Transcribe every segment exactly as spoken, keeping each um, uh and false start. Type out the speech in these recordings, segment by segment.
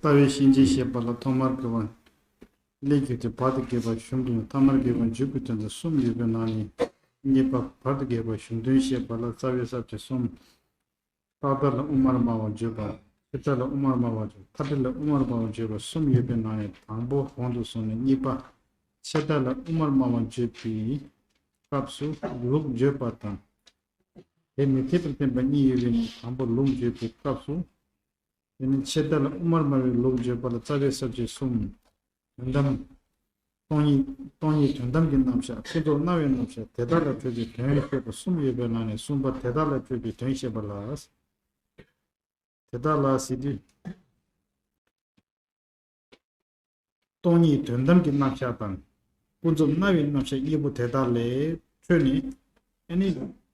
རྩ་བའི་ཤན་འབྱེད་བཤད་པ་ལ་ཐོག་མར་དགེ་བ་ལས་རྒྱུ་སྟེ་བར་དུ་དགེ་བ་གཞུང་དོན། ཐ་མར་དགེ་བ་འཇུག་པའི་དོན་དུ་གསུམ་ཡོད་པའི་ནང་ནས་གཉིས་པ་བར་དུ་དགེ་བ་གཞུང་དོན་བཤད་པ་ལ་རྩ་བའི་ས་བཅད་གསུམ། རྟག་མཐའ་ལ་དབུ་མར་སྨྲ་བ་བརྗོད་པ། ཕྱིར་མཐའ་ལ་དབུ་མར་སྨྲ་བ་བརྗོད། མཐའ་བྲལ་ལ་དབུ་མར་སྨྲ་བ་བརྗོད་པ་གསུམ་ཡོད་པའི་ནང་ནས་དང་པོ་གོང་དུ་སོང་ནས་གཉིས་པ། ཕྱིར་མཐའ་ལ་དབུ་མར་སྨྲ་བ་བརྗོད་པའི་སྐབས་སུ་ལུགས་བརྗོད་པ་དང་། དེ་མི་འཐད་པར་བསྟན་པ་གཉིས་ཡོད་པའི་ནང་དང་པོ་ལུགས་བརྗོད་པའི་སྐབས་སུ། དེ་ནི་ཕྱིར་མཐའ་ལ་དབུ་མར་སྨྲ་བའི་ལུགས་བརྗོད་པ་ལ་རྩ་བའི་ས་བཅད་གསུམ། དོན་དམ། སྟོང་ཉིད། སྟོང་ཉིད་དོན་དམ་གྱི་རྣམ་གཞག། ཀུན་རྫོབ་སྨྲ་བའི་རྣམ་གཞག། དེ་དག་ལས་འཕྲོས་པའི་དོན་བཤད་པ་གསུམ་ཡོད་པའི་ནང་ནས་གསུམ་པ་དེ་དག་ལས་འཕྲོས་པའི་དོན་བཤད་པ་ལ། དེ་དག་ལ་ཟེར་དུས། སྟོང་ཉིད་དོན་དམ་གྱི་རྣམ་གཞག་དང་། ཀུན་རྫོབ་སྨྲ་བའི་རྣམ་གཞག་གཉིས་པོ་དེ་དག་ལས་འཕྲོས་ནས། ཨ་ནི་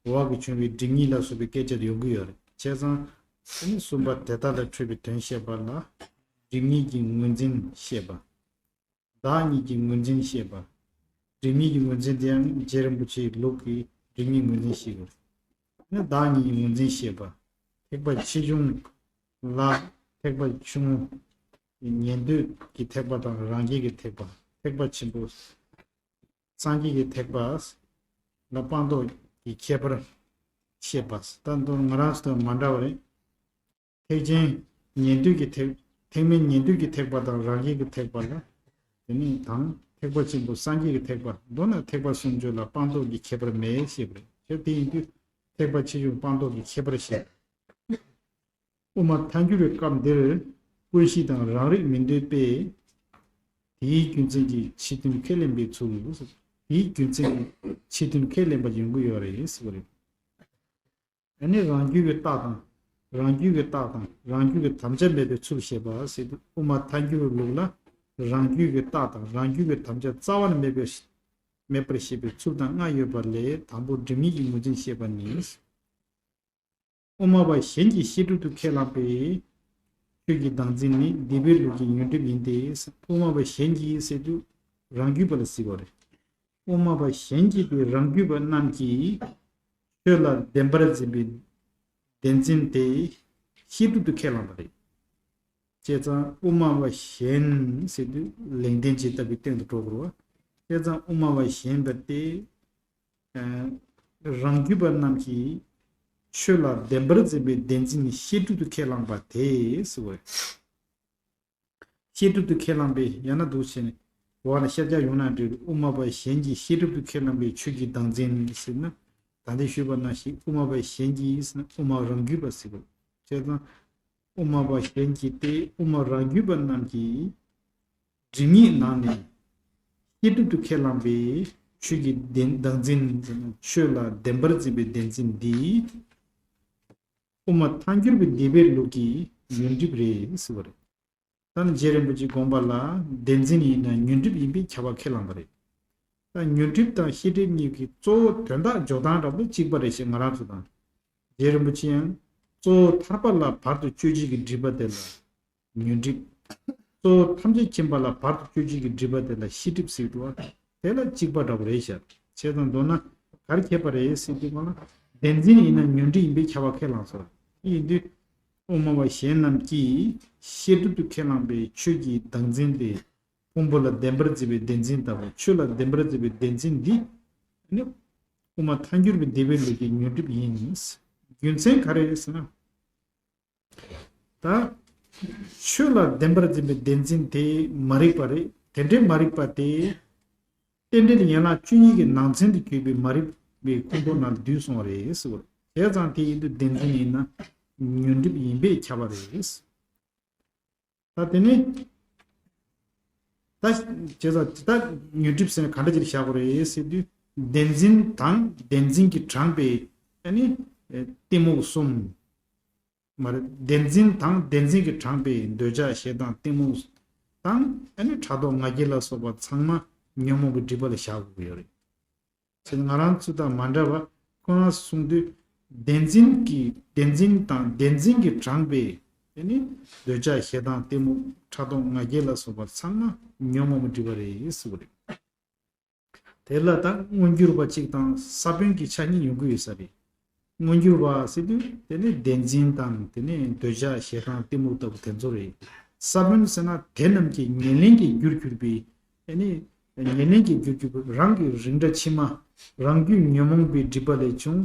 འོག་གི་བྱུང་བའི་སྒྲིབ་གཉིས་ལ་སོགས་པའི་སྐད་ཆ་ཡོང་གི་ཡོད་རེད། བྱས་ཙང་། ཨ་ནི་གསུམ་པ་དེ་དག་ལས་འཕྲོས་པའི་དོན་བཤད་པ་ལ། སྒྲིབ་གཉིས་ཀྱི་ངོས་འཛིན་བཤད་པ། བདག་ཉིད་ཀྱི་ངོས་འཛིན་བཤད་པ། སྒྲིབ་གཉིས་ཀྱི་ངོས་འཛིན་དེའང་རྗེ་རིན་པོ་ཆེའི་ལུགས་ཀྱི་སྒྲིབ་གཉིས་ངོས་འཛིན་བཤད་དགོས། ནི་བདག་ཉིད་ཀྱི་ངོས་འཛིན་བཤད་པ། ཐེག་པ་ཆེ་ཆུང་ལ། ཐེག་པ་ཆུང་ངུ། ཉན་ཐོས་ཀྱི་ཐེག་པ་དང་རང་རྒྱལ་གྱི་ཐེག་པ། ཐེག་པ་ཆེན་པོ། སངས་རྒྱས་ཀྱི་ཐེག་པ་ལ་སྤངས་རྟོགས་ཀྱི་ཁྱད་པར་བཤད་པ། ད་དུང་ང་རང་ཚོ་དང་མ་འདྲ་བ་རེད། ཐེག་ཆེན་ཉན་ཐོས་ཀྱི་ཐེག་ཐེག་དམན་ཉན་ཐོས་ཀྱི་ཐེག་པ་དང་རང་རྒྱལ་གྱི་ཐེག་པ་ལ། དེ་ནས་དང་ཐེག་པ་ཆེན་པོ་སངས་རྒྱས་ཀྱི་ཐེག་པ། མདོར་ན་ཐེག་པ་སུམ་ཅུ་ལ་སྤངས་རྟོགས་ཀྱི་ཁྱད་པར་མེད་ཞེས་པ་རེད། དེ་ཡིན་དུས་ཐེག་པ་ཆེ་ཆུང་སྤངས་རྟོགས་ཀྱི་ཁྱད་པར་བཤད། དབུ་མ་ཐལ་འགྱུར་བའི་སྐབས་འདིར་ཀུན་གཞི་དང་རང་རིག་མི་འདོད་པས། དེའི་རྒྱུ་མཚན་གྱིས་ཕྱི་དོན་ཁས་ལེན་པའི་ཚུལ། དེའི་རྒྱུ་མཚན་གྱིས་ཕྱི་དོན་ཁས་ལེན་པ་ཡོང་གི་ཡོད་རེད་ཟེར་བ་རེད། ཨ་ནི་རང་རྒྱུད་ཀྱི་རྟགས་དང་། རང་རྒྱུད་ཀྱི་རྟགས་དང་རང་རྒྱུད་ཀྱི་དམ་བཅའ་མེད་པའི་ཚུལ་བཤད་པ་ཟེར་དུས་དབུ་མ་ཐལ་འགྱུར་བའི་ལུགས་ལ་རང་རྒྱུད་ཀྱི་རྟགས་དང་རང་རྒྱུད་ཀྱི་དམ་བཅའ་རྩ་བ་ནས་མེད་པའི་མེད་པར་བཤད་པའི་ཚུལ་དང་ལྔ་ཡོད་པ་ལས་དང་པོ་སྒྲིབ་གཉིས་ཀྱི་ངོས་འཛིན་བཤད་པ་ནི། དབུ་མ་པ་གཞན་གྱིས་ཤེས་སྒྲིབ་ཏུ་ཁས་བླངས་པའི་ཆོས་ཀྱི་བདག་འཛིན་ནི་སྡིག་པའི་ལུགས་ཀྱི་ཉོན་སྒྲིབ་ཡིན་ཏེ། དབུ་མ་པ་གཞན་གྱིས་ཟེར་དུས་རང་རྒྱུད་པ་ལ་ཟེར་བ་རེད། དབུ་མ་པ་གཞན་གྱིས་དེ་རང་རྒྱུད་པ་རྣམས་ཀྱིས་ཆོས་ལ་བདེན་པར་འཛིན་པའི་བདེན་འཛིན་དེ་ཤེས་སྒྲིབ་ཏུ་ཁས་བླངས་པ་རེད། བྱས་ཙང་དབུ་མ་པ་གཞན་ཟེར་དུས་ལེགས་ལྡན་འབྱེད་ལྟ་བུའི་སྟེང་དུ་འགྲོ་དགོས་རེད་བ། བྱས་ཙང་དབུ་མ་པ་གཞན་པ་སྟེ། རང་རྒྱུད་པ་རྣམས་ཀྱིས་ཆོས་ལ་བདེན་པར་འཛིན་པའི་བདེན་འཛིན་ཤེས་སྒྲིབ་ཏུ་ཁས་བླངས་པ་དེ་ཟེར་བ་རེད། ཤེས་སྒྲིབ་ཏུ་ཁས་བླངས་པའི་ཡང་ན་འདུག་བྱས་ནས་འོག་ལ་ཤར་རྒྱག་ཡོང་ན་འགྲིག་དབུ་མ་པ་གཞན་གྱིས་ཤེས་སྒྲིབ་ཏུ་ཁས་བླངས་པའི་ཆོས་ཀྱི་བདག་འཛིན་ཟེར་ན། ད་ལྟ་ཞུས་པ་ནང་བཞིན་དབུ་མ་པ་གཞན་གྱིས་ཟེར་ན་དབུ་མ་རང་རྒྱུད་པ་ཟེར་དགོས། བྱས་ཙང་། དབུ་མ་པ་གཞན་གྱིས་ཏེ་དབུ་མ་རང་རྒྱུད་པ་རྣམས་ཀྱིས་སྒྲིབ་གཉིས་ནང་ནས་ཤེས་སྒྲིབ་ཏུ་ཁས་བླངས་པའི་ཆོས་ཀྱི་བདེན་བདག་འཛིན། ཆོས་ལ་བདེན་པར་འཛིན་པའི་བདེན་འཛིན་འདི་དབུ་མ་ཐལ་འགྱུར་བའི་སྡིག་པའི་ལུགས་ཀྱི་ཉོན་སྒྲིབ་རེད་ཟེར་བ་རེད། ད་ནི་རྗེ་རིན་པོ་ཆེའི་དགོངས་པ་ལ་བདེན་འཛིན་ཡིན་ན་ཉོན་སྒྲིབ་ཡིན་པས་ཁྱབ་པ་ཁས་བླངས་པ་རེད། ད་ཉོན་སྒྲིབ་དང་ཤེས་སྒྲིབ་གཉིས་ཀྱི་གཙོ་བོ་དོན་དག་འཇོག་སྟངས་འདྲ་པོ་གཅིག་པ་རེད་ཞེས་ང་རང་ཚོ་དང་། རྗེ་རིན་པོ་ཆེ་ཡང་གཙོ་བོ་ཐར་པ་ལ་བར་དུ་གཅོད་བྱེད་ཀྱི་སྒྲིབ་པ་དེ་ལ་ཉོན་སྒྲིབ། གཙོ་བོ་ཐམས་ཅད་མཁྱེན་པ་ལ་བར་དུ་གཅོད་བྱེད་ཀྱི་སྒྲིབ་པ་དེ་ལ་ཤེས་སྒྲིབ་ཟེར་འདུག་བ། དེ་ལ་གཅིག་པ་འདྲ་པོ་རེད་ཤག་བྱས་ཙང་མདོར་ན་ག་རེ་ཁྱད་པར་རེད་ཟེར་དུས་སྒང་ལ་བདེན་འཛིན་ཡིན་ན་ཉོན་སྒྲིབ་ཡིན་པས་ཁྱབ་པ་ཁས་བླངས་སོ། དེ་ཡིན་དུས་དབུ་མ་པ་གཞན་རྣམས་ཀྱིས་ཤེས་སྒྲིབ་ཏུ་ཁས་བླངས་པའི་ཆོས་ཀྱི་བདག་འཛིན་དེ། ཕུང་པོ་ལ་བདེན་པར་འཛིན་པའི་བདེན་འཛིན་ལྟ་བུ། ཆོས་ལ་བདེན་པར་འཛིན་པའི་བདེན་འཛིན་འདི་ནི་དབུ་མ་ཐལ་འགྱུར་བའི་སྡིག་པའི་ལུགས་ཀྱི་ཉོན་སྒྲིབ་ཡིན། རྒྱུ་མཚན་ག་རེ་རེད་ཟེར་ན། ད་ཆོས་ལ་བདེན་པར་འཛིན་པའི་བདེན་འཛིན་དེ་མ་རིག་པ་རེད། དེ་འདྲའི་མ་རིག་པ་དེ་རྟེན་འབྲེལ་ཡན་ལག་བཅུ་གཉིས་ཀྱི་ནང་ཚན་དུ་གྱུར་པའི་མ་རིག་པའི་ཁུངས་གཏོགས་ནང་འདུས་སོང་བ་རེད་ཟེར་བ་རེད། བྱས་ཙང་དེ་ཡིན་དུས་བདེན་འཛིན་ཡིན་ན་ཉོན་སྒྲིབ་ཡིན་པས་ཁྱབ་པ་རེད། ད་དེ་ནི། ད་བྱས་ཙང་དེ་དག་ཉོན་སྒྲིབ་ཟེར་ན་ག་འདྲ་ཅིག་བཞག་དགོས་རེད་ཟེར་དུས། བདེན་འཛིན་དང་བདེན་འཛིན་གྱིས་དྲངས་པའི་ཨ་ནི་གཏི་མུག་གསུམ། མ་རེད། བདེན་འཛིན་དང་བདེན་འཛིན་གྱིས་དྲངས་པའི་འདོད་ཆགས་ཞེ་སྡང་གཏི་མུག་དང་ཨ་ནི་ཕྲག་དོག་ང་རྒྱལ་ལ་སོགས་པ་ཚང་མ་ཉོན་མོངས་ཀྱི་སྒྲིབ་པ་ལ་བཞག་དགོས་ཀྱི་ཡོད་རེད། ཅེས་ང་རང་ཚོ་དང་མ་འདྲ་བར་ཁོ་རང་གསུངས་དུས། བདེན་འཛིན་གྱི་བདེན་འཛིན་དང་བདེན་འཛིན་གྱིས་དྲངས་པའི་དེ་ནི་འདོད་ཆགས་ཞེ་སྡང་གཏི་མུག་ཕྲག་དོག་ང་རྒྱལ་ལ་སོགས་པ་ཚང་མ་ཉོན་མོངས་པའི་སྒྲིབ་པ་རེད་ཟེར་བ་རེད། དེ་ལ་ད་མངོན་གྱུར་བ་གཅིག་དང་ས་བོན་གྱི་ཆ་གཉིས་ཡོང་གི་ཡོད་ས་རེད། མངོན་གྱུར་བ་ཟེར་དུས་དེ་ནི་བདེན་འཛིན་དང་དེ་ནི་འདོད་ཆགས་ཞེ་སྡང་གཏི་མུག་ལྟ་བུ་དེ་ཚོ་རེད། ས་བོན་ཟེར་ན་དེ་རྣམས་ཀྱི་ཉེར་ལེན་གྱི་རྒྱུར་གྱུར་པའི། ཨ་ནི་ཉེར་ལེན་གྱི་རྒྱུར་གྱུར་པའི་རང་གི་རིགས་འདྲ་ཕྱི་མ། རང་རྒྱུད་ཉོན་མོངས་པའི་སྒྲིབ་པ་ལས་བྱུང་།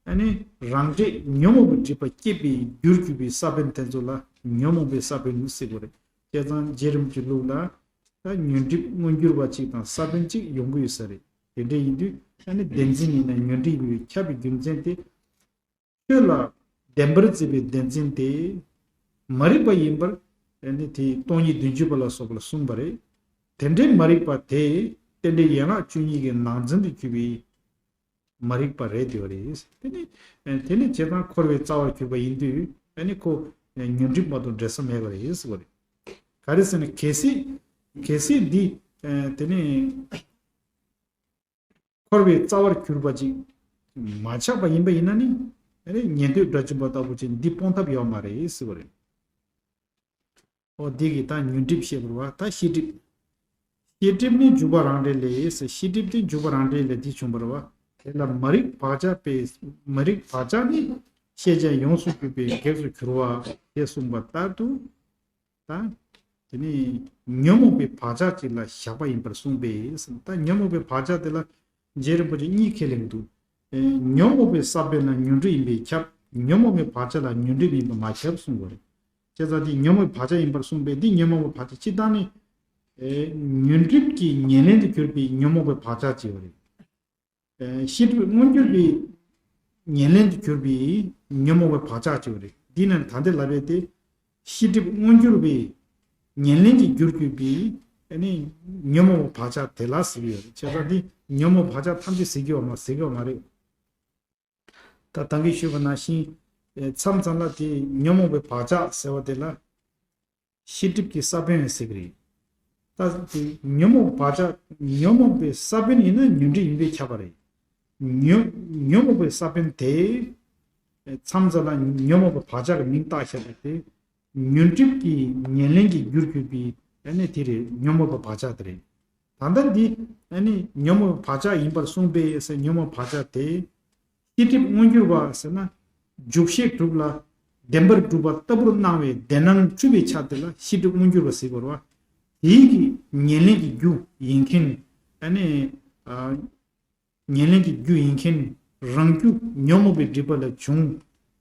ཨ་ནི་རང་འབྲས་ཉོན་མོངས་པའི་སྒྲིབ་པ་སྐྱེད་པའི་རྒྱུར་གྱུར་པའི་ས་བོན་དེ་ཚོ་ལ་ཉོན་མོངས་པའི་ས་བོན་ཟེར་གྱི་ཡོད་རེད། བྱས་ཙང་རྗེ་རིན་པོ་ཆེའི་ལུགས་ལ་ད་ཉོན་སྒྲིབ་མངོན་གྱུར་བ་གཅིག་དང་ས་བོན་གཅིག་ཡོང་གི་ཡོད་ས་རེད། དེ་འདྲ་ཡིན་དུས་ཨ་ནི་བདེན་འཛིན་ཡིན་ན་ཉོན་སྒྲིབ་ཡིན་པས་ཁྱབ་པའི་རྒྱུ་མཚན་དེ། ཆོས་ལ་བདེན་པར་བརྩིས་པའི་བདེན་འཛིན་དེ། མ་རིག་པ་ཡིན་པར་ཨ་ནི་དེ་སྟོང་ཉིད་བདུན་ཅུ་པ་ལ་སོགས་པ་ལ་གསུངས་པ་རེད། དེ་འདྲའི་མ་རིག་པ་དེ་རྟེན་འབྲེལ་ཡན་ལག་བཅུ་གཉིས་ཀྱི་ནང་ཚན་དུ་གྱུར་པའི་མ་རིག་པ་རེད་དེ་བ་རེད། དེ་ནི་དེ་ནི་བྱས་ཙང་འཁོར་བའི་རྩ་བར་གྱུར་པ་ཡིན་དུས་ཨ་ནི་ཁོ་ཉོན་སྒྲིབ་མ་གཏོགས་འདྲེས་ས་མེད་པ་རེད་ཟེར་བ་རེད། ག་རེ་ཟེར་ན་གལ་སྲིད་གལ་སྲིད་འདི་དེ་ནི་འཁོར་བའི་རྩ་བར་གྱུར་པ་ཅིག་མ་ཆགས་པ་ཡིན་པ་ཡིན་ན་ནི་ཨ་ནི་ཉན་ཐོས་སྒྲ་གཅན་པ་ལྟ་བུ་ཅིག་འདི་སྤོང་ཐབས་ཡོད་མ་རེད་ཟེར་བ་རེད། ཨོ་འདི་གི་ད་ཉོན་སྒྲིབ་བཤད་པར་བ་ད་ཤེས་སྒྲིབ། ཤེས་སྒྲིབ་ནི་འཇུག་པ་རང་འབྲས་ལས། ཤེས་སྒྲིབ་ནི་འཇུག་པ་རང་འབྲས་ལས་འདི་བྱུང་བར་བ། དེ་ལ་མ་རིག་བག་ཆགས་པས། མ་རིག་བག་ཆགས་ནི་ཤེས་བྱ་ཡོངས་སུ་གྱུར་པའི་གེགས་སུ་གྱུར་པ་ཞེས་གསུངས་པ་ལྟར་དུ། ད་དེ་ནི་ཉོན་མོངས་པའི་བག་ཆགས་ཅིག་ལ་བཞག་པ་ཡིན་པར་གསུངས་པས། ད་ཉོན་མོངས་པའི་བག་ཆགས་དེ་ལ་རྗེ་རིན་པོ་ཆེ་གཉིས་ཁས་ལེན་འདུག་ཉོན་མོངས་པའི་ས་བོན་ལ་ཉོན་སྒྲིབ་ཡིན་པས་ཁྱབ། ཉོན་མོངས་པའི་བག་ཆགས་ལ་ཉོན་སྒྲིབ་ཡིན་པས་མ་ཁྱབ་གསུངས་པ་རེད། བྱས་ཙང་དེ་ཉོན་མོངས་པའི་བག་ཆགས་ཡིན་པར་གསུངས་པས་འདི་ཉོན་མོངས་པའི་བག་ཆགས་སྤྱིར་བཏང་ནི། ཨེ། ཉོན་སྒྲིབ་ཀྱི་ཉེར་ལེན་དུ་གྱུར་པའི་ཉོན་མོངས་པའི་བག་ཆགས་ཅེས་པ་རེད། ཨེ། ཤེས་སྒྲིབ་མངོན་གྱུར་པའི་ཉེར་ལེན་དུ་གྱུར་པའི་ཉོན་མོངས་པའི་བག་ཆགས་ཅེས་པ་རེད། འདི་ནི་ད་ལྟའི་ལབ་པའི་དེ། ཤེས་སྒྲིབ་མངོན་གྱུར་པའི་ཉེར་ལེན་གྱི་རྒྱུར་གྱུར་པའི་ཨ་ནི་ཉོན་མོངས་པའི་བག་ཆགས་དེ་ལ་ཟེར་གྱི་ཡོད་རེད། བྱས་ཙང་འདི་ཉོན་མོངས་པའི་བག་ཆགས་ཐམས་ཅད་ཟེར་གྱི་ཡོད་མ་ཟེར་གྱི་ཡོད་མ་རེད། ད་ད་གིན་ཞུས་པ་ནང་བཞིན། ཨེ། མཚམས་མཚམས་ལ་དེ་ཉོན་མོངས་པའི་བག་ཆགས་ཟེར་བ་དེ་ལ་ཤེས་སྒྲིབ་ཀྱི་ས་བོན་ཟེར་གྱི་རེད། ད་དེ་ཉོན་མོངས་པའི་བག་ཆགས་ཉོན་མོངས་པའི་ས་བོན་ཡིན་ན་ཉོན་སྒྲིབ་ཡིན་པས་ཁྱབ་པ་རེད། ཉོན་ཉོན་མོངས་པའི་ས་བོན་དེ་མཚམས་མཚམས་ལ་ཉོན་མོངས་པའི་བག་ཆགས་ཀྱི་མིང་བཏགས་བཞག་པ་དེ་ཉོན་སྒྲིབ་ཀྱི་ཉེར་ལེན་གྱི་རྒྱུར་གྱུར་པའི་ཨ་ནི་དེ་རེད། ཉོན་མོངས་པའི་བག་ཆགས་དེ་རེད། ད་ལྟ་འདི་ཨ་ནི་ཉོན་མོངས་པའི་བག་ཆགས་ཡིན་པར་གསུངས་པས་ཟེར། ཉོན་མོངས་བག་ཆགས་དེ་ཤེས་སྒྲིབ་མངོན་གྱུར་པ་ཟེར་ན་འཇུག་ཤེས་དྲུག་ལ་བདེན་པར་གྲུབ་པ་ལྟ་བུར་སྣང་བའི་བདེན་སྣང་འཁྲུལ་པའི་ཆ་དེ་ལ་ཤེས་སྒྲིབ་མངོན་གྱུར་པ་ཟེར་དགོས་རེད་བ། དེའི་གི་ཉེར་ལེན་གྱི་རྒྱུ་ཡིན་མཁན། ཨ་ནི་ཨ། ཉེར་ལེན་གྱི་རྒྱུ་ཡིན་མཁན་རང་རྒྱུ་ཉོན་མོངས་པའི་སྒྲིབ་པ་ལས་བྱུང་།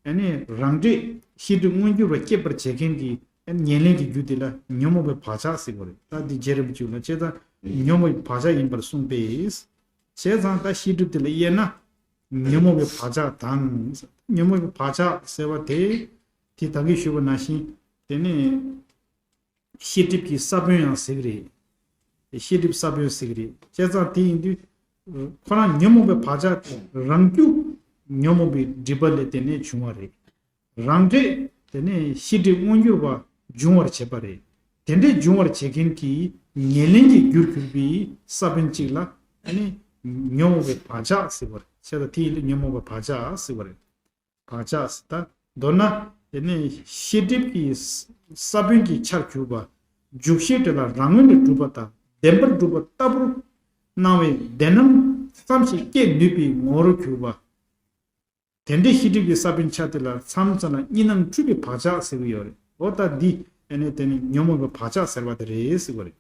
ཨ་ནི་རང་འབྲས་ཤེས་སྒྲིབ་མངོན་གྱུར་པ་སྐྱེད་པར་བྱེད་མཁན་གྱི་ཨ་ནི་ཉེར་ལེན་གྱི་རྒྱུ་དེ་ལ་ཉོན་མོངས་པའི་བག་ཆགས་ཟེར་དགོས་རེད། ད་འདི་རྗེ་རིན་པོ་ཆེ་ལ་བྱས་ཙང་ཉོན་མོངས་པའི་བག་ཆགས་ཡིན་པར་གསུངས་པས། བྱས་ཙང་ད་ཤེས་སྒྲིབ་དེ་ལ་དབྱེ་ན། ཉོན་མོངས་པའི་བག་ཆགས་དང་། ཉོན་མོངས་པའི་བག་ཆགས་ཟེར་བ་དེ། དེ་ད་གིན་ཞུས་པ་ནང་བཞིན། དེ་ནི། ཤེས་སྒྲིབ་ཀྱི་ས་བོན་ཡང་ཟེར་གྱི་རེད། ཤེས་སྒྲིབ་ས་བོན་ཟེར་གྱི་རེད། བྱས་ཙང་དེ་ཡིན་དུས། ཁོ་རང་ཉོན་མོངས་པའི་བག་ཆགས་དེ་རང་རྒྱུ་ཉོན་མོངས་པའི་སྒྲིབ་པ་ལས་དེ་ནས་བྱུང་བ་རེད། རང་འབྲས་དེ་ནས་ཤེས་སྒྲིབ་མངོན་གྱུར་པ་འབྱུང་བར་བྱེད་པ་རེད། དེ་འདྲའི་འབྱུང་བར་བྱེད་མཁན་གྱི་ཉེར་ལེན་གྱི་རྒྱུར་གྱུར་པའི་ས་བོན་གཅིག་ལ་ཨ་ནི་ཉོན་མོངས་པའི་བག་ཆགས་ཟེར་བ་རེད། བྱས་ཙང་དེ་ཡིན་དུས་ཉོན་མོངས་པའི་བག་ཆགས་ཟེར་བ་རེད། བག་ཆགས་ཟེར། ད་མདོར་ན་དེ་ནི་ཤེས་སྒྲིབ་ཀྱི་ས་བོན་གྱི་ཆར་གྱུར་པ། འཇུག་ཤེས་དེ་ལ་རང་ངོས་ནས་གྲུབ་པ་དང་བདེན་པར་གྲུབ་པ་ལྟ་བུར་སྣང་བའི་བདེན་སྣང་ཙམ་ཞིག་སྐྱེད་ནུས་པའི་ངོ་བོར་གྱུར་པ། དེ་འདྲའི་ཤེས་སྒྲིབ་ཀྱི་ས་བོན་ཆ་དེ་ལ་མཚམས་མཚམས་ལ་གཉིས་སྣང་འཁྲུལ་པའི་བག་ཆགས་ཟེར་གྱི་ཡོད་རེད། འོ་ད་འདི་ཨ་ནི་དེ་ནི་ཉོན་མོངས་པའི་བག་ཆགས་ཟེར་བ་དེ་རེད་ཟེར་བ་རེད།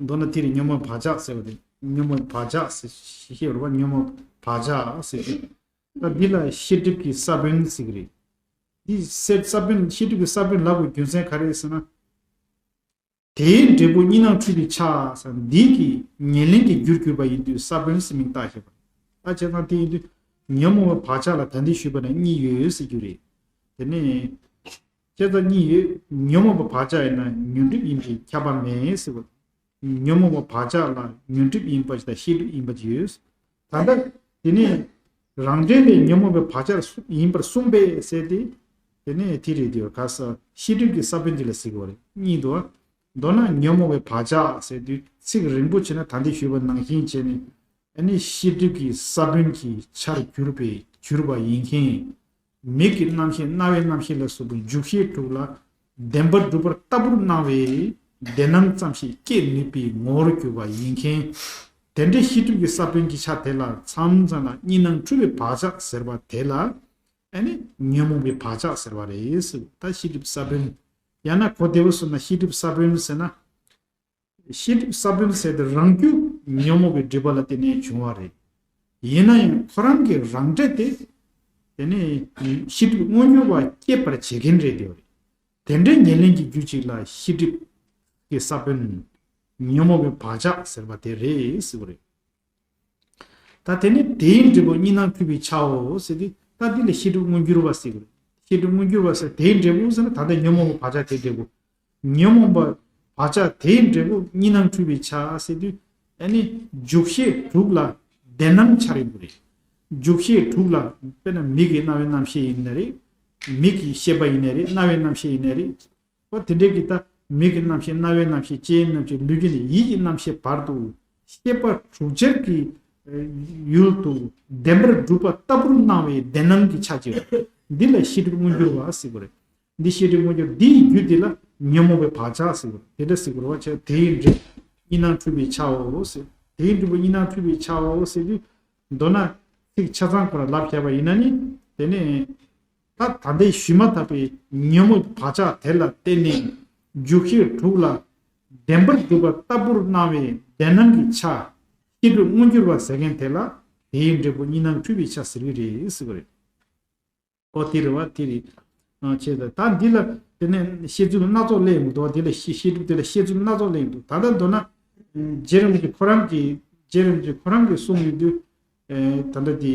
མདོར་ན་དེ་རིང་ཉོན་མོངས་བག་ཆགས་ཟེར་བ་རེད། ཉོན་མོངས་བག་ཆགས་ཟེར་ཞེས་བཤད་པ་རེད་བ། ཉོན་མོངས་བག་ཆགས་ཟེར་གྱི། ད་འདི་ལ་ཤེས་སྒྲིབ་ཀྱི་ས་བོན་ཟེར་གྱི་རེད། འདི་སེ་ས་བོན་ཤེས་སྒྲིབ་ཀྱི་ས་བོན་ལབ་དགོས་རྒྱུ་མཚན་ག་རེ་རེད་ཟེར་ན། དེའི་འབྲས་བུ་གཉིས་སྣང་འཁྲུལ་པའི་ཆ་ཟེར་འདི་གི་ཉེར་ལེན་གྱི་རྒྱུར་གྱུར་པ་ཡིན་དུས་ས་བོན་ཟེར་མིང་བཏགས་ཞེས་པ། ད་བྱས་ཙང་དེ་ཡིན་དུས་ཉོན་མོངས་པའི་བག་ཆགས་ལ་ད་འདི་ཞུས་པ་ནས་གཉིས་ཡོད་ཟེར་རྒྱུ་རེད། དེ་ནས། བྱས་ཙང་གཉིས་ཡོད། ཉོན་མོངས་པའི་བག་ཆགས་ཡིན་ན་ཉོན་སྒྲིབ་ཡིན་པས་ཁྱབ་པ་མེད་ཟེར་བ། ཉོན་མོངས་པའི་བག་ཆགས་ལ་ཉོན་སྒྲིབ་ཡིན་པ་ཞིག་དང་ཤེས་སྒྲིབ་ཡིན་པ་ཞིག་ཡོད། ད་ལྟ་དེ་ནས་རང་འབྲས་ལས་ཉོན་མོངས་པའི་བག་ཆགས་ཡིན་པར་གསུངས་པས་ཟེར་ཏེ། དེ་ནས་དེ་རེད་དེ་ག་ས་ཤེས་སྒྲིབ་ཀྱི་ས་བོན་འདི་ལ་ཟེར་གྱི་ཡོད་རེད། གཉིས་འདུག་བ། མདོར་ན་ཉོན་མོངས་པའི་བག་ཆགས་ཟེར་དུས་ཚིག་རིང་པོ་བྱས་ན་ད་འདི་ཞུས་པ་ནང་བཞིན་བྱས་ནས། ཨ་ནི་ཤེས་སྒྲིབ་ཀྱི་ས་བོན་གྱི་ཆར་གྱུར་པའི་གྱུར་པ་ཡིན་མཁན། མིག་གི་རྣམ་ཤེས་རྣ་བའི་རྣམ་ཤེས་ལ་སོགས་པའི་འཇུག་ཤེས་དྲུག་ལ་བདེན་པར་གྲུབ་པ་ལྟ་བུར་སྣང་བའི་བདེན་སྣང་ཙམ་ཞིག་སྐྱེད་ནུས་པའི་ངོ་བོར་གྱུར་པ་ཡིན་མཁན། དེ་འདྲའི་ཤེས་སྒྲིབ་ཀྱི་ས་བོན་གྱི་ཆ་དེ་ལ་མཚམས་མཚམས་ལ་གཉིས་སྣང་འཁྲུལ་པའི་བག་ཆགས་ཟེར་བ་དེ་ལ་ཨ་ནི་ཉོན་མོངས་པའི་བག་ཆགས་ཟེར་བ་རེད་ཟེར། ད་ཤེས་སྒྲིབ་ས་བོན་ ཡང་ན་གོ་བདེ་བོ་བཟོས་ན་ཤེས་སྒྲིབ་ས་བོན་ཟེར་ན། ཤེས་སྒྲིབ་ས་བོན་ཟེར་དེ་རང་རྒྱུད་ཉོན་མོངས་པའི་སྒྲིབ་པ་ལ་བརྟེན་ནས་བྱུང་བ་རེད། ཡིན་ན་ཡང་ཁོ་རང་གི་རང་འབྲས་དེ། དེ་ནི་ཤེས་སྒྲིབ་མངོན་གྱུར་བ་སྐྱེད་པར་བྱེད་མཁན་རེད་དེ་རེད། དེ་འདྲའི་ཉེར་ལེན་གྱི་རྒྱུ་གཅིག་ལ་ཤེས་སྒྲིབ་ཀྱི་ས་བོན། ཉོན་མོངས་པའི་བག་ཆགས་ཟེར་བ་དེ་རེད་ཟེར་བ་རེད། ད་དེ་ནི་དེའི་འབྲས་བུ་གཉིས་སྣང་འཁྲུལ་པའི་ཆའོ་ཟེར་དུས་ད་འདི་ལ་ཤེས་སྒྲིབ་མངོན་གྱུར་བ་ཟེར་གི་རེད། ཤེས་སྒྲིབ་མངོན་གྱུར་བ་ཟེར་དེའི་འབྲས་བུ་ཟེར་ན་ད་ལྟ་ཉོན་མོངས་པ་བག་ཆགས་དེའི་འབྲས་བུ། ཉོན་མོངས་པ་བག་ཆགས་དེའི་འབྲས་བུ་གཉིས་སྣང་འཁྲུལ་པའི་ཆ་ཟེར་དུས་ཨ་ནི་འཇུག་ཤེས་དྲུག་ལ་བདེན་སྣང་འཆར་ཡོང་གི་རེད། འཇུག་ཤེས་དྲུག་ལ་དཔེར་ན་མིག་གི་རྣ་བའི་རྣམ་ཤེས་ཡིན་ནའི་རེད། མིག་གི་ཤེས་པ་ཡིན་ནའི་རེད། རྣ་བའི་རྣམ་ཤེས་ཡིན་ནའི་རེད། ཨོ་དེ་འདྲའི་གི་ད་མིག་གི་རྣམ་ཤེས། རྣ་བའི་རྣམ་ཤེས། ལྕེའི་རྣམ་ཤེས། ལུས་ཀྱི་ནི་ཡིད་ཀྱི་རྣམ་ཤེས་བར་དུ་ཤེས་པ་དྲུག་ཅར་གྱི་ཡུལ་དུ་བདེན་པར་གྲུབ་པ་ལྟ་བུར་སྣང་བའི་བདེན་སྣང་གི་ཆ་ཅིག་འདི་ལ་ཤེས་སྒྲིབ་མངོན་གྱུར་བ་ཟེར་གྱི་རེད། འདི་ཤེས་སྒྲིབ་མངོན་གྱུར་འདིའི་རྒྱུ་དེ་ལ་ཉོན་མོངས་པའི་བག་ཆགས་ཟེར་གྱི་རེད། དེ་འདྲ་ཟེར་གྱི་རེད་བ། བྱས་དེའི་འབྲས་གཉིས་སྣང་འཁྲུལ་པའི་ཆའོ་ཟེར། དེའི་འབྲས་བུ་གཉིས་སྣང་འཁྲུལ་པའི་ཆའོ་ཟེར་དུས་མདོར་ན་ཚིག་ཆ་ཚང་ཁོ་རང་ལབ་བཞག་པ་ཡིན་ན་ནི་དེ་ནི། ད་ད་ལྟའི་ཞུས་མ་ཐག་པའི་ཉོན་མོངས་བག་ཆགས་དེ་ལ་བརྟེན་ནས་འཇུག་ཤེས་དྲུག་ལ་བདེན་པར་གྲུབ་པ་ལྟ་བུར་སྣང་བའི་བདེན་སྣང་གི་ཆ། ཤེས་སྒྲིབ་མངོན་གྱུར་བ་ཟེར་མཁན་དེ་ལ་དེའི་འབྲས་བུ་གཉིས་སྣང་འཁྲུལ་པའི་ཆ་ཟེར་གྱི་རེད་ཟེར་བ་རེད། ཨོ་དེ་རེད་བ། དེ་རེད། ཨ་བྱས་ཙང་ད་འདི་ལ་དེ་ནས་བཤད་ཚུལ་སྣ་ཚོགས་སླེབས་ཡོང་གི་འདུག་དེ་ལ་ཤེས་ཤེས་སྒྲིབ་དེ་ལ་བཤད་ཚུལ་སྣ་ཚོགས་སླེབས་ཡོང་གི་འདུག་ད་ལྟ་མདོར་ན་རྗེ་རིན་པོ་ཆེ་ཁོ་རང་གིས་རྗེ་རིན་པོ་ཆེ་ཁོ་རང་གིས་གསུངས་ཡོང་དུས་ད་ལྟ་དེ།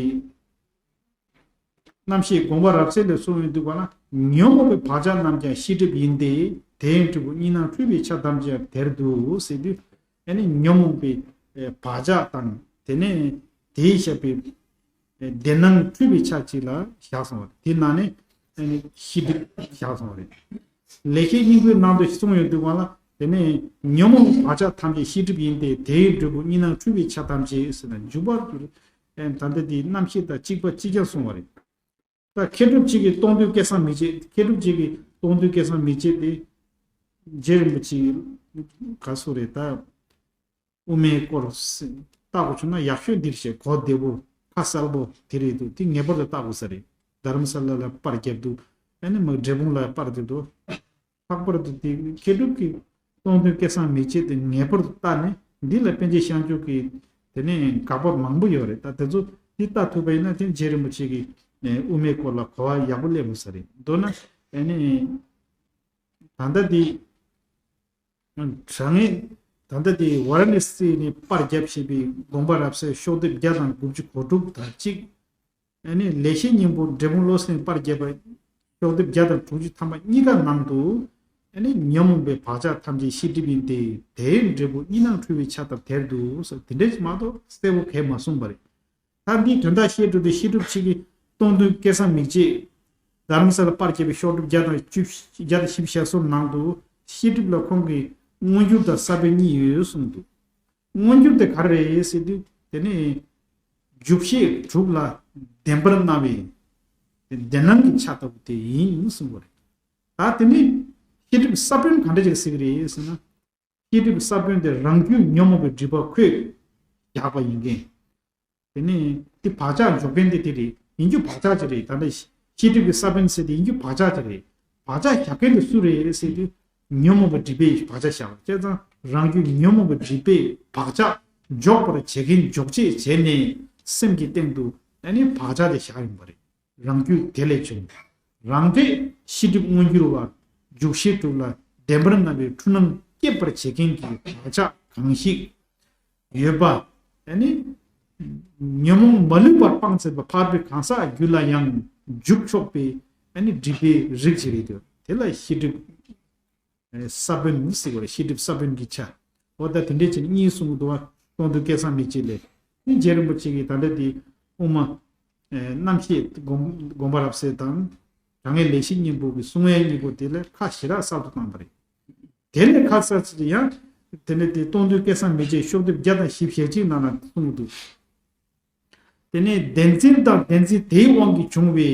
རྣམ་ཤེས་དགོངས་པ་རབ་གསལ་ལས་གསུངས་ཡོང་དུས་ག་ན་ཉོན་མོངས་པའི་བག་ཆགས་རྣམས་ཀྱང་ཤེས་སྒྲིབ་ཡིན་ཏེ། དེའི་འབྲས་བུ་གཉིས་སྣང་འཁྲུལ་པའི་ཆ་ཐམས་ཅད་དེར་འདུ་ཟེར་དུས་ཨ་ནི་ཉོན་མོངས་པའི་བག་ཆགས་དང་དེ་ནས་དེའི་ཤེས་པའི་བདེན་སྣང་འཁྲུལ་པའི་ཆ་གཅིག་ལ་བཞག་སོང་བ་རེད། དེ་ནང་ནས་ཨ་ནི་ཤེས་སྒྲིབ་བཞག་སོང་བ་རེད། ལེགས་བཤད་སྙིང་པོའི་ནང་དུ་གསུངས་ཡོང་དུས་ག་ལ་དེ་ནས་ཉོན་མོངས་བག་ཆགས་ཐམས་ཅད་ཤེས་སྒྲིབ་ཡིན་ཏེ། དེའི་འབྲས་བུ་གཉིས་སྣང་འཁྲུལ་པའི་ཆ་ཐམས་ཅད་ཟེར་ན་འཇུག་པ་ཨེ་ད་ལྟ་དེའི་རྣམ་ཤེས་དང་གཅིག་པ་གཅིག་རྐྱང་གསུངས་པ་རེད། ད་མཁས་གྲུབ་གཅིག་གིས་སྟོང་ཐུན་སྐལ་བཟང་མིག་འབྱེད། མཁས་གྲུབ་གཅིག་གིས་སྟོང་ཐུན་སྐལ་བཟང་མིག་འབྱེད་དེ་རྗེ་རིན་པོ་ཆེ་ག་སུ་རེད་ད། དབུ་མའི་སྐོར་བལྟ་དགོས་བྱུང་ན་ཡག་ཤོས་འདིར་བྱས་གོ་བདེ་པོ་ཁ་གསལ་པོ་དེ་རེད་འདུག་དེ་ངེས་པར་དུ་བལྟ་དགོས་ས་རེད། དྷ་རམ་ས་ལ་ལ་པར་བརྒྱབ་འདུག་ཨ་ནི་མ་འབྲས་སྤུངས་ལ་པར་བརྒྱབ་འདུག་ལྷག་པར་དུ་དེ་མཁས་གྲུབ་ཀྱི་སྟོང་ཐུན་སྐལ་བཟང་མིག་འབྱེད་དེ་ངེས་པར་དུ་བལྟ་ནས། འདི་ལ་པཎ་ཆེན་ཤཱཀྱ་གི་དེ་ནས་དགག་པ་མང་པོ་ཡོད་རེད། ད་དེ་ཚོ་འདི་བལྟ་ཐུབ་པ་ཡིན་ན་དེ་རྗེ་རིན་པོ་ཆེ་གི་དབུ་མའི་སྐོར་ལ་གོ་བ་ཡག་པོ་སླེབས་ཡོང་ས་རེད། མདོར་ན་ཨ་ནི་ད་ལྟ་འདི་དྲང་ངེས་ད་ལྟ་འདི་ཝཱ་ར་ཎ་སི་ནས་པར་བརྒྱབ་བཞིན་པའི་དགོངས་པ་རབ་གསལ་ཤོག་ལྡེབ་བརྒྱ་དང་དགུ་བཅུ་གོ་དྲུག་དང་གཅིག་ཨ་ནི་ལེགས་བཤད་སྙིང་པོ་འབྲས་སྤུངས་བློ་གསལ་པར་བརྒྱབ་པ་ཤོག་ལྡེབ་བརྒྱ་དང་དྲུག་ཅུ་ཐམ་པ་གཉིས་ཀ་ནང་དུ། ཨ་ནི་ཉོན་མོངས་པའི་བག་ཆགས་ཐམས་ཅད་ཤེས་སྒྲིབ་ཡིན་ཏེ། དེའི་འབྲས་བུ་གཉིས་སྣང་འཁྲུལ་པའི་ཆ་ལྟར་དེར་འདུ་ཟེར་དེ་འདྲ་ཞིག་མ་གཏོགས་གསལ་པོ་གང་ཡང་མ་གསུངས་པ་རེད། ད་འདིའི་དོན་དག་བཤད་འགྲོ་དུས་མཁས་གྲུབ་ཅིག་གིས་སྟོང་ཐུན་སྐལ་བཟང་མིག་འབྱེད། དྷ་རམ་ས་ལ་པར་བརྒྱབ་པའི་ཤོག་ལྡེབ་བརྒྱ་དང་བཅུ་བཞི་བརྒྱ་དང་བཞི་བཅུ་ཞེ་གསུམ་ནང་དུ་ཤེས་སྒྲིབ་ལ་ཁོང་གིས་མངོན་གྱུར་དང་ས་བོན་གཉིས་ཡོད་གསུངས་འདུག་མངོན་གྱུར་དེ་ག་རེ་རེད་ཟེར་དུས་དེ་ནི་འཇུག་ཤེས་དྲུག་ལ་བདེན་པར་སྣང་བའི་བདེན་སྣང་གི་ཆ་ལྟ་བུ་དེ་ཡིན་གསུངས་པ་རེད། ད་དེ་ནི་ཤེས་སྒྲིབ་ས་བོན་ག་འདྲ་ཅིག་ཟེར་གི་རེད་ཟེར་ན། ཤེས་སྒྲིབ་ས་བོན་དེ་རང་རྒྱུད་ཉོན་མོངས་པའི་སྒྲིབ་པ་ཁོས་བཞག་པ་ཡིན་མཁན། དེ་ནི་དེ་བག་ཆགས་འཇོག་མཁན་དེ་དེ་རེད། ཡིན་རྒྱུ་བག་ཆགས་ཅིག་རེད། ད་ལྟ་ཤེས་སྒྲིབ་ཀྱི་ས་བོན་ཟེར་དེ་ཡིན་རྒྱུ་བག་ཆགས་ཅིག་རེད། བག་ཆགས་བཞག་མཁན་དེ་སུ་རེད་ཟེར་དུས་ཉོན་མོངས་པའི་སྒྲིབ་པས་བག་ཆགས་བཞག་པ། བྱས་ཙང་རང་རྒྱུད་ཉོན་མོངས་པའི་སྒྲིབ་པས་བག་ཆགས་འཇོག་པར་བྱེད་མཁན་འཇོག་བྱེད་བྱས་ནས་སེམས་ཀྱི་སྟེང་དུ་ཨ་ནི་བག་ཆགས་དེ་བཞག་ཡོང་པ་རེད། རང་རྒྱུད་དེ་ལས་བྱུང་། རང་འབྲས་ཤེས་སྒྲིབ་མངོན་གྱུར་བ། འཇུག་ཤེས་དྲུག་ལ་བདེན་པར་སྣང་བའི་འཁྲུལ་སྣང་སྐྱེད་པར་བྱེད་མཁན་གྱི་བག་ཆགས་གང་ཞིག་ཡོད་པ། ཨ་ནི་ཉོན་མོངས་མ་ལུས་པར་སྤངས་ཚར་བའི་འཕགས་པའི་གང་ཟག་རྒྱུད་ལ་ཡང་འཇུག་ཆོག་པའི་ཨ་ནི་སྒྲིབ་པའི་རིགས་ཅིག་རེད་དེ། དེ་ལ་ཤེས་སྒྲིབ་ས་བོན་ཟེར་བ་རེད། ཤེས་སྒྲིབ་ས་བོན་གྱི་ཆ། འོ་ད་དེ་འདྲས་བྱས་ནས་གཉིས་གསུངས་འདུག་བ། སྟོང་ཐུན་སྐལ་བཟང་མིག་འབྱེད་ལས། ནི་རྗེ་རིན་པོ་ཆེ་གིས་ད་ལྟ་དེ་དབུ་མ་རྣམ་བཤད་དགོངས་དགོངས་པ་རབ་གསལ་དང་། དྲང་ངེས་ལེགས་བཤད་སྙིང་པོ་གི་གསུང་བའི་སྙིང་པོ་དེ་ལས་ཁ་ཞེ་དྲག་གསལ་དུ་བཏང་པ་རེད། དེ་ལས་ཁ་གསལ་ཅིག་ཡང་དེ་ནས་དེ་སྟོང་ཐུན་སྐལ་བཟང་མིག་འབྱེད་ཤོག་ལྡེབ་བརྒྱ་དང་བཞི་བཅུ་ཞེ་གཅིག་ནང་ན་གསུངས་འདུག་དེ་ནས་བདེན་འཛིན་དང་བདེན་འཛིན་དེའི་དབང་གིས་བྱུང་བའི་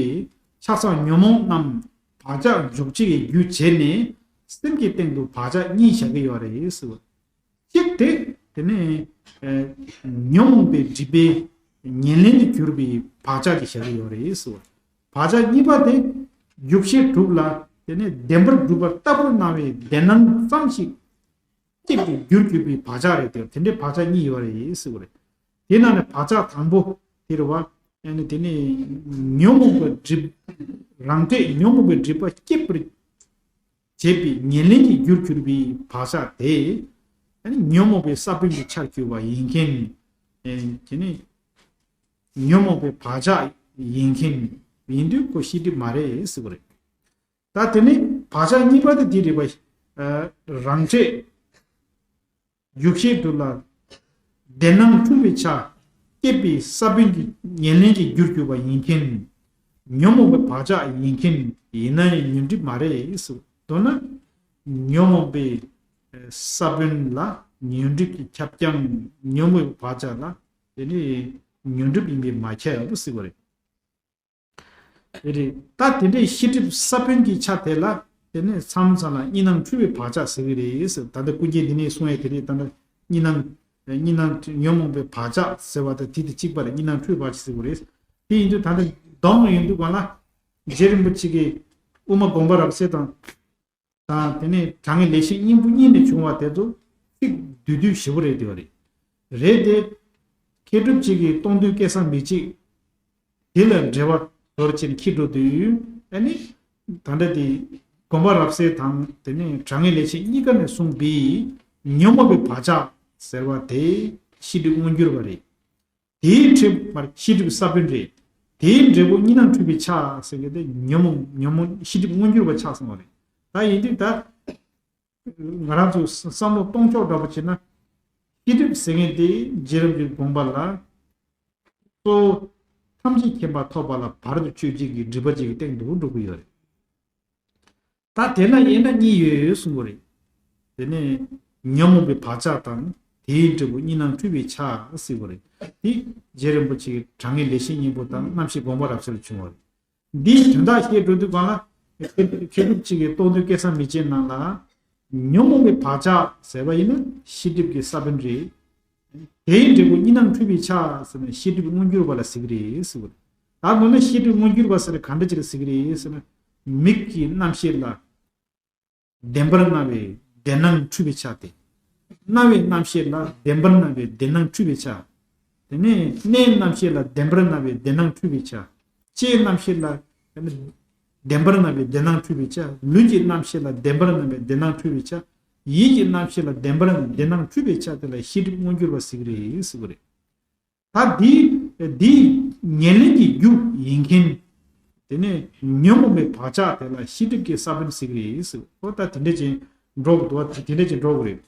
ཆགས་སྡང་ཉོན་མོངས་རྣམས་བག་ཆགས་འཇོག་བྱེད་ཀྱི་རྒྱུ་བྱས་ནས་སེམས་ཀྱི་སྟེང་དུ་བག་ཆགས་གཉིས་བཞག་གི་ཡོད་རེད་ཟེར་བ། གཅིག་དེ་དེ་ནས་ཉོན་མོངས་པའི་སྒྲིབ་པའི་ཉེར་ལེན་དུ་གྱུར་པའི་བག་ཆགས་ཀྱིས་བཞག་གི་ཡོད་རེད་ཟེར་བ། བག་ཆགས་གཉིས་པ་དེ་འཇུག་ཤེས་དྲུག་ལ་ དེ་ནས་བདེན་པར་གྲུབ་པ་ལྟ་བུར་སྣང་བའི་བདེན་སྣང་ཙམ་ཞིག་སྐྱེས་པའི་རྒྱུར་གྱུར་པའི་བག་ཆགས་རེད། དེ་དེ་འདྲའི་བག་ཆགས་གཉིས་ཡོད་རེད་ཟེར་བ་རེད། དེ་ནང་ནས་བག་ཆགས་དང་པོ་དེ་རེད་བ། ཨ་ནི་དེ་ནས་ཉོན་མོངས་པའི་སྒྲིབ། རང་འབྲས་ཉོན་མོངས་པའི་སྒྲིབ་པ་སྐྱེད་པར་བྱེད་པའི་ཉེར་ལེན་གྱི་རྒྱུར་གྱུར་པའི་བག་ཆགས་དེ། ཨ་ནི་ཉོན་མོངས་པའི་ས་བོན་གྱི་ཆར་གྱུར་པ་ཡིན་མཁན། ཨེ་དེ་ནི་ཉོན་མོངས་པའི་བག་ཆགས་ཡིན་མཁན་ཡིན་དུས་ཁོ་ཤེས་སྒྲིབ་མ་རེད་ཟེར་བ་རེད། ད་དེ་ནི་བག་ཆགས་གཉིས་པ་དེ་དེ་རེད་པ། ཨ་རང་འབྲས། རྒྱུ་ཤེས་དྲུག་ལ་བདེན་སྣང་འཁྲུལ་བའི་ཆ་སྐྱེད་པའི་ས་བོན་གྱི་ཉེར་ལེན་གྱི་རྒྱུར་གྱུར་པ་ཡིན་མཁན། ཉོན་མོངས་པའི་བག་ཆགས་ཡིན་མཁན་ཡིན་ན་ཡང་ཉོན་སྒྲིབ་མ་རེད་ཟེར། མདོར་ན་ཉོན་མོངས་པའི་ས་བོན་ལ་ཉོན་སྒྲིབ་ཀྱིས་ཁྱབ་ཀྱང་ཉོན་མོངས་པའི་བག་ཆགས་ལ་དེ་ནི་ཉོན་སྒྲིབ་ཡིན་པས་མ་ཁྱབ་ཟེར་བ་རེད། རེད། ད་དེ་འདྲའི་ཤེས་སྒྲིབ་ས་བོན་གྱི་ཆ་དེ་ལ་དེ་ནས་མཚམས་མཚམས་ལ་གཉིས་སྣང་འཁྲུལ་བའི་བག་ཆགས་ཟེར་གྱི་རེད་ཟེར། ད་ལྟ་ཀུན་མཁྱེན་འདི་ནས་གསུངས་ཡས་དེ་རེད། ད་ལྟ་གཉིས་སྣང་། གཉིས་སྣང་ཉོན་མོངས་པའི་བག་ཆགས་ཟེར་བ་དང་དེ་དེ་གཅིག་པ་རེད། གཉིས་སྣང་འཁྲུལ་བག་ཆགས་ཟེར་བ་རེད། དེ་ཡིན་དུས་ད་ལྟ་སྡོམ་ཡོང་དུས་གང་ལ་རྗེ་རིན་པོ་ཆེ་གིས་དབུ་མ་དགོངས་པ་རབ་གསལ་དང་། དང་དེ་ནས་དྲང་ངེས་ལེགས་བཤད་སྙིང་པོ་གཉིས་ནས་བྱུང་བ་དེ་ཚོ་ཚིག་བསྡུས་བསྡུས་ཞེ་པོ་རེད་འདུག་རེད། རེད་དེ། མཁས་གྲུབ་ཅིག་གིས་སྟོང་ཐུན་སྐལ་བཟང་མི་གཅིག་དེ་ལ་འགྲེལ་པ་ཟོར་ཕྱིན་འཁྱེར་འགྲོ་དུས་ཨ་ནི། ད་ལྟ་དེ་དགོངས་པ་རབ་གསལ་དང་དེ་ནས་དྲང་ངེས་ལེགས་བཤད་གཉིས་ཀ་ནས་གསུངས་པའི་ཉོན་མོངས་པའི་བག་ཆགས་ཟེར་བ་དེ་ཤེས་སྒྲིབ་མངོན་གྱུར་པ་རེད། དེའི་འབྲས་བུ་མར་ཤེས་སྒྲིབ་ས་བོན་རེད། དེའི་འབྲས་བུ་གཉིས་སྣང་འཁྲུལ་པའི་ཆ་ཟེར་གྱི་དེ་ཉོན་མོངས་ཉོན་མོངས་ཤེས་སྒྲིབ་མངོན་གྱུར་པ་ཆགས་སོང་བ་རེད། ད་ཡིན་དུས་ད། ང་རང་ཚོ་བསམ་བློ་གཏོང་ཕྱོགས་འདྲ་པོ་བྱས་ན། ཤེས་སྒྲིབ་ཟེར་མཁན་དེ་རྗེ་རིན་པོ་ཆེའི་དགོངས་པ་ལ། གཙོ་བོ་ཐམས་ཅད་མཁྱེན་པ་ཐོབ་པ་ལ་བར་དུ་གཅོད་བྱེད་ཀྱི་སྒྲིབ་པ་ཅིག་གི་སྟེང་དུ་འགྲོ་གི་ཡོད་རེད། ད་དེ་ན་དབྱེ་ན་གཉིས་ཡོད་གསུང་གི་རེད། དེ་ནས་ཉོན་མོངས་པའི་བག་ཆགས་དང་དེའི་འབྲས་བུ་གཉིས་སྣང་འཁྲུལ་པའི་ཆ་ཟེར་གྱི་རེད། དེ་རྗེ་རིན་པོ་ཆེ་གིས་དྲང་ངེས་ལེགས་བཤད་སྙིང་པོ་དང་རྣམ་བཤད་དགོངས་པ་རབ་གསལ་ལ་བྱུང་བ་རེད། འདིའི་དོན་དག་བཤད་འགྲོ་དུས་གང་ལ། མཁས་གྲུབ་ཅིག་གིས་སྟོང་ཐུན་སྐལ་བཟང་མི་གཅིག་ནང་ལ། ཉོན་མོངས་པའི་བག་ཆགས་ཟེར་བ་ཡིན་ན་ཤེས་སྒྲིབ་ཀྱི་ས་བོན་རེད། དེའི་འབྲས་བུ་གཉིས་སྣང་འཁྲུལ་པའི་ཆ་ཟེར་ན་ཤེས་སྒྲིབ་མངོན་གྱུར་པ་ལ་ཟེར་གྱི་རེད་ཟེར་བ། ད་མདོར་ན་ཤེས་སྒྲིབ་མངོན་གྱུར་པ་ཟེར་ན་ག་འདྲ་ཅིག་ལ་ཟེར་གྱི་རེད་ཟེར་ན། མིག་གི་རྣམ་ཤེས་ལ་བདེན་པར་སྣང་བའི་བདེན་སྣང་འཁྲུལ་པའི་ཆ་སྟེ། རྣ་བའི་རྣམ་ཤེས་ལ་བདེན་པར་སྣང་བའི་བདེན་སྣང་འཁྲུལ་པའི་ཆ། དེ་ནས་སྣའི་རྣམ་ཤེས་ལ་བདེན་པར་སྣང་བའི་བདེན་སྣང་འཁྲུལ་པའི་ཆ། ལྕེའི་རྣམ་ཤེས་ལ་བདེན་པར་སྣང་བའི་བདེན་སྣང་འཁྲུལ་པའི་ཆ། ལུས་ཀྱི་རྣམ་ཤེས་ལ་བདེན་པར་སྣང་བའི་བདེན་སྣང་འཁྲུལ་པའི་ཆ། ཡིད་ཀྱི་རྣམ་ཤེས་ལ་བདེན་པར་སྣང་བའི་བདེན་སྣང་འཁྲུལ་པའི་ཆ་དེ་ལ་ཤེས་སྒྲིབ་མངོན་གྱུར་པ་ཟེར་གྱི་རེད་ཟེར་གྱི་རེད། ད་འདི་འདི་ཉེར་ལེན་གྱི་རྒྱུ་ཡིན་མཁན། དེ་ནས་ཉོན་མོངས་པའི་བག་ཆགས་དེ་ལ་ཤེས་སྒྲིབ་ཀྱི་ས་བོན་ཟེར་གྱི་རེད་ཟེར། ཨོ་ད་དེ་འདྲ་ཅིག་འགྲོ་དགོས་འདུག་བ། དེ་འདྲ་ཅིག་འགྲོ་དགོས་རེད།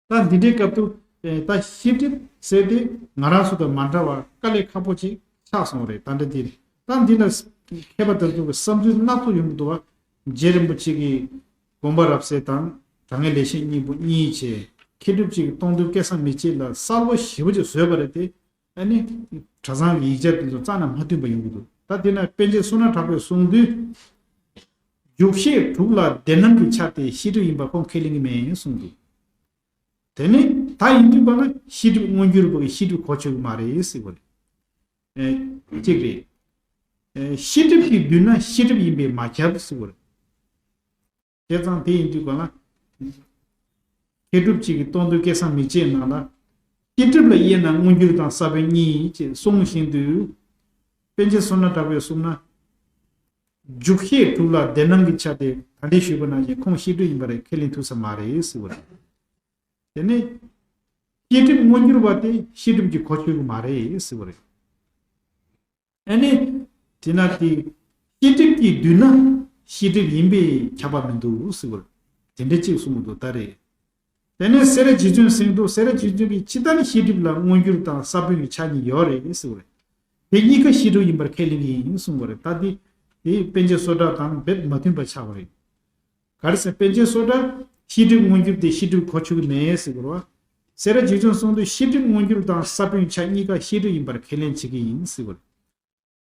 ད་འདི་འདྲའི་སྐབས་དུ། ཨེ་ད་ཤེས་སྒྲིབ་ཟེར་དེ་ང་རང་ཚོ་དང་མ་འདྲ་བར་དཀའ་ལས་ཁག་པོ་ཅིག་ཆགས་སོང་བ་རེད། ད་འདྲ་དེ་རེད། ད་འདི་ལ་མཁས་པ་དེ་ཚོ་གི་བསམ་ཚུལ་སྣ་ཚོགས་ཡོང་གི་འདུག་བ། རྗེ་རིན་པོ་ཆེ་གིས་དགོངས་པ་རབ་གསལ་དང་དྲང་ངེས་ལེགས་བཤད་སྙིང་པོ་གཉིས་བྱས། མཁས་གྲུབ་ཅིག་གིས་སྟོང་ཐུན་སྐལ་བཟང་མི་གཅིག་ལ་གསལ་པོ་ཞེ་པོ་ཅིག་བཟོས་པ་རེད་དེ། ཨ་ནི། གྲྭ་ཚང་གི་ཡིག་ཆ་དེ་ཚོ་རྩ་ནས་མ་མཐུན་པ་ཡོང་གི་འདུག་ད་དེ་ན་པཎ་ཆེན་བསོད་ནམས་གྲགས་པས་གསུངས་དུས། རྒྱུ་ཤེས་དྲུག་ལ་བདེན་སྣང་གི་ཆ་དེ་ཤེས་སྒྲིབ་ཡིན་པ་ཁོང་ཁས་ལེན་གྱི་མེད་གསུངས་འདུག་དེ་ནི་ད་ཡིན་དུས་པ་ན་ཤེས་སྒྲིབ་མངོན་གྱུར་པ་གི་ཤེས་སྒྲིབ་གོ་ཆོད་ཀྱི་མ་རེད་ཟེར་བ་རེད། ཨེ་གཅིག་རེད། ཨེ་ཤེས་སྒྲིབ་ཀྱིས་བསྡུས་ན་ཤེས་སྒྲིབ་ཡིན་པས་མ་ཁྱབ་ཟེར་བ་རེད། བྱས་ཙང་དེ་ཡིན་དུས་གང་ལ། མཁས་གྲུབ་ཅིག་གིས་སྟོང་ཐུན་སྐལ་བཟང་མི་གཅིག་ནང་ལ། ཤེས་སྒྲིབ་ལ་དབྱེ་ན་མངོན་གྱུར་དང་ས་བོན་གཉིས་ཅེས་གསུངས་བཞིན་དུ། པཎ་ཆེན་བསོད་ནམས་གྲགས་པས་གསུངས་ན། རྒྱུ་ཤེས་དྲུག་ལ་བདེན་སྣང་གི་ཆ་དེ་ད་ལྟའི་ཞུས་པ་ནང་བཞིན་ཁོང་ཤེས་སྒྲིབ་ཡིན་པ་རེད། ཁས་ལེན་ཐུབ་ས་མ་རེད་ཟེར་བ་རེད། དེ་ནས། ཤེས་སྒྲིབ་མངོན་གྱུར་བ་དེ་ཤེས་སྒྲིབ་ཀྱི་གོ་ཆོད་ཀྱི་མ་རེད་ཟེར་བ་རེད། ཨ་ནི། དེ་ན་དེ། ཤེས་སྒྲིབ་ཀྱིས་བསྡུས་ན་ཤེས་སྒྲིབ་ཡིན་པས་ཁྱབ་པ་མི་འདུག་ཟེར་བ་རེད། དེ་འདྲ་གཅིག་གསུངས་འདུག་ད་རེད། དེ་ནས་སེ་ར་རྗེ་བཙུན་གསུངས་འདུག་སེ་ར་རྗེ་བཙུན་གྱིས་ཇི་ལྟར་ཤེས་སྒྲིབ་ལ་མངོན་གྱུར་དང་ས་བོན་གྱི་ཆ་གཉིས་ཡོད་རེད་ཟེར་བ་རེད། དེ་གཉིས་ཀ་ཤེས་སྒྲིབ་ཡིན་པར་ཁས་ལེན་གྱི་ཡིན་གསུངས་པ་རེད། ད་དེ། དེ་པཎ་ཆེན་བསོད་གྲགས་དང་རྦད་མ་མཐུན་པ་ཆགས་པ་རེད། ག་རེ་ཟེར་པཎ་ཆེན་བསོད་གྲགས་ཤེས་སྒྲིབ་མངོན་གྱུར་དེ་ཤེས་སྒྲིབ་གོ་ཆོད་ཀྱི་མེད་ཟེར་གྱི་རེད་བ། སེ་ར་རྗེ་བཙུན་གསུངས་དུས་ཤེས་སྒྲིབ་མངོན་གྱུར་དང་ས་བོན་ཆ་གཉིས་ཀ་ཤེས་སྒྲིབ་ཡིན་པར་ཁས་ལེན་བྱེད་ཀྱི་ཡིན་ཟེར་བ་རེད།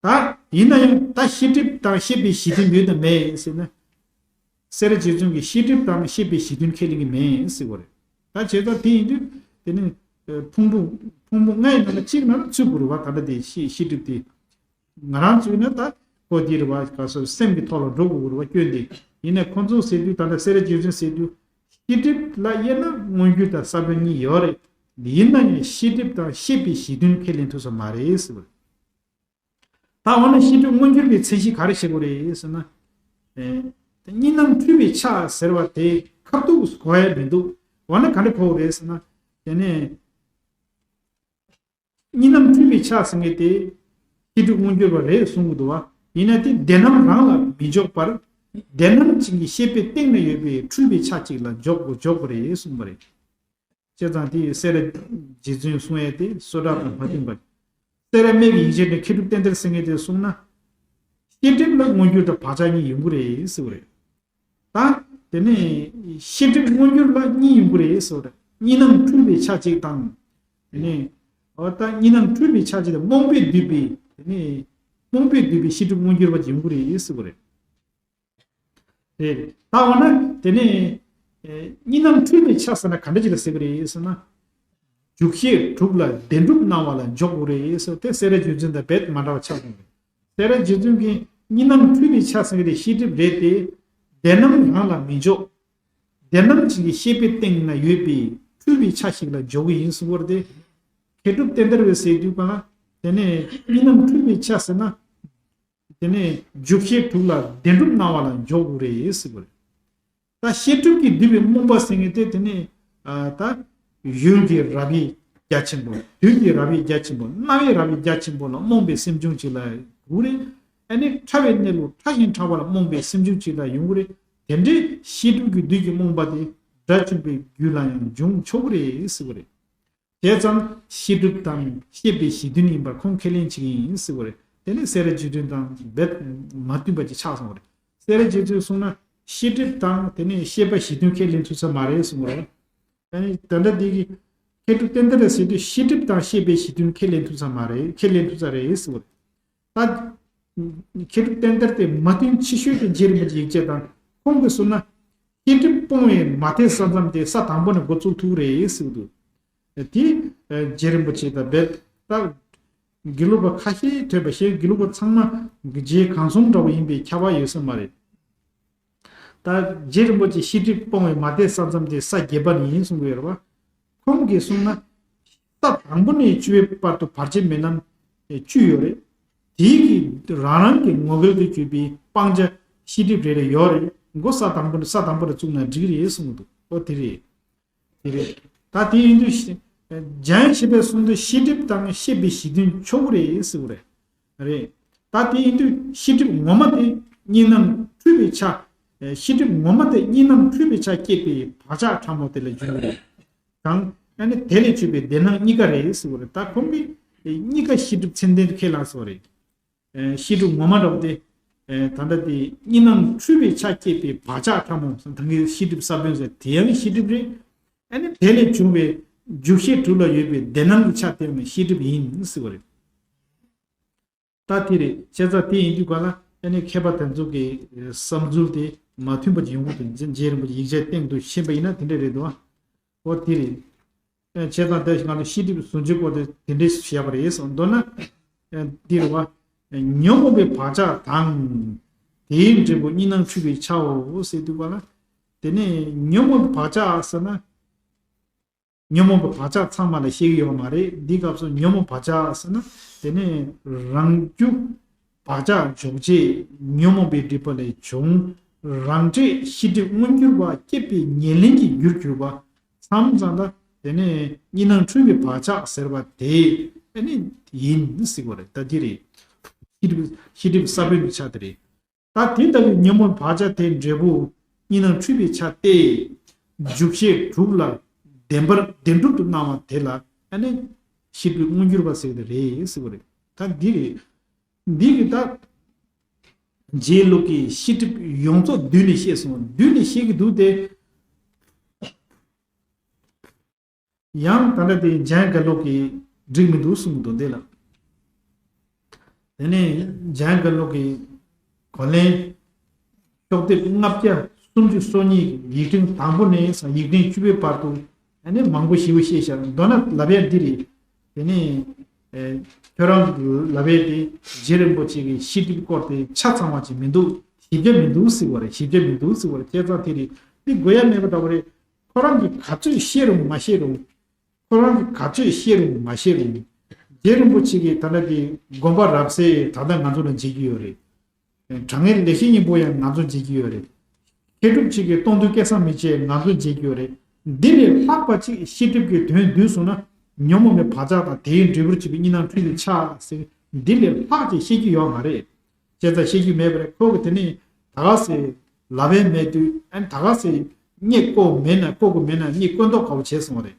ད་ཡིན་ན་ཡང་ད་ཤེས་སྒྲིབ་དང་ཤེས་པའི་གཞི་མཐུན་ཡོད་དམ་མེད་ཟེར་ན། སེ་ར་རྗེ་བཙུན་གྱིས་ཤེས་སྒྲིབ་དང་ཤེས་པའི་གཞི་མཐུན་ཁས་ལེན་གྱི་མེད་ཟེར་བ་རེད། ད་བྱས་ཙང་དེ་ཡིན་དུས་དེ་ནི་ཕུང་པོ་ཕུང་པོ་ལྔའི་ནང་ལ་གཅིག་ནང་ལ་ཚུད་དགོས་རེད་བ། ད་ལྟ་དེ་ཤེས་ཤེས་སྒྲིབ་དེ། ང་རང་ཚོས་ནི་ད་ ཁོ་འདི་རེད་བ། ག་སོ་སེམས་ཀྱི་ཐོག་ལ་འགྲོ་དགོས་རེད་བ། སྐྱོན་དེ། ཡིན་ནའི་ཁོ་ཚོ་ཟེར་དུས། ད་ལྟ་སེ་ར་རྗེ་བཙུན་ཟེར་དུས། ཤེས་སྒྲིབ་ལ་དབྱེ་ན་མངོན་གྱུར་དང་ས་བོན་གཉིས་ཡོད་རེད། ཡིན་ན་ཡང་ཤེས་སྒྲིབ་དང་ཤེས་པའི་གཞི་མཐུན་ཁས་ལེན་ཐུབ་ས་མ་རེད་ཟེར་བ་རེད། ད་འོ་ན་ཤེས་སྒྲིབ་མངོན་གྱུར་པའི་མཚན་གཞི་ག་རེ་བྱེད་དགོས་རེད་ཟེར་ན། ཨེ། གཉིས་སྣང་འཁྲུལ་པའི་ཆ་ཟེར་བ་དེ་ཁ་ཐུག་གོ་ཡ་མི་འདུག་འོ་ན་ག་འདྲ་གོ་དགོས་རེད་ཟེར་ན། དེ་ནས། གཉིས་སྣང་འཁྲུལ་པའི་ཆ་ཟེར་མཁན་དེ་ཤེས་སྒྲིབ་མངོན་གྱུར་པ་རེད་གསུང་གི་འདུག་བ། ཡིན་ན་དེ་བདེན་རྣམ་རང་ལ་མི་འཇོག་པར། བདེན་རྣམ་ཅན་གྱི་ཤེས་པའི་སྟེང་ན་ཡོད་པའི་འཁྲུལ་པའི་ཆ་གཅིག་ལ་འཇོག་དགོས། འཇོག་དགོས་རེད་གསུངས་པ་རེད། བྱས་ཙང་དེ་སེ་ར་རྗེ་བཙུན་གསུང་ཡས་དེ་སོ་ཏྲ་དང་མ་མཐུན་པ། སེ་ར་སྨད་ཀྱི་ཡིག་ཆ་ནས་མཁས་གྲུབ་བསྟན་དར་ཟེར་མཁན་དེ་གསུངས་ན། ཤེས་སྒྲིབ་ལ་མངོན་གྱུར་དང་བག་ཆགས་གཉིས་ཡོང་གི་རེད་ཟེར་བ་རེད། ད། དེ་ནས་ཤེས་སྒྲིབ་མངོན་གྱུར་ལ་གཉིས་ཡོང་གི་རེད་ཟེར་བ་རེད། གཉིས་སྣང་འཁྲུལ་པའི་ཆ་གཅིག་དང་། དེ་ནས། འོ་ད་གཉིས་སྣང་འཁྲུལ་པའི་ཆ་གཅིག་དང་རྨོངས་པས་བསྡུས་པའི། དེ་ནས། རྨོངས་པས་བསྡུས་པའི་ཤེས་སྒྲིབ་མངོན་གྱུར་པ་ཅིག་ཡོང་གི་རེད་ཟེར་བ་རེད། རེད། ད་འོ་ན་དེ་ནས། ཨེ། གཉིས་སྣང་འཁྲུལ་པའི་ཆ་ཟེར་ན་ག་འདྲ་ཅིག་ལ་ཟེར་གི་རེད་ཟེར་ན། འཇུག་ཤེས་དྲུག་ལ་བདེན་གྲུབ་སྣང་བ་ལ་འཇོག་དགོས་རེད་ཟེར་ཏེ། སེ་ར་རྗེ་བཙུན་དང་རྦད་མ་འདྲ་བ་ཆགས་སོང་རེད། སེ་ར་རྗེ་བཙུན་གྱིས་གཉིས་སྣང་འཁྲུལ་པའི་ཆ་ཟེར་གི་རེད། ཤེས་སྒྲིབ་རེད་དེ། བདེན་རྣམ་རང་ལ་མི་འཇོག་བདེན་རྣམ་ཅན་གྱི་ཤེས་པའི་སྟེང་ན་ཡོད་པའི་འཁྲུལ་པའི་ཆ་ཞིག་ལ་འཇོག་གི་ཡིན་གསུངས་པ་རེད་དེ། མཁས་གྲུབ་བསྟན་དར་བས་ཟེར་དུས་ག་ལ། དེ་ནས་གཉིས་སྣང་འཁྲུལ་པའི་ཆ་ཟེར་ན། དེ་ནས་འཇུག་ཤེས་དྲུག་ལ་བདེན་གྲུབ་སྣང་བ་ལ་འཇོག་དགོས་རེད་ཟེར་བ་རེད། ད་ཤེས་སྒྲིབ་ཀྱིས་བསྡུས་པའི་རྨོངས་པ་ཟེར་མཁན་དེ། དེ་ནས། ཨ། ད་ཡུལ་གྱི་རབ་དབྱེ་རྒྱ་ཆེན་པོ། དུས་ཀྱི་རབ་དབྱེ་རྒྱ་ཆེན་པོ། རྣ་བའི་རབ་དབྱེ་རྒྱ་ཆེན་པོ་ལ་རྨོངས་པའི་སེམས་བྱུང་ཅིག་ལ་གོ་གི་རེད། ཨ་ནི་ཕྲ་བའི་གནས་ལུགས་ཕྲ་ཞིང་ཕྲ་བ་ལ་རྨོངས་པའི་སེམས་བྱུང་ཅིག་ལ་ཡོང་གི་རེད། དེ་འདྲའི་ཤེས་སྒྲིབ་ཀྱིས་བསྡུས་ཀྱི་རྨོངས་པ་དེ་དགྲ་བཅོམ་པའི་རྒྱུད་ལ་ཡང་འབྱུང་ཆོག་གི་རེད་ཟེར་བ་རེད། བྱས་ཙང་ཤེས་སྒྲིབ་དང་ཤེས་པའི་གཞི་མཐུན་ཡིན་པར་ཁོང་ཁས་ལེན་བྱེད་ཀྱི་ཡིན་ཟེར་བ་རེད། དེ་ནི་སེ་ར་རྗེ་བཙུན་དང་རྦད་མ་མཐུན་པ་ཅིག་ཆགས་སོང་བ་རེད། སེ་ར་རྗེ་བཙུན་གསུངས་ན་ཤེས་སྒྲིབ་དང་དེ་ནི་ཤེས་པ་གཞི་མཐུན་ཁས་ལེན་ཐུབ་ས་མ་རེད་གསུངས་པ་རེད། ཨ་ནི་ད་ལྟ་འདི་གི་མཁས་གྲུབ་བསྟན་དར་ཟེར་དུས་ཤེས་སྒྲིབ་དང་ཤེས་པའི་གཞི་མཐུན་ཁས་ལེན་ཐུབ་ས་མ་རེད། ཁས་ལེན་ཐུབ་ས་རེད་ཟེར་བ་རེད། ད། མཁས་གྲུབ་བསྟན་དར་དེ་མ་མཐུན་ཆེ་ཤོས་དེ་རྗེ་རིན་པོ་ཆེའི་ཡིག་ཆ་དང་། ཁོང་གིས་གསུངས་ན། ཤེས་སྒྲིབ་སྤོང་བའི་མ་དད་ས་མཚམས་དེ་ས་དང་པོ་ནས་འགོ་བཙུགས་ཐུབ་རེད་ཟེར་གི་འདུག་དེ་རྗེ་རིན་པོ་ཆེ་དང་རྦད། ད་དགེ་ལུགས་པ་ཁ་ཤས་ཐོས་པ་ཞིག་དགེ་ལུགས་པ་ཚང་མ་རྗེ་གང་གསུང་འདྲ་བོ་ཡིན་པའི་ཁྱབ་པ་ཡོད་ས་མ་རེད། ད་རྗེ་རིན་པོ་ཆེ་ཤེས་སྒྲིབ་སྤོང་བའི་མ་དད་ས་མཚམས་དེ་ས་བརྒྱད་པ་ནས་ཡིན་གསུང་གི་ཡོད་རེད་བ། ཁོང་གིས་གསུངས་ན། ས་དང་པོ་ནས་བཅུ་པའི་བར་དུ་བར་ཆད་མེད་ལམ་བཅུ་ཡོད་རེད། དེའི་གི་རང་རང་གི་ངོ་སྐལ་དུ་གྱུར་པའི་སྤང་བྱ་ཤེས་སྒྲིབ་རེ་རེ་ཡོད་རེད། མགོ་ས་དང་པོ་ནས་ས་དང་པོ་ལ་བཙུགས་ན་འགྲིག་རེད་གསུངས་འདུག་ཨོ་དེ་རེད། དེ་རེད། ད་དེ་ཡིན་དུས་ཤེ་འཇམ་དབྱངས་བཞད་པས་གསུངས་དུས་ཤེས་སྒྲིབ་དང་ཤེས་པའི་གཞི་མཐུན་ཆོག་གི་རེད་ཟེར་བ་རེད། རེད། ད་དེ་ཡིན་དུས་ཤེས་སྒྲིབ་ངོ་མ་དེ་གཉིས་སྣང་འཁྲུལ་པའི་ཆ། ཤེས་སྒྲིབ་ངོ་མ་དེ་གཉིས་སྣང་འཁྲུལ་པའི་ཆ་སྐྱེད་པའི་བག་ཆགས་ཕྲ་མོ་དེ་ལ་འཇུག་གི་རེད། དང་། ཨ་ནི་དེ་ལས་བྱུང་བའི་བདེན་སྣང་གཉིས་ཀ་རེད་ཟེར་བ་རེད། ད་ཁོང་གིས་གཉིས་ཀ་ཤེས་སྒྲིབ་ཚད་ལྡན་དུ་ཁས་བླངས་ཟེར་བ་རེད། ཨེ། ཤེས་སྒྲིབ་ངོ་མ་འདྲ་བོ་དེ། ཨེ། ད་ལྟ་དེ་གཉིས་སྣང་འཁྲུལ་པའི་ཆ་སྐྱེད་པའི་བག་ཆགས་ཕྲ་མོ་ཟེར། ད་གིན་ཤེས་སྒྲིབ་ས་བོན་ཟེར་དེ་ཡང་ཤེས་སྒྲིབ་རེད། ཨ་ནི་དེ་ལས་བྱུང་བའི་འཇུག་ཤེས་དྲུག་ལ་ཡོད་པའི་བདེན་སྣང་གི་ཆ་དེ་ཡང་ཤེས་སྒྲིབ་ཡིན་ཟེར་བ་རེད། ད་དེ་རེད། བྱས་ཙང་དེ་ཡིན་དུས་ག་ལ་ཨ་ནི་མཁས་པ་དེ་ཚོ་གི་བསམ་ཚུལ་དེ་མ་མཐུན་པ་ཅིག་ཡོང་གི་འདུག་རྗེ་རིན་པོ་ཆེ་ཡིག་ཆའི་སྟེང་དུ་ཕྱིན་པ་ཡིན་ན་དེ་འདྲ་རེད་འདུག་ཨོ་དེ་རེད། ཨ། བྱས་ཙང་དེ་ང་ཚོ་ཤེས་སྒྲིབ་ཟུང་འཇུག་སྐོར་དེ་དེ་འདྲས་བཤད་པ་རེད་གསུངས། མདོར་ན། ཨ། འདི་རེད་བ། ཉོན་མོངས་པའི་བག་ཆགས་དང་། དེའི་འབྲས་བུ་གཉིས་སྣང་འཁྲུལ་པའི་ཆའོ་ཟེར་དུས་ག་ལ། དེ་ནས་ཉོན་མོངས་པའི་བག་ཆགས་ཟེར་ན། ཉོན་མོངས་པའི་བག་ཆགས་ཚང་མ་ལ་བཤད་ཀྱི་ཡོད་མ་རེད། འདིའི་སྐབས་སུ་ཉོན་མོངས་བག་ཆགས་ཟེར་ན། དེ་ནས་རང་རྒྱུ་བག་ཆགས་འཇོག་བྱེད་ཉོན་མོངས་པའི་སྒྲིབ་པ་ལས་བྱུང་། རང་འབྲས་ཤེས་སྒྲིབ་མངོན་གྱུར་པ་སྐྱེད་པའི་ཉེར་ལེན་གྱི་རྒྱུར་གྱུར་པ་ཚང་ཙང་ལ། དེ་ནས་གཉིས་སྣང་འཁྲུལ་པའི་བག་ཆགས་ཟེར་བ་དེ་ཨ་ནི་ཡིན་ཟེར་བ་རེད། ད་འདི་རེད། ཤེས་སྒྲིབ་ཤེས་སྒྲིབ་ས་བོན་གྱི་ཆ་དེ་རེད། ད་དེ་ལྟ་བུའི་ཉོན་མོངས་བག་ཆགས་དེའི་འབྲས་བུ་གཉིས་སྣང་འཁྲུལ་པའི་ཆ་སྟེ། འཇུག་ཤེས་དྲུག་ལ་བདེན་པར་བདེན་གྲུབ་ཏུ་སྣང་བ་དེ་ལ་ཨ་ནི་ཤེས་སྒྲིབ་མངོན་གྱུར་པ་ཟེར་གྱི་རེད་ཟེར་བ་རེད། ད་འདི་རེད། འདི་གི་ད་རྗེའི་ལུགས་ཀྱི་ཤེས་སྒྲིབ་ཡོངས་རྫོགས་བསྡུས་ནས་བཤད་སོང་། བསྡུས་ནས་བཤད་ཀྱི་འདུག་སྟེ། ཡང་ད་ལྟ་དེ་འཇམ་དབྱངས་དགའ་ལོ་གིས་འགྲིག་མི་འདུག་གསུངས་འདུག་འདི་ལ། དེ་ནས་འཇམ་དབྱངས་དགའ་ལོ་གིས་གོ་ལན། ཤོག་ལྡེབ་ལྔ་བརྒྱ་སུམ་ཅུ་སོ་གཉིས་ཡིག་ཕྲེང་དང་པོ་ནས་ཡིག་ཕྲེང་བཅུ་པའི་བར་དུ་ཨ་ནི་མང་པོ་ཞེ་པོ་བཤད་བཞག་མདོར་ན་ལབ་ཡ་འདི་རེད། དེ་ནས་ ཨེ། ཁྱོད་རང་གི་ལབ་པ་དེ་རྗེ་རིན་པོ་ཆེ་གི་ཤེས་སྒྲིབ་སྐོར་དེ་ཆ་ཚང་བ་ཅིག་མི་འདུག་ཞིབ་ཆ་མི་འདུག་ཟེར་བ་རེད། ཞིབ་ཆ་མི་འདུག་ཟེར་བ་རེད། བྱས་ཙང་དེ་རེད། འདི་དགོས་ཡ་མེད་པ་འདྲ་བོ་རེད། ཁོ་རང་གིས་ག་ཚོད་བཤད་རུང་མ་བཤད་རུང་། ཁོ་རང་གིས་ག་ཚོད་བཤད་རུང་མ་བཤད་རུང་། རྗེ་རིན་པོ་ཆེ་གིས་ད་ལྟ་དེ་དགོངས་པ་རབ་གསལ་ད་ལྟ་ང་ཚོ་ལ་མཇལ་གྱི་ཡོད་རེད། དྲང་ངེས་ལེགས་བཤད་སྙིང་པོ་ཡང་ང་ཚོ་མཇལ་གྱི་ཡོད་རེད། མཁས་གྲུབ་ཅིག་གིས་སྟོང་ཐུན་སྐལ་བཟང་མི་ཕྱེད་ང་ཚོ་མཇལ་གྱི་ཡོད་རེད། འདི་ལས་ལྷག་པ་ཅིག་ཤེས་སྒྲིབ་ཀྱི་དོན་བསྡུས་སོང་ན་ཉོན་མོངས་པའི་བག་ཆགས་དང་དེའི་འབྲས་བུར་གྱུར་པའི་གཉིས་སྣང་འཁྲུལ་པའི་ཆ་ཟེར། འདི་ལས་ལྷག་ཅིག་ཤེས་ཀྱི་ཡོད་མ་རེད། བྱས་ཙང་ཤེས་ཀྱི་མེད་པ་རེད། ཁོ་གིས་དེ་ནས་ད་ག་སེ་ལབ་པའི་མེད་དུས་ཨ་ནི་ད་ག་སེ་རྙེད་ཀྱི་མེད་ན་ཀྱི་མེད་ན་རྙེད་ཀྱི་མདོག་ཁ་པོ་བྱས་སོང་བ་རེད།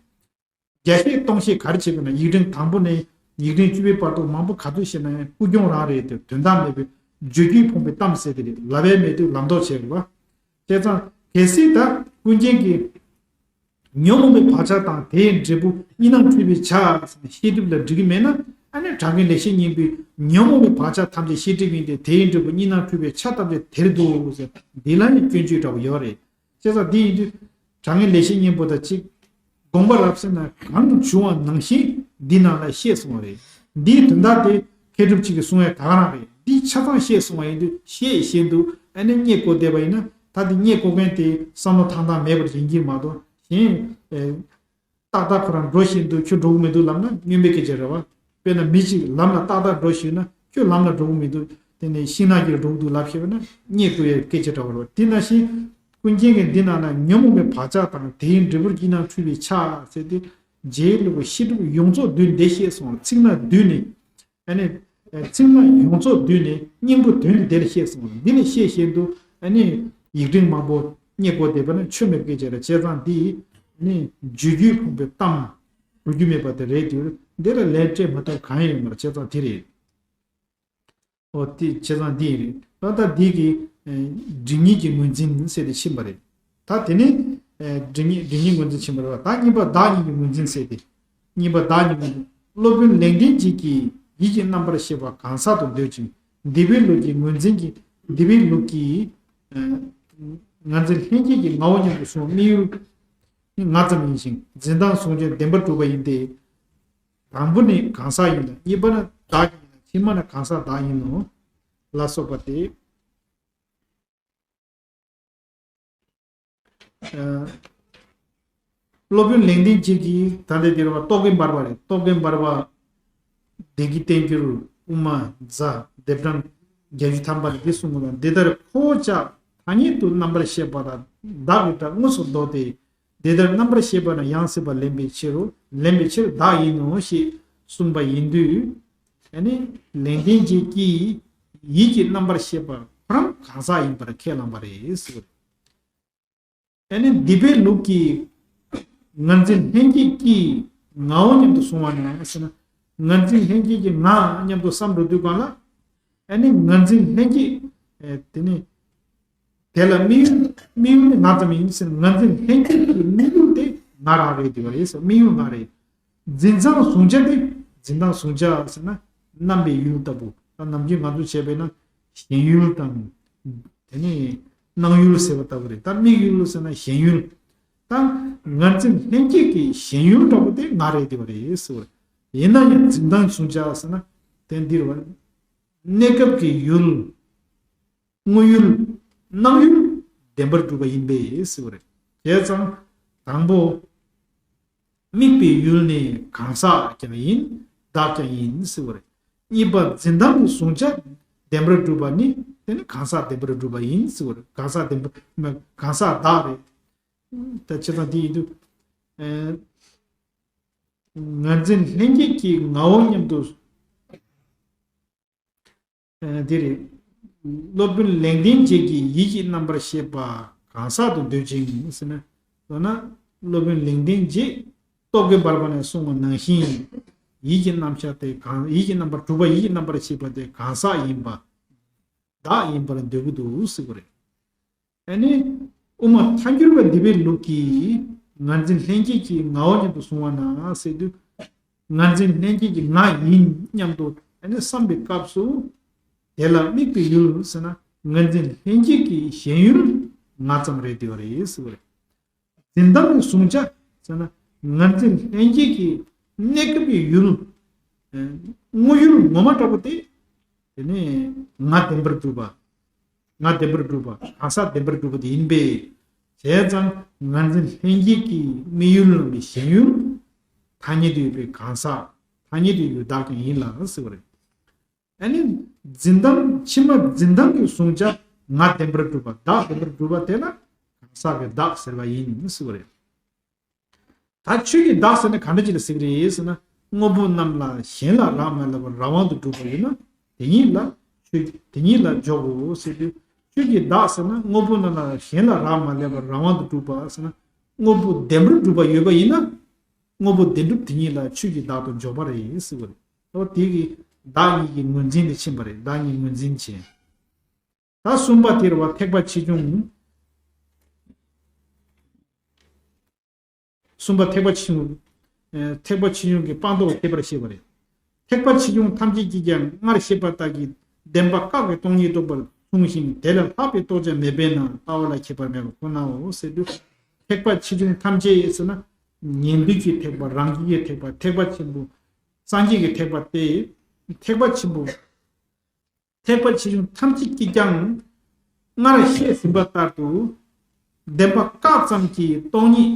རྒྱ་བཤད་སྟོང་བཤད་ག་རེ་བྱེད་དགོས་ན་ཡིག་ཕྲེང་དང་པོ་ནས་ཡིག་ཕྲེང་བཅུ་པའི་བར་དུ་མང་པོ་ག་ཚོད་བཤད་ན་ཡང་ཀུན་འབྱུང་རང་རེད་དེ། དོན་དག་མེད་པའི་བརྗོད་རྒྱུད་ཕོངས་པའི་གཏམ་ཟེར་དེ་རེད། ལབ་པའི་མེད་དུས་ལབ་མདོག་བྱེད་དགོས་པ། བྱས་ཙང་གལ་སྲིད་ད་ཀུན་མཁྱེན་གྱིས་ཉོན་མོངས་པའི་བག་ཆགས་དང་དེའི་འབྲས་བུ་གཉིས་སྣང་འཁྲུལ་པའི་ཆ་ཟེར་ནས་ཤེས་སྒྲིབ་ལ་འགྲིག་གི་མེད་ན་ཨ་ནི་དྲང་ངེས་ལེགས་བཤད་སྙིང་པོས་ཉོན་མོངས་པའི་བག་ཆགས་ཐམས་ཅད་ཤེས་སྒྲིབ་ཡིན་ཏེ་དེའི་འབྲས་བུ་གཉིས་སྣང་འཁྲུལ་པའི་ཆ་ཐམས་ཅད་དེར་འདུག་ཟེར། འདི་ལ་ཡང་སྐྱོན་བརྗོད་འདྲ་བོ་ཡོད་རེད། བྱས་ཙང་འདི་ཡིན་དུས་དྲང་ངེས་ལེགས་བཤད་སྙིང་པོ་དང་གཅིག་དགོངས་པ་རབ་གསལ་ན་གང་བྱུང་བ་ནང་བཞིན་འདི་ནང་ལ་བཤད་སོང་བ་རེད། འདིའི་དོན་དག་དེ་མཁས་གྲུབ་ཅིག་གིས་གསུང་ཡ་ད་ག་རང་རེད། འདི་ཆ་ཚང་བཤད་སོང་བ་ཡིན་དུས་བཤད་བཤད་འདུག་ཨ་ནི་རྙེད་དགོས་བསྡད་པ་ཡིན་ན་ད་འདི་རྙེད་དགོས་མཁན་དེ་བསམ་བློ་ཐང་ཐང་མེད་པར་ཡིན་གྱི་མ་གཏོགས་གཞན། ཏག་ཏག་ཁོ་རང་འགྲོ་བཞིན་འདུག་ཁྱོད་འགྲོ་གི་མི་འདུག་ལབ་ན་སྨྱོན་པའི་སྐད་ཆ་རེད་བ། དཔེར་ན་མི་གཅིག་ལམ་ལ་ཏག་ཏག་འགྲོ་བཞིན་ན་ཁྱོད་ལམ་ལ་འགྲོ་གི་མི་འདུག་དེ་ནས་ཤིང་ནགས་ཀྱི་འགྲོ་གི་འདུག་ལབ་ཤེས་པ་ན་རྙེད་དགོས་ཡའི་སྐད་ཆ་འདྲ་བོ་རེད། དེ་ནང་བཞིན་ཀུན་མཁྱེན་གྱིས་འདི་ནང་ན་ཉོན་མོངས་པའི་བག་ཆགས་དང་དེའི་འབྲས་བུར་གྱི་ནང་འཁྲུལ་པའི་ཆ་ཟེར་ཏེ་རྗེའི་ལུས་པོ་ཤེས་སྒྲིབ་ཡོངས་རྫོགས་བསྡུས་འདི་བཤད་སོང་། ཚིག་སྣ་བསྡུས་ནས་ཨ་ནི་ཚིག་སྣ་ཡོངས་རྫོགས་བསྡུས་ནས་སྙིང་པོ་དོན་དེ་འདིར་བཤད་སོང་། འདི་ལས་བཤད་བཤད་དུ་ཨ་ནི་ཡིག་ཕྲེང་མང་པོ་རྙེད་དགོས་བསྡད་པ་ནི་ཆོས་མེད་སྐད་ཆ་རེད། བྱས་ཙང་འདི་ནི་བརྗོད་རྒྱུད་ཕོངས་པའི་གཏམ། གོ་རྒྱུ་མེད་པ་དེ་རེད་དུས་འདི་ལ་ལན་སྤྲད་མ་ཐུབ་གང་ཡང་ཡོད་མ་རེད། བྱས་ཙང་དེ་རེད། ཨོ་དེ་བྱས་ཙང་འདི་ཡིན་རེད། ད་ལྟ་འདི་གི་སྒྲིབ་གཉིས་ཀྱི་ངོས་འཛིན་ཟེར་ཏེ་ཕྱིན་པ་རེད། ད་དེ་ནི་སྒྲིབ་གཉིས་སྒྲིབ་གཉིས་ངོས་འཛིན་ཕྱིན་པ་རེད། ད་གཉིས་པ་བདག་གཉིས་ཀྱི་ངོས་འཛིན་ཟེར་ཏེ། གཉིས་པ་བདག་གཉིས་ཀྱི་ངོས་འཛིན། སློབ་དཔོན་ལེགས་ལྡན་འབྱེད་ཀྱིས་ཡིད་ཀྱི་རྣམ་པར་ཤེས་པ་གང་ཟག་ཏུ་འདོད་ཅིང་སྡིག་པའི་ལུགས་ཀྱི་ངོས་འཛིན་གྱི་སྡིག་པའི་ལུགས་ཀྱི་ངར་འཛིན་ལྷན་སྐྱེས་ཀྱི་ངའོ་སྙམ་དུ་བཟུང་དམིགས་ཡུལ་ནི་ང་ཙམ་ཡིན་ཞིང་འཛིན་སྟངས་བཟུང་བྱས་བདེན་པར་གྲུབ་པ་ཡིན་ཏེ། དང་པོ་ནི་གང་ཟག་ཡིན་ལ། གཉིས་པ་ནི་བདག་ཡིན་ལ། ཕྱི་མ་ནི་གང་ཟག་བདག་ཡིན་ནོ། ལ་སོགས་པ་སྟེ། ཨ། སློབ་དཔོན་ལེགས་ལྡན་འབྱེད་ཀྱིས་ད་ལྟའི་འདིར་བ་རྟོག་གེ་འབར་བ་རེད། རྟོག་གེ་འབར་བ། བདེ་སྐྱིད་བསྟན་འགྱུར། དབུ་མ། རྫ། ལྡེབ་གྲངས་བརྒྱད་ཅུ་ཐམ་པ་ནས་འདི་གསུང་གི་ལ། འདི་ལྟར་ཁོ་བོ་ཅག་ཐ་སྙད་དུ་རྣམ་པར་ཤེས་པ་དང་བདག་གི་སྒྲ་དངོས་སུ་ལྡོག་སྟེ། དེ་ལྟར་རྣམ་པར་ཤེས་པ་ན་ཡང་སྲིད་པ་ལེན་པའི་ཕྱིར་རོ། ལེན་པའི་ཕྱིར་བདག་ཡིན་ནོ་ཞེས་གསུངས་པ་ཡིན་དུས། ཨ་ནི་ལེགས་ལྡན་འབྱེད་ཀྱིས་ཡིད་ཀྱི་རྣམ་པར་ཤེས་པ་ཁོ་རང་གང་ཟག་ཡིན་པར་ཁས་བླངས་པ་རེད་ཟེར། ཨ་ནི་སྡིག་པའི་ལུགས་ཀྱི་ངར་འཛིན་ལྷན་སྐྱེས་ཀྱི་ངའོ་སྙམ་དུ་བཟུང་བ་ན་ཟེར་ན། ངར་འཛིན་ལྷན་སྐྱེས་ཀྱི་ང་སྙམ་དུ་བསམ་འགྲོ་དུས་གང་ལ། ཨ་ནི་ངར་འཛིན་ལྷན་སྐྱེས། ཨེ། དེ་ནི། དེ་ལ་དམིགས་ཡུལ། དམིགས་ཡུལ་ནི་ང་ཙམ་ཡིན་ཟེར། ངར་འཛིན་ལྷན་སྐྱེས་ཀྱི་དམིགས་ཡུལ་དེ་ང་རང་རེད་དེ་བ་རེད་ཟེར། དམིགས་ཡུལ་ང་རེད། འཛིན་སྟངས་བཟུང་བྱ་དེ། འཛིན་སྟངས་བཟུང་བྱ་ཟེར་ན་རྣམ་པའི་ཡུལ་ལྟ་བུ། ད་ནམ་རྒྱུན་ང་ཚོ་བྱས་པས་ན་ཞེན་ཡུལ་དང་། དེ་ནི་སྣང་ཡུལ་ཟེར་བ་ལྟ་བུ་རེད། ད་དམིགས་ཡུལ་ཟེར་ན་ཞེན་ཡུལ། ད་ངར་འཛིན་ལྷན་སྐྱེས་ཀྱི་ཞེན་ཡུལ་འདྲ་པོ་དེ་ང་རེད་དེ་བ་རེད་ཟེར་བ་རེད། ཡིན་ན་ཡང་འཛིན་སྟངས་བཟུང་བྱ་ཟེར་ན་དེ་འདིར་བ། གནས་སྐབས་ཀྱི་ཡུལ། དངོས་ཡུལ། སྣང་ཡུལ་བདེན་པར་གྲུབ་པ་ཡིན་པས་ཟེར་བ་རེད། བྱས་ཙང་དང་པོ། དམིགས་པའི་ཡུལ་ནི་གང་ཟག་ཀྱང་ཡིན། བདག་ཀྱང་ཡིན་ཟེར་བ་རེད། གཉིས་པ་འཛིན་སྟངས་ཀྱི་བཟུང་བྱ་བདེན་པར་གྲུབ་པ་ནི་དེ་ནི་གང་ཟག་བདེན་པར་གྲུབ་པ་ཡིན་ཟེར་བ་རེད། གང་ཟག་བདེན་པ། གང་ཟག་བདག་རེད། ད་བྱས་ཙང་དེ་ཡིན་དུས། ཨ། ངར་འཛིན་ལྷན་སྐྱེས་ཀྱི་ངའོ་སྙམ་དུ། ཨ། དེ་རེད། སློབ་དཔོན་ལེགས་ལྡན་འབྱེད་ཀྱིས་ཡིད་ཀྱི་རྣམ་པར་ཤེས་པ་གང་ཟག་ཏུ་འདོད་ཅིང་ཟེར་ན། མདོར་ན་སློབ་དཔོན་ལེགས་ལྡན་འབྱེད་རྟོག་གེ་འབར་བ་ནས་གསུངས་པ་ནང་བཞིན། ཡིད་ཀྱི་རྣམ་གཞག་དེ་གང་། ཡིད་ཀྱི་རྣམ་པར་གྲུབ་པ། ཡིད་ཀྱི་རྣམ་པར་ཤེས་པ་དེ་གང་ཟག་ཡིན་པ། བདག་ཡིན་པར་འདོད་ཀྱི་འདུག་ཟེར་གྱི་རེད། ཨ་ནི། དབུ་མ་ཐལ་འགྱུར་བ་སྡིག་པའི་ལུགས་ཀྱིས་ངར་འཛིན་ལྷན་སྐྱེས་ཀྱི་ངའོ་སྙམ་དུ་བཟུང་བ་ན་ཟེར་དུས། ངར་འཛིན་ལྷན་སྐྱེས་ཀྱི་ང་ཡིན་སྙམ་དུ་ཨ་ནི་བསམ་པའི་སྐབས་སུ། དེ་ལ་དམིགས་པའི་ཡུལ་ཟེར་ན་ངར་འཛིན་ལྷན་སྐྱེས་ཀྱི་ཞེན་ཡུལ་ང་ཙམ་རེད་དེ་བ་རེད་ཟེར་བ་རེད། འཛིན་སྟངས་ཀྱི་བཟུང་བྱ་ཟེར་ན་ངར་འཛིན་ལྷན་སྐྱེས་ཀྱི་གནས་སྐབས་ཀྱི་ཡུལ། དངོས་ཡུལ་ངོ་མ་འདྲ་པོ་དེ། དེ་ནི་ང་བདེན་པར་གྲུབ་པ། ང་བདེན་པར་གྲུབ་པ། གང་ཟག་བདེན་པར་གྲུབ་པ་དེ་ཡིན་པས། བྱས་ཙང་ངར་འཛིན་ལྷན་སྐྱེས་ཀྱི་དམིགས་ཡུལ་རྣམ་པའི་ཞེན་ཡུལ། ཐ་སྙད་དུ་ཡོད་པའི་གང་ཟག་ཐ་སྙད་དུ་ཡོད་བདག་ཀྱང་ཡིན་ལ་ཟེར་བ་རེད། ཨ་ནི་འཛིན་སྟངས་ཕྱི་མ་འཛིན་སྟངས་ཀྱི་བཟུང་བྱ་ང་བདེན་པར་གྲུབ་པ་བདག་བདེན་པར་གྲུབ་པ་དེ་ལ་གང་ཟག་གི་བདག་ཟེར་བ་ཡིན་ཟེར་བ་རེད། ད་ཆོས་ཀྱི་བདག་ཟེར་ན་ག་འདྲ་ཅིག་ལ་ཟེར་གི་རེད་ཟེར་ན། དངོས་པོ་རྣམས་ལ་གཞན་ལ་རག་མ་ལས་པར་རང་དབང་དུ་གྲུབ་པ་ཡིན་ན། དེ་ཉིད་ལ་ཆོས་དེ་ཉིད་ལ་འཇོག་གོ་ཟེར་དུས། ཆོས་ཀྱི་བདག་ཟེར་ན་དངོས་པོ་རྣམས་ལ་གཞན་ལ་རག་མ་ལས་པར་རང་དབང་དུ་གྲུབ་པ་ཟེར་ན། དངོས་པོ་བདེན་པར་གྲུབ་པ་ཡོད་པ་ཡིན་ན། དངོས་པོ་བདེན་གྲུབ་དེ་ཉིད་ལ་ཆོས་ཀྱི་བདག་ཏུ་འཇོག་པ་རེད་ཟེར་བ་རེད། ཨོ་དེ་གི་བདག་ཉིད་ཀྱི་ངོས་འཛིན་དེ་ཕྱིན་པ་རེད། བདག་ཉིད་ངོས་འཛིན་བྱས། ད་གསུམ་པ་དེ་རེད་བ། ཐེག་པ་ཆེ་ཆུང་། གསུམ་པ་ཐེག་པ་ཆེ་ཆུང་། ཨེ། ཐེག་པ་ཆེ་ཆུང་གི་སྤངས་རྟོགས་ཁྱད་པར་བཤད་པ་རེད། ཐེག་པ་ཆེ་ཆུང་ཐམས་ཅད་ཀྱིས་ཀྱང་སྔར་བཤད་པ་ལྟར་གྱི་བདེན་པ་བཀག་པའི་སྟོང་ཉིད་རྟོགས་པར་མཚུངས་ཤིང་། དེ་ལས་ལྷག་པའི་རྟོགས་བྱ་མེད་པས་ན་ལྟ་བ་ལ་ཁྱད་པར་མེད་པ་ཁོ་ནའོ་ཟེར་དུས། ཐེག་པ་ཆེ་ཆུང་ཐམས་ཅད་ཟེར་ན། ཉན་ཐོས་ཀྱི་ཐེག་པ། རང་རྒྱལ་གྱི་ཐེག་པ། ཐེག་པ་ཆེན་པོ། སངས་རྒྱས་ཀྱི་ཐེག་པ་སྟེ། ཐེག་པ་ཆེན་པོ། ཐེག་པ་ཆེ་ཆུང་ཐམས་ཅད་ཀྱིས་ཀྱང་སྔར་བཤད་ཟིན་པ་ལྟར་དུ་བདེན་པ་བཀག་ཙམ་གྱིས་སྟོང་ཉིད་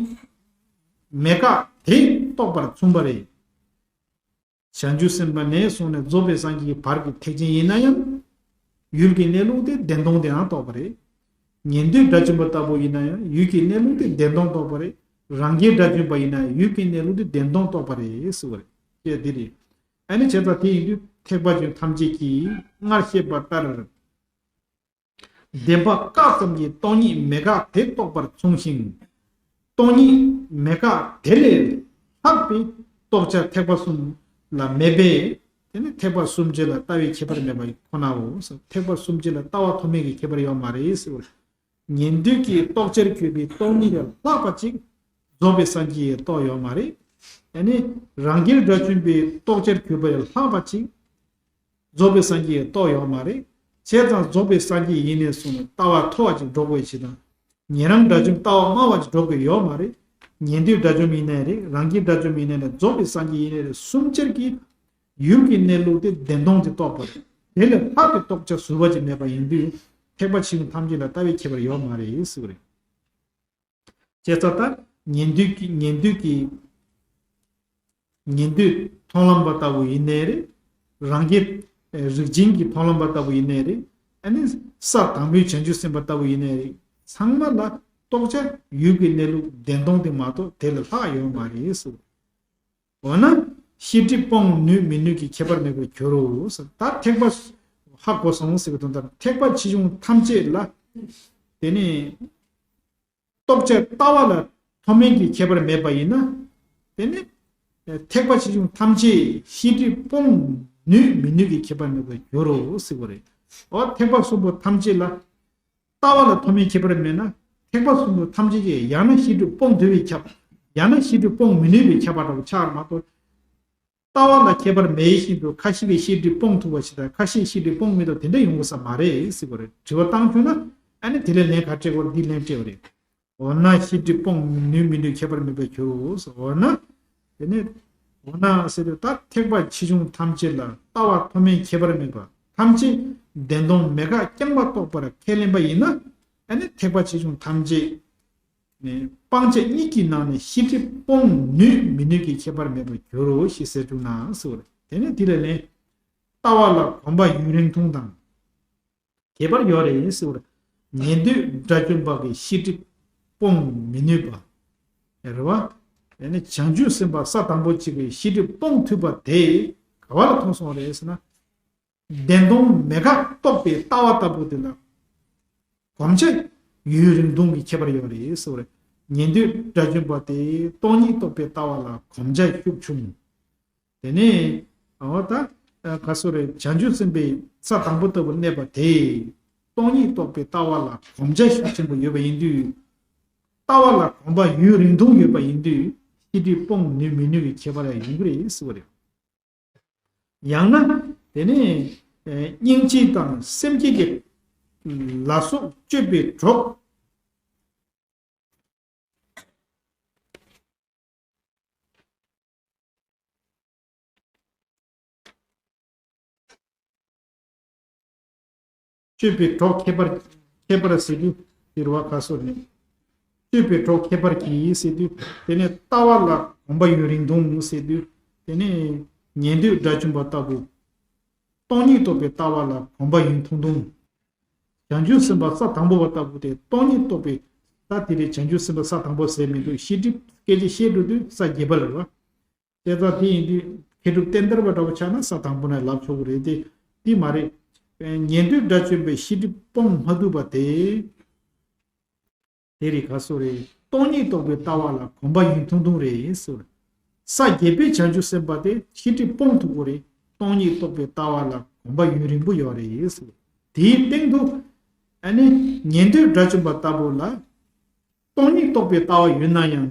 མེད་དགག་དེ་རྟོགས་པར་མཚུངས་པ་རེད། བྱང་ཆུབ་སེམས་དཔའ་ནས་བཟུང་ནས་རྫོགས་པའི་སངས་རྒྱས་ཀྱི་བར་གྱི་ཐེག་ཆེན་ཡིན་ན་ཡང་། ཡུལ་གྱི་གནས་ལུགས་དེ་བདེན་སྟོང་དེའང་རྟོགས་པ་རེད། ཉན་ཐོས་དགྲ་བཅོམ་པ་ལྟ་བུ་ཡིན་ན་ཡང་ཡུལ་གྱི་གནས་ལུགས་དེ་བདེན་སྟོང་རྟོགས་པ་རེད། རང་རྒྱལ་དགྲ་བཅོམ་པ་ཡིན་ན་ཡང་ཡུལ་གྱི་གནས་ལུགས་དེ་བདེན་སྟོང་རྟོགས་པ་རེད་ཟེར་བ་རེད། ཅེས་འདི་རེད། ཨ་ནི་བྱས་ཙང་དེ་ཡིན་དུས་ཐེག་པ་ཆེ་ཆུང་ཐམས་ཅད་ཀྱིས་སྔར་བཤད་པ་ལྟར། བདེན་པ་བཀག་ཙམ་གྱིས་སྟོང་ཉིད་མེད་དགག་དེ་རྟོགས་པར་མཚུངས་ཤིང་། སྟོང་ཉིད་མེད་དགག་དེ་ལས་ལྷག་པའི་རྟོགས་བྱ་ཐེག་པ་གསུམ་ལ་མེད་པས། དེ་ནི་ཐེག་པ་གསུམ་ཆེ་ལ་ལྟ་བའི་ཁྱད་པར་མེད་པ་ཁོ་ནའོ། ཐེག་པ་གསུམ་ཆེ་ལ་ལྟ་བ་མཐོ་དམན་གྱི་ཁྱད་པར་ཡོད་མ་རེད་ཟེར། ཉན་ཐོས་ཀྱིས་རྟོགས་བྱར་གྱུར་པའི་སྟོང་ཉིད་ལས་ལྷག་པ་ཅིག་རྫོགས་པའི་སངས་རྒྱས་ཀྱིས་རྟོགས་ཡོད་མ་རེད། ཡང་ན་རང་རྒྱལ་དགྲ་བཅོམ་པས་རྟོགས་བྱར་གྱུར་པ་ལས་ལྷག་པ་ཅིག་རྫོགས་པའི་སངས་རྒྱས་ཀྱིས་རྟོགས་ཡོད་མ་རེད། བྱས་ཙང་རྫོགས་པའི་སངས་རྒྱས་ཡིན་ནས་བཟུང་ནས་ལྟ་བ་མཐོ་བ་ཅིག་སྒྲོག་དགོས་ཞེས་དང་། ཉན་རང་དགྲ་བཅོམ་ལྟ་བ་དམའ་བ་ཅིག་སྒྲོག་དགོས་ཡོད་མ་རེད། ཉན་ཐོས་དགྲ་བཅོམ་ཡིན་ནའི་རེད། རང་རྒྱལ་དགྲ་བཅོམ་ཡིན་ནའི་རེད། རྫོགས་པའི་སངས་རྒྱས་ཡིན་ནའི་རེད། གསུམ་ཆར་གྱིས་ཡུལ་གྱི་གནས་ལུགས་དེ་བདེན་སྟོང་དེ་རྟོགས་པ་རེད། དེ་ལས་ལྷག་པའི་རྟོགས་བྱ་ཟུར་པ་ཅིག་མེད་པ་ཡིན་དུས་ཐེག་པ་ཆེ་ཆུང་ཐམས་ཅད་ལ་ལྟ་བའི་ཁྱད་པར་ཡོད་མ་རེད་ཟེར་བ་རེད། བྱས་ཙང་ད་ཉན་ཐོས་ཀྱི་ཉན་ཐོས་ཀྱི་ཉན་ཐོས་མཐོང་ལམ་པ་ལྟ་བུ་ཡིན་ནའི་རེད། རང་རྒྱལ་རིགས་ཅན་གྱི་མཐོང་ལམ་པ་ལྟ་བུ་ཡིན་ནའི་རེད། ཨ་ནི་ས་དང་པོའི་བྱང་ཆུབ་སེམས་དཔའ་ལྟ་བུ་ཡིན་ནའི་རེད། ཚང་མ་ལ་རྟོགས་བྱ་ཡུལ་གྱི་གནས་ལུགས་བདེན་སྟོང་དེ་མ་གཏོགས་དེ་ལས་ལྷག་ཡོད་མ་རེད་ཟེར། འོ་ན་ཤེས་སྒྲིབ་སྤོང་ནུས་མི་ནུས་ཀྱི་ཁྱད་པར་མེད་པར་འགྱུར་རོ་ཟེར། ད་ཐེག་པ་ཧ་གོ་སོང་ཟེར་བའི་དོན་དག་ཐེག་པ་ཆེ་ཆུང་ཐམས་ཅད་ལ་དེ་ནི་རྟོགས་བྱ་ལྟ་བ་ལ་མཐོ་དམན་གྱི་ཁྱད་པར་མེད་པ་ཡིན་ན། དེ་ནི་ཐེག་པ་ཆེ་ཆུང་ཐམས་ཅད་ཤེས་སྒྲིབ་སྤོང་ནུས་མི་ནུས་ཀྱི་ཁྱད་པར་མེད་པར་འགྱུར་རོ་ཟེར་བ་རེད། འོ་ཐེག་པ་གསུམ་པོ་ཐམས་ཅད་ལ་ལྟ་བ་ལ་མཐོ་དམན་ཁྱད་པར་མེད་ན། ཐེག་པ་གསུམ་པོ་ཐམས་ཅད་ཀྱིས་ཡང་ན་ཤེས་སྒྲིབ་སྤོང་ཐུབ་པའི་ཁྱབ། ཡང་ན་ཤེས་སྒྲིབ་སྤོང་མི་ནུས་པའི་ཁྱབ་པ་འདྲ་བོ་ཆགས་མ་གཏོགས། ལྟ་བ་ལ་ཁྱད་པར་མེད་བཞིན་དུ་ཁ་ཤས་ཀྱིས་ཤེས་སྒྲིབ་སྤོང་ཐུབ་པ་ཞིག་དང་ཁ་ཤས་ཤེས་སྒྲིབ་སྤོང་མི་ཐུབ་དེ་འདྲ་ཡོང་དགོས་ས་མ་རེད་ཟེར་བ་རེད། དྲི་བ་བཏང་བྱུང་ན་ཨ་ནི་དེ་ལས་ལན་ག་སྤྲད་དགོས་འདི་ལན་སྤྲད་པ་རེད། འོ་ན་ཤེས་སྒྲིབ་སྤོང་ནུས་མི་ནུས་ཁྱད་པར་མེད་པར་འགྱུར་རོ། འོ་ན། དེ་ནས། འོ་ན་ཟེར་དུས་ད་ཐེག་པ་ཆེ་ཆུང་ཐམས་ཅད་ལ་ལྟ་བ་མཐོ་དམན་ཁྱད་པར་མེད་པ་ཐམས་ཅད་བདེན་སྟོང་མེད་དགག་རྐྱང་པ་རྟོགས་པར་ཁས་ལེན་པ་ཡིན་ན། ཨ་ནི་ཐེག་པ་ཆེ་ཆུང་ཐམས་ཅད་ནི་སྤང་བྱ་གཉིས་ཀྱི་ནང་ནས་ཤེས་སྒྲིབ་སྤོང་ནུས་མི་ནུས་ཀྱི་ཁྱད་པར་མེད་པར་འགྱུར་རོ་ཞེས་ཟེར་བཅུག་ན་ཟེར་བ་རེད། དེ་ནས་དེ་ལ་ནི་ལྟ་བ་ལ་གོམས་པ་ཡུན་རིང་ཐུང་དང་། ཁྱད་པར་ཡོད་རེད་ཟེར་བར། ཉན་ཐོས་དགྲ་བཅོམ་པ་གིས་ཤེས་སྒྲིབ་སྤོང་མི་ནུས་པ། རེད་བ། ཡང་ན་བྱང་ཆུབ་སེམས་དཔའ་ས་དང་པོ་གཅིག་གིས་ཤེས་སྒྲིབ་སྤོང་ཐུབ་པ་དེ་ག་བ་ལ་མཐོང་སོང་རེད་ཟེར་ན། བདེན་སྟོང་མེད་དགག་རྟོགས་པའི་ལྟ་བ་ལྟ་བུ་དེ་ལ། གོམས་ཆ་ཡུན་རིང་ཐུང་གི་ཁྱད་པར་ཡོད་རེད་ཟེར་བ་རེད། ཉན་ཐོས་དགྲ་བཅོམ་པ་དེ་སྟོང་ཉིད་རྟོགས་པའི་ལྟ་བ་ལ་གོམས་ཆ་ཤུགས་ཆུང་། དེ་ནས་འོ་ད་ག་སོ་རེད། བྱང་ཆུབ་སེམས་དཔའི་ས་དང་པོ་ལྟ་བུར་གནས་པ་དེས་སྟོང་ཉིད་རྟོགས་པའི་ལྟ་བ་ལ་གོམས་ཆ་ཤུགས་ཆེན་པོ་ཡོད་པ་ཡིན་དུས། ལྟ་བ་ལ་གོམས་པ་ཡུན་རིང་ཐུང་ཡོད་པ་ཡིན་དུས་ཤེས་སྒྲིབ་སྤོང་ནུས་མི་ནུས་ཀྱི་ཁྱད་པར་ཡང་ཡོང་གི་རེད་ཟེར་བ་རེད། ཡང་ན་དེ་ནས་སྙིང་རྗེ་དང་སེམས་བསྐྱེད་ཀྱི་ལ་སོགས་སྤྱོད་པའི་གྲོགས། སྤྱོད་པའི་གྲོགས་ཁྱད་པར་ཁྱད་པར་ཟེར་དུས་དེ་རུ་བ་ཁ་སོ་རེད། སྤྱོད་པའི་གྲོགས་ཁྱད་པར་གྱིས་ཟེར་དུས་དེ་ནས་ལྟ་བ་ལ་གོམས་པ་ཡུན་རིང་ཐུང་ཟེར་དུས་དེ་ནས་ཉན་ཐོས་དགྲ་བཅོམ་པ་ལྟ་བུ། སྟོང་ཉིད་རྟོགས་པའི་ལྟ་བ་ལ་གོམས་པ་ཡུན་ཐུང་ཐུང་། བྱང་ཆུབ་སེམས་དཔའ་ས་དང་པོ་བ་ལྟ་བུ་དེ་སྟོང་ཉིད་རྟོགས་པའི་ད་དེ་རེད། བྱང་ཆུབ་སེམས་དཔའ་ས་དང་པོ་ཟེར་མི་འདུག་ཤེས་སྒྲིབ་སྐད་ཆ་བཤད་འགྲོ་དུས་ས་བརྒྱད་པ་ལ་རེད་བ། དེ་ལྟར་དེ་ཡིན་དུས་མཁས་གྲུབ་བསྟན་དར་བ་འདྲ་བོ་ཆགས་ན་ས་དང་པོ་ནས་ལབ་ཆོག་གི་རེད་དེ། དེ་མ་རེད། ཉན་ཐོས་དགྲ་བཅོམ་པའི་ཤེས་སྒྲིབ་སྤོང་མ་ཐུབ་པ་དེ། དེ་རིགས་ག་སོ་རེད། སྟོང་ཉིད་རྟོགས་པའི་ལྟ་བ་ལ་གོམས་པ་ཡུན་ཐུང་ཐུང་རེད་ཟེར། ས་བརྒྱད་པའི་བྱང་ཆུབ་སེམས་དཔའ་དེ་ཤེས་སྒྲིབ་སྤོང་ཐུབ་པོ་རེད། སྟོང་ཉིད་རྟོགས་པའི་ལྟ་བ་ལ་གོམས་པ་ཡུན་རིང་པོ་ཡོད་རེད་ཟེར། དེའི་སྟེང་དུ་ཨ་ནི་ཉན་ཐོས་དགྲ་བཅོམ་པ་ལྟ་བུ་ལ་སྟོང་ཉིད་རྟོགས་པའི་ལྟ་བ་ཡོད་ན་ཡང་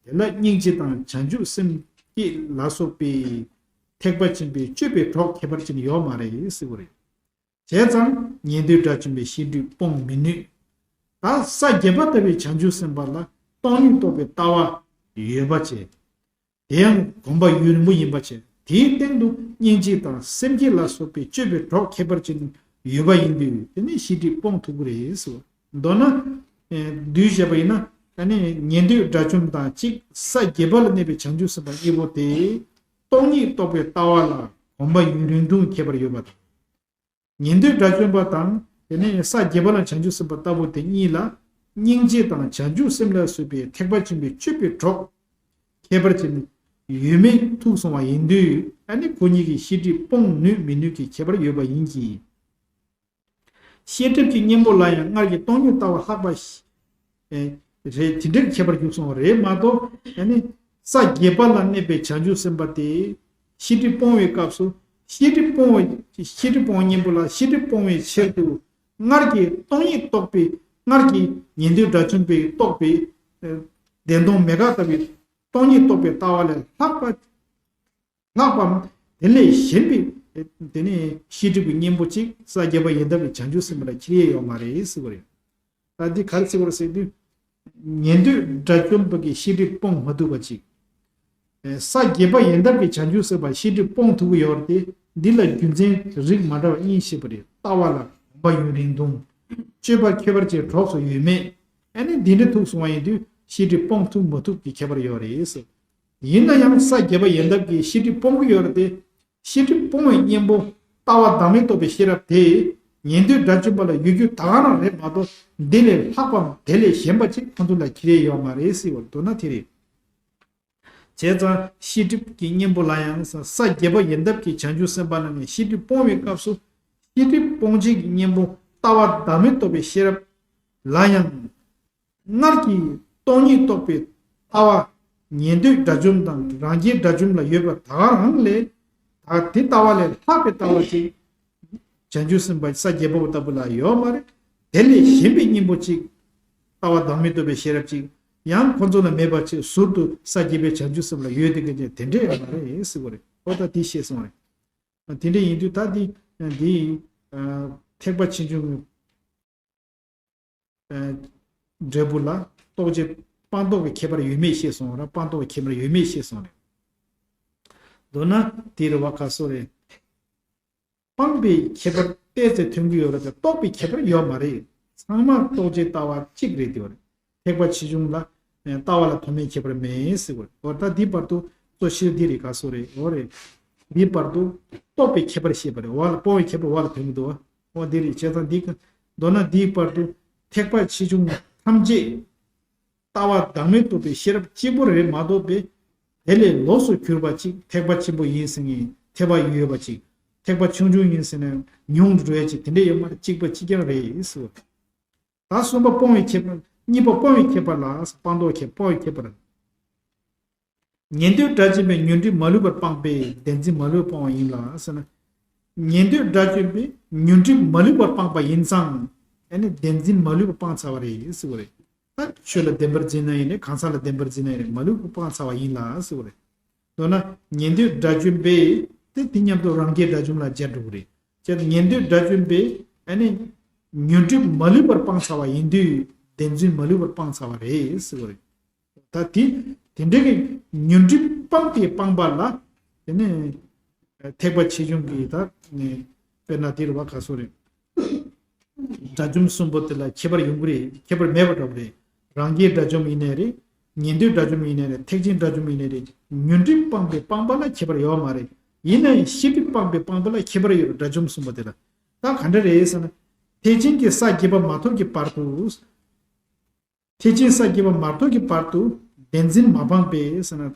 དེ་ལ་སྙིང་རྗེ་དང་བྱང་ཆུབ་སེམས་བསྐྱེད་ལ་སོགས་པའི་ཐེག་པ་ཆེན་པོའི་སྤྱོད་པའི་གྲོགས་ཁྱད་པར་ཅན་ཡོད་མ་རེད་ཟེར་བ་རེད། བྱས་ཙང་ཉན་ཐོས་དགྲ་བཅོམ་པའི་ཤེས་སྒྲིབ་སྤོང་མི་ནུས། ད་ས་བརྒྱད་པ་ལྟ་བུའི་བྱང་ཆུབ་སེམས་དཔའ་ལ་སྟོང་ཉིད་རྟོགས་པའི་ལྟ་བ་ཡོད་པ་བྱས། དེ་ཡང་གོམས་པ་ཡུན་རིང་པོ་ཡིན་པ་བྱས། དེའི་སྟེང་དུ་སྙིང་རྗེ་དང་སེམས་བསྐྱེད་ལ་སོགས་པའི་སྤྱོད་པའི་གྲོགས་ཁྱད་པར་ཅན་ཡོད་པ་ཡིན་དུས་དེ་ནི་ཤེས་སྒྲིབ་སྤོང་ཐུབ་ཀྱི་རེད་ཟེར། མདོར་ན། ཨེ། བསྡུས་བྱས་པ་ཡིན་ན་ད་ནི་ཉན་ཐོས་དགྲ་བཅོམ་དང་གཅིག་ས་བརྒྱད་པ་ལ་གནས་པའི་བྱང་ཆུབ་སེམས་དཔའ་གཉིས་པོ་དེ་སྟོང་ཉིད་རྟོགས་པའི་ལྟ་བ་ལ་གོམས་པ་ཡུན་རིང་ཐུང་ཁྱད་པར་ཡོད་པ་དང་། ཉན་ཐོས་དགྲ་བཅོམ་པ་དང་དེ་ནས་ས་བརྒྱད་པ་ལ་བྱང་ཆུབ་སེམས་དཔའ་ལྟ་བུ་དེ་གཉིས་ལ་སྙིང་རྗེ་དང་བྱང་ཆུབ་སེམས་ལ་སོགས་པའི་ཐེག་པ་ཆེན་པོའི་སྤྱོད་པའི་གྲོགས་ཁྱད་པར་ཅན་ཡོད་མེད་ཐུག་སོང་བ་ཡིན་དུས་ཨ་ནི་ཁོ་གཉིས་ཀྱི་ཤེས་སྒྲིབ་སྤོང་ནུས་མི་ནུས་ཀྱི་ཁྱད་པར་ཡོད་པ་ཡིན་གྱི། ཤེས་སྒྲིབ་ཀྱི་གཉེན་པོ་ལ་ཡང་སྔར་གྱི་སྟོང་ཉིད་ལྟ་བ་ལྷག་པ་ཞིག་ཨེ། རེད། དེ་འདྲའི་ཁྱད་པར་གྱུར་སོང་བ་རེད་མ་གཏོགས་ཨ་ནི་ས་བརྒྱད་པ་ལ་གནས་པའི་བྱང་ཆུབ་སེམས་དཔའ་དེ་ཤེས་སྒྲིབ་སྤོང་བའི་སྐབས་སུ་ཤེས་སྒྲིབ་སྤོང་བའི་ཤེས་སྒྲིབ་སྤོང་བའི་གཉེན་པོ་ལ་ཤེས་སྒྲིབ་སྤོང་བའི་ཕྱིར་དུ་སྔར་གྱི་སྟོང་ཉིད་རྟོགས་པའི་སྔར་གྱི་ཉན་ཐོས་དགྲ་བཅོམ་པས་རྟོགས་པའི་ཨེ། བདེན་སྟོང་མེད་དགག་ལྟ་བུའི་སྟོང་ཉིད་རྟོགས་པའི་ལྟ་བ་ལས་ལྷག་པ། ལྷག་པའམ་དེ་ལས་གཞན་པའི་དེ་ནས་ཤེས་སྒྲིབ་ཀྱི་གཉེན་པོ་གཅིག་ས་བརྒྱད་པ་ཡན་འདབ་ཀྱི་བྱང་ཆུབ་སེམས་དཔའ་ལ་ཁྱེར་ཡས་ཡོད་མ་རེད་ཟེར་བ་རེད། ད་འདི་ག་རེ་ཟེར་བ་རེད་ཟེར་དུས། ཉན་ཐོས་དགྲ་བཅོམ་པ་གིས་ཤེས་སྒྲིབ་སྤོང་མ་ཐུབ་པ་གཅིག་ས་བརྒྱད་པ་ཡན་འདབ་ཀྱི་བྱང་ཆུབ་སེམས་དཔའ་ཤེས་སྒྲིབ་སྤོང་ཐུབ་ཀྱི་ཡོད་རེད་དེ། འདི་ལ་རྒྱུ་མཚན་རིགས་མ་འདྲ་བ་གཉིས་བཤད་པ་རེད། ལྟ་བ་ལ་གོམས་པ་ཡུན་རིང་ཐུང་། སྤྱོད་པ་ཁྱད་པར་ཅན་གྲོགས་སུ་ཡོད་མེད། ཨ་ནི་འདི་འདྲ་ཐུག་སོང་བ་ཡིན་དུས་ཤེས་སྒྲིབ་སྤོང་ཐུབ་མ་ཐུབ་ཀྱི་ཁྱད་པར་ཡོད་རེད་ཟེར། ཡིན་ན་ཡང་ས་བརྒྱད་པ་ཡན་འདབ་ཀྱི་ཤེས་སྒྲིབ་སྤོང་གི་ཡོད་རེད་དེ། ཤེས་སྒྲིབ་སྤོང་བའི་གཉེན་པོ་ལྟ་བ་བདག་མེད་རྟོགས་པའི་ཤེས་རབ་དེ་ཉན་ཐོས་དགྲ་བཅོམ་པ་ལ་ཡོད་རྒྱུ་ད་ག་རང་རེད་མ་གཏོགས་འདི་ལས་ལྷག་པའམ་དེ་ལས་གཞན་པ་ཅིག་ཁོང་ཚོ་ལ་ཁྱེར་ཡས་ཡོད་མ་རེད་ཟེར་བར་མདོར་ན་དེ་རེད། བྱས་ཙང་ཤེས་སྒྲིབ་ཀྱི་གཉེན་པོ་ལ་ཡང་ས་ས་བརྒྱད་པ་ཡན་འདབ་ཀྱི་བྱང་ཆུབ་སེམས་དཔའ་རྣམས་ནས་ཤེས་སྒྲིབ་སྤོང་བའི་སྐབས་སུ་ཤེས་སྒྲིབ་སྤོང་བྱེད་ཀྱི་གཉེན་པོ་ལྟ་བ་བདག་མེད་རྟོགས་པའི་ཤེས་རབ་ལ་ཡང་། སྔར་གྱི་སྟོང་ཉིད་རྟོགས་པའི་ལྟ་བ་ཉན་ཐོས་དགྲ་བཅོམ་དང་རང་རྒྱལ་དགྲ་བཅོམ་ལ་ཡོད་པ་ད་ག་རང་ལས་ད་དེ་ལྟ་བ་ལས་ལྷག་པའི་ལྟ་བ་ཅིག་བྱང་ཆུབ་སེམས་དཔའ་ས་བརྒྱད་པ་པོ་ལྟ་བུ་ལ་ཡོད་མ་རེད། དེ་ལས་གཞན་པའི་གཉེན་པོ་ཅིག་ལྟ་བ་བདག་མེད་རྟོགས་པའི་ཤེས་རབ་ཅིག་ཡང་ཁོ་ཚོ་ལ་མེད་པ་ཅིག་ཟུར་དུ་ས་བརྒྱད་པའི་བྱང་ཆུབ་སེམས་ལ་ཡོད་དེ་ག་ཅིག་དེ་འདྲས་ཡོད་མ་རེད་ཟེར་བ་རེད། ཨོ་ད་དེ་ཤེས་སོང་རེད། དེ་འདྲས་ཡིན་དུས་ད་དེ་འདི་ཐེག་པ་ཆེ་ཆུང་གི་འབྲས་བུ་ལ་རྟོགས་བྱེད་སྤངས་རྟོགས་ཀྱི་ཁྱད་པར་ཡོད་མེད་ཤེས་སོང་ར། སྤངས་རྟོགས་ཀྱི་ཁྱད་པར་ཡོད་མེད་ཤེས་སོང་རེད། མདོར་ན་དེ་རེད་བ་ཁ་སོ་རེད། སྤངས་པའི་ཁྱད་པར་ཏོག་ཙམ་ཐོན་གྱི་ཡོད་རེད་དེ་རྟོགས་པའི་ཁྱད་པར་ཡོད་མ་རེད། ཚང་མ་རྟོགས་བྱེད་ལྟ་བ་གཅིག་རེད་དེ་བ་རེད། ཐེག་པ་ཆེ་ཆུང་ལ་ལྟ་བ་ལ་ཐོག་མའི་ཁྱད་པར་མེད་ཟེར་བ་རེད། འོ་ད་འདི་བར་དུ་གཙོ་ཆེ་འདི་རེད་ཁ་སོ་རེད། འོ་རེད། འདི་བར་དུ་རྟོགས་པའི་ཁྱད་པར་བཤད་པ་རེད། འོ་ལ་སྤོང་བའི་ཁྱད་པར་འོ་ལ་ཐོན་གྱི་འདུག་བ། འོ་འདི་རེད། བྱས་ཙང་འདི་ག་མདོར་ན་འདིའི་བར་དུ་ཐེག་པ་ཆེ་ཆུང་ཐམས་ཅད་ལྟ་བ་བདག་མེད་རྟོགས་པའི་ཤེས་རབ་གཅིག་པུ་རེད་མ་གཏོགས་པའི་དེ་ལས་ལོགས་སུ་གྱུར་པ་གཅིག་ཐེག་པ་ཆེན་པོ་ཡིན་ཟེར་ནས་ཐེག་པ་ཡོད་པ་གཅིག་ཐེག་པ་ཆུང་ཆུང་ཡིན་ཟེར་ནས་ཉུང་དུ་འགྲོ་ཡ་གཅིག་དེ་འདྲས་ཡོད་མ་རེད། གཅིག་པ་གཅིག་རྐྱང་རེད་ཟེར་བ། ད་གསུམ་པ་སྤོང་བའི་ཁྱད་པར། གཉིས་པ་སྤོང་བའི་ཁྱད་པར་ལ་སྤངས་རྟོགས་ཁྱད་སྤོང་བའི་ཁྱད་པར། ཉན་ཐོས་དགྲ་བཅོམ་པས་ཉོན་སྒྲིབ་མ་ལུས་པར་སྤངས་པས་བདེན་འཛིན་མ་ལུས་པར་སྤངས་པ་ཡིན་ལ་ཟེར་ན། ཉན་ཐོས་དགྲ་བཅོམ་པས་ཉོན་སྒྲིབ་མ་ལུས་པར་སྤངས་པ་ཡིན་ཙང་ཨ་ནི་བདེན་འཛིན་མ་ལུས་པར་སྤངས་ཚར་བ་རེད་ཟེར་བ་རེད། ད་ཆོས་ལ་བདེན་པར་འཛིན་ན་ཡིན་ནའི་གང་ཟག་ལ་བདེན་པར་འཛིན་ན་ཡིན་ནའི་མ་ལུས་པར་སྤངས་ཚར་བ་ཡིན་ལ་ཟེར་བ་རེད། མདོར་ན་ཉན་ཐོས་དགྲ་བཅོམ་པས་དེ་དེ་མཉམ་དུ་རང་རྒྱལ་དགྲ་བཅོམ་ལ་སྦྱར་འགྲོ་གི་རེད། བྱས་ཙང་ཉན་ཐོས་དགྲ་བཅོམ་པས་ཨ་ནི་ཉོན་སྒྲིབ་མ་ལུས་པར་སྤངས་ཚར་བ་ཡིན་དུས་བདེན་འཛིན་མ་ལུས་པར་སྤངས་ཚར་བ་རེད་ཟེར་བ་རེད། ད་དེ་དེ་འདྲའི་གི་ཉོན་སྒྲིབ་སྤངས་ཏེ་སྤངས་པ་ལ་དེ་ནི་ཐེག་པ་ཆེ་ཆུང་གི་ད་ནི་དཔེར་ན་དེ་རུ་བ་ག་སོ་རེད། དགྲ་བཅོམ་གསུམ་པོ་དེ་ལ་ཁྱད་པར་ཡོང་གི་རེད། ཁྱད་པར་མེད་པ་འདྲ་པོ་རེད། རང་རྒྱལ་དགྲ་བཅོམ་ཡིན་ནའི་རེད། ཉན་ཐོས་དགྲ་བཅོམ་ཡིན་ནའི་རེད། ཐེག་ཆེན་དགྲ་བཅོམ་ཡིན་ནའི་རེད། ཉོན་སྒྲིབ་སྤངས་པའི་སྤངས་པ་ལ་ཁྱད་པར་ཡོད་མ་རེད། ཡིན་ནའི་ཤེས་སྒྲིབ་སྤངས་པའི་སྤངས་པ་ལ་ཁྱད་པར་ཡོད་རེད། དགྲ་བཅོམ་གསུམ་པོ་དེ་ལ། ད་ག་འདྲ་རེད་ཟེར་ན། ཐེག་ཆེན་གྱི་ས་བརྒྱད་པ་མ་ཐོབ་ཀྱི་བར་དུ། ཐེག་ཆེན་ས་བརྒྱད་པ་མ་ཐོབ་ཀྱི་བར་དུ་བདེན་འཛིན་མ་སྤངས་པས་ཟེར་ན་ད།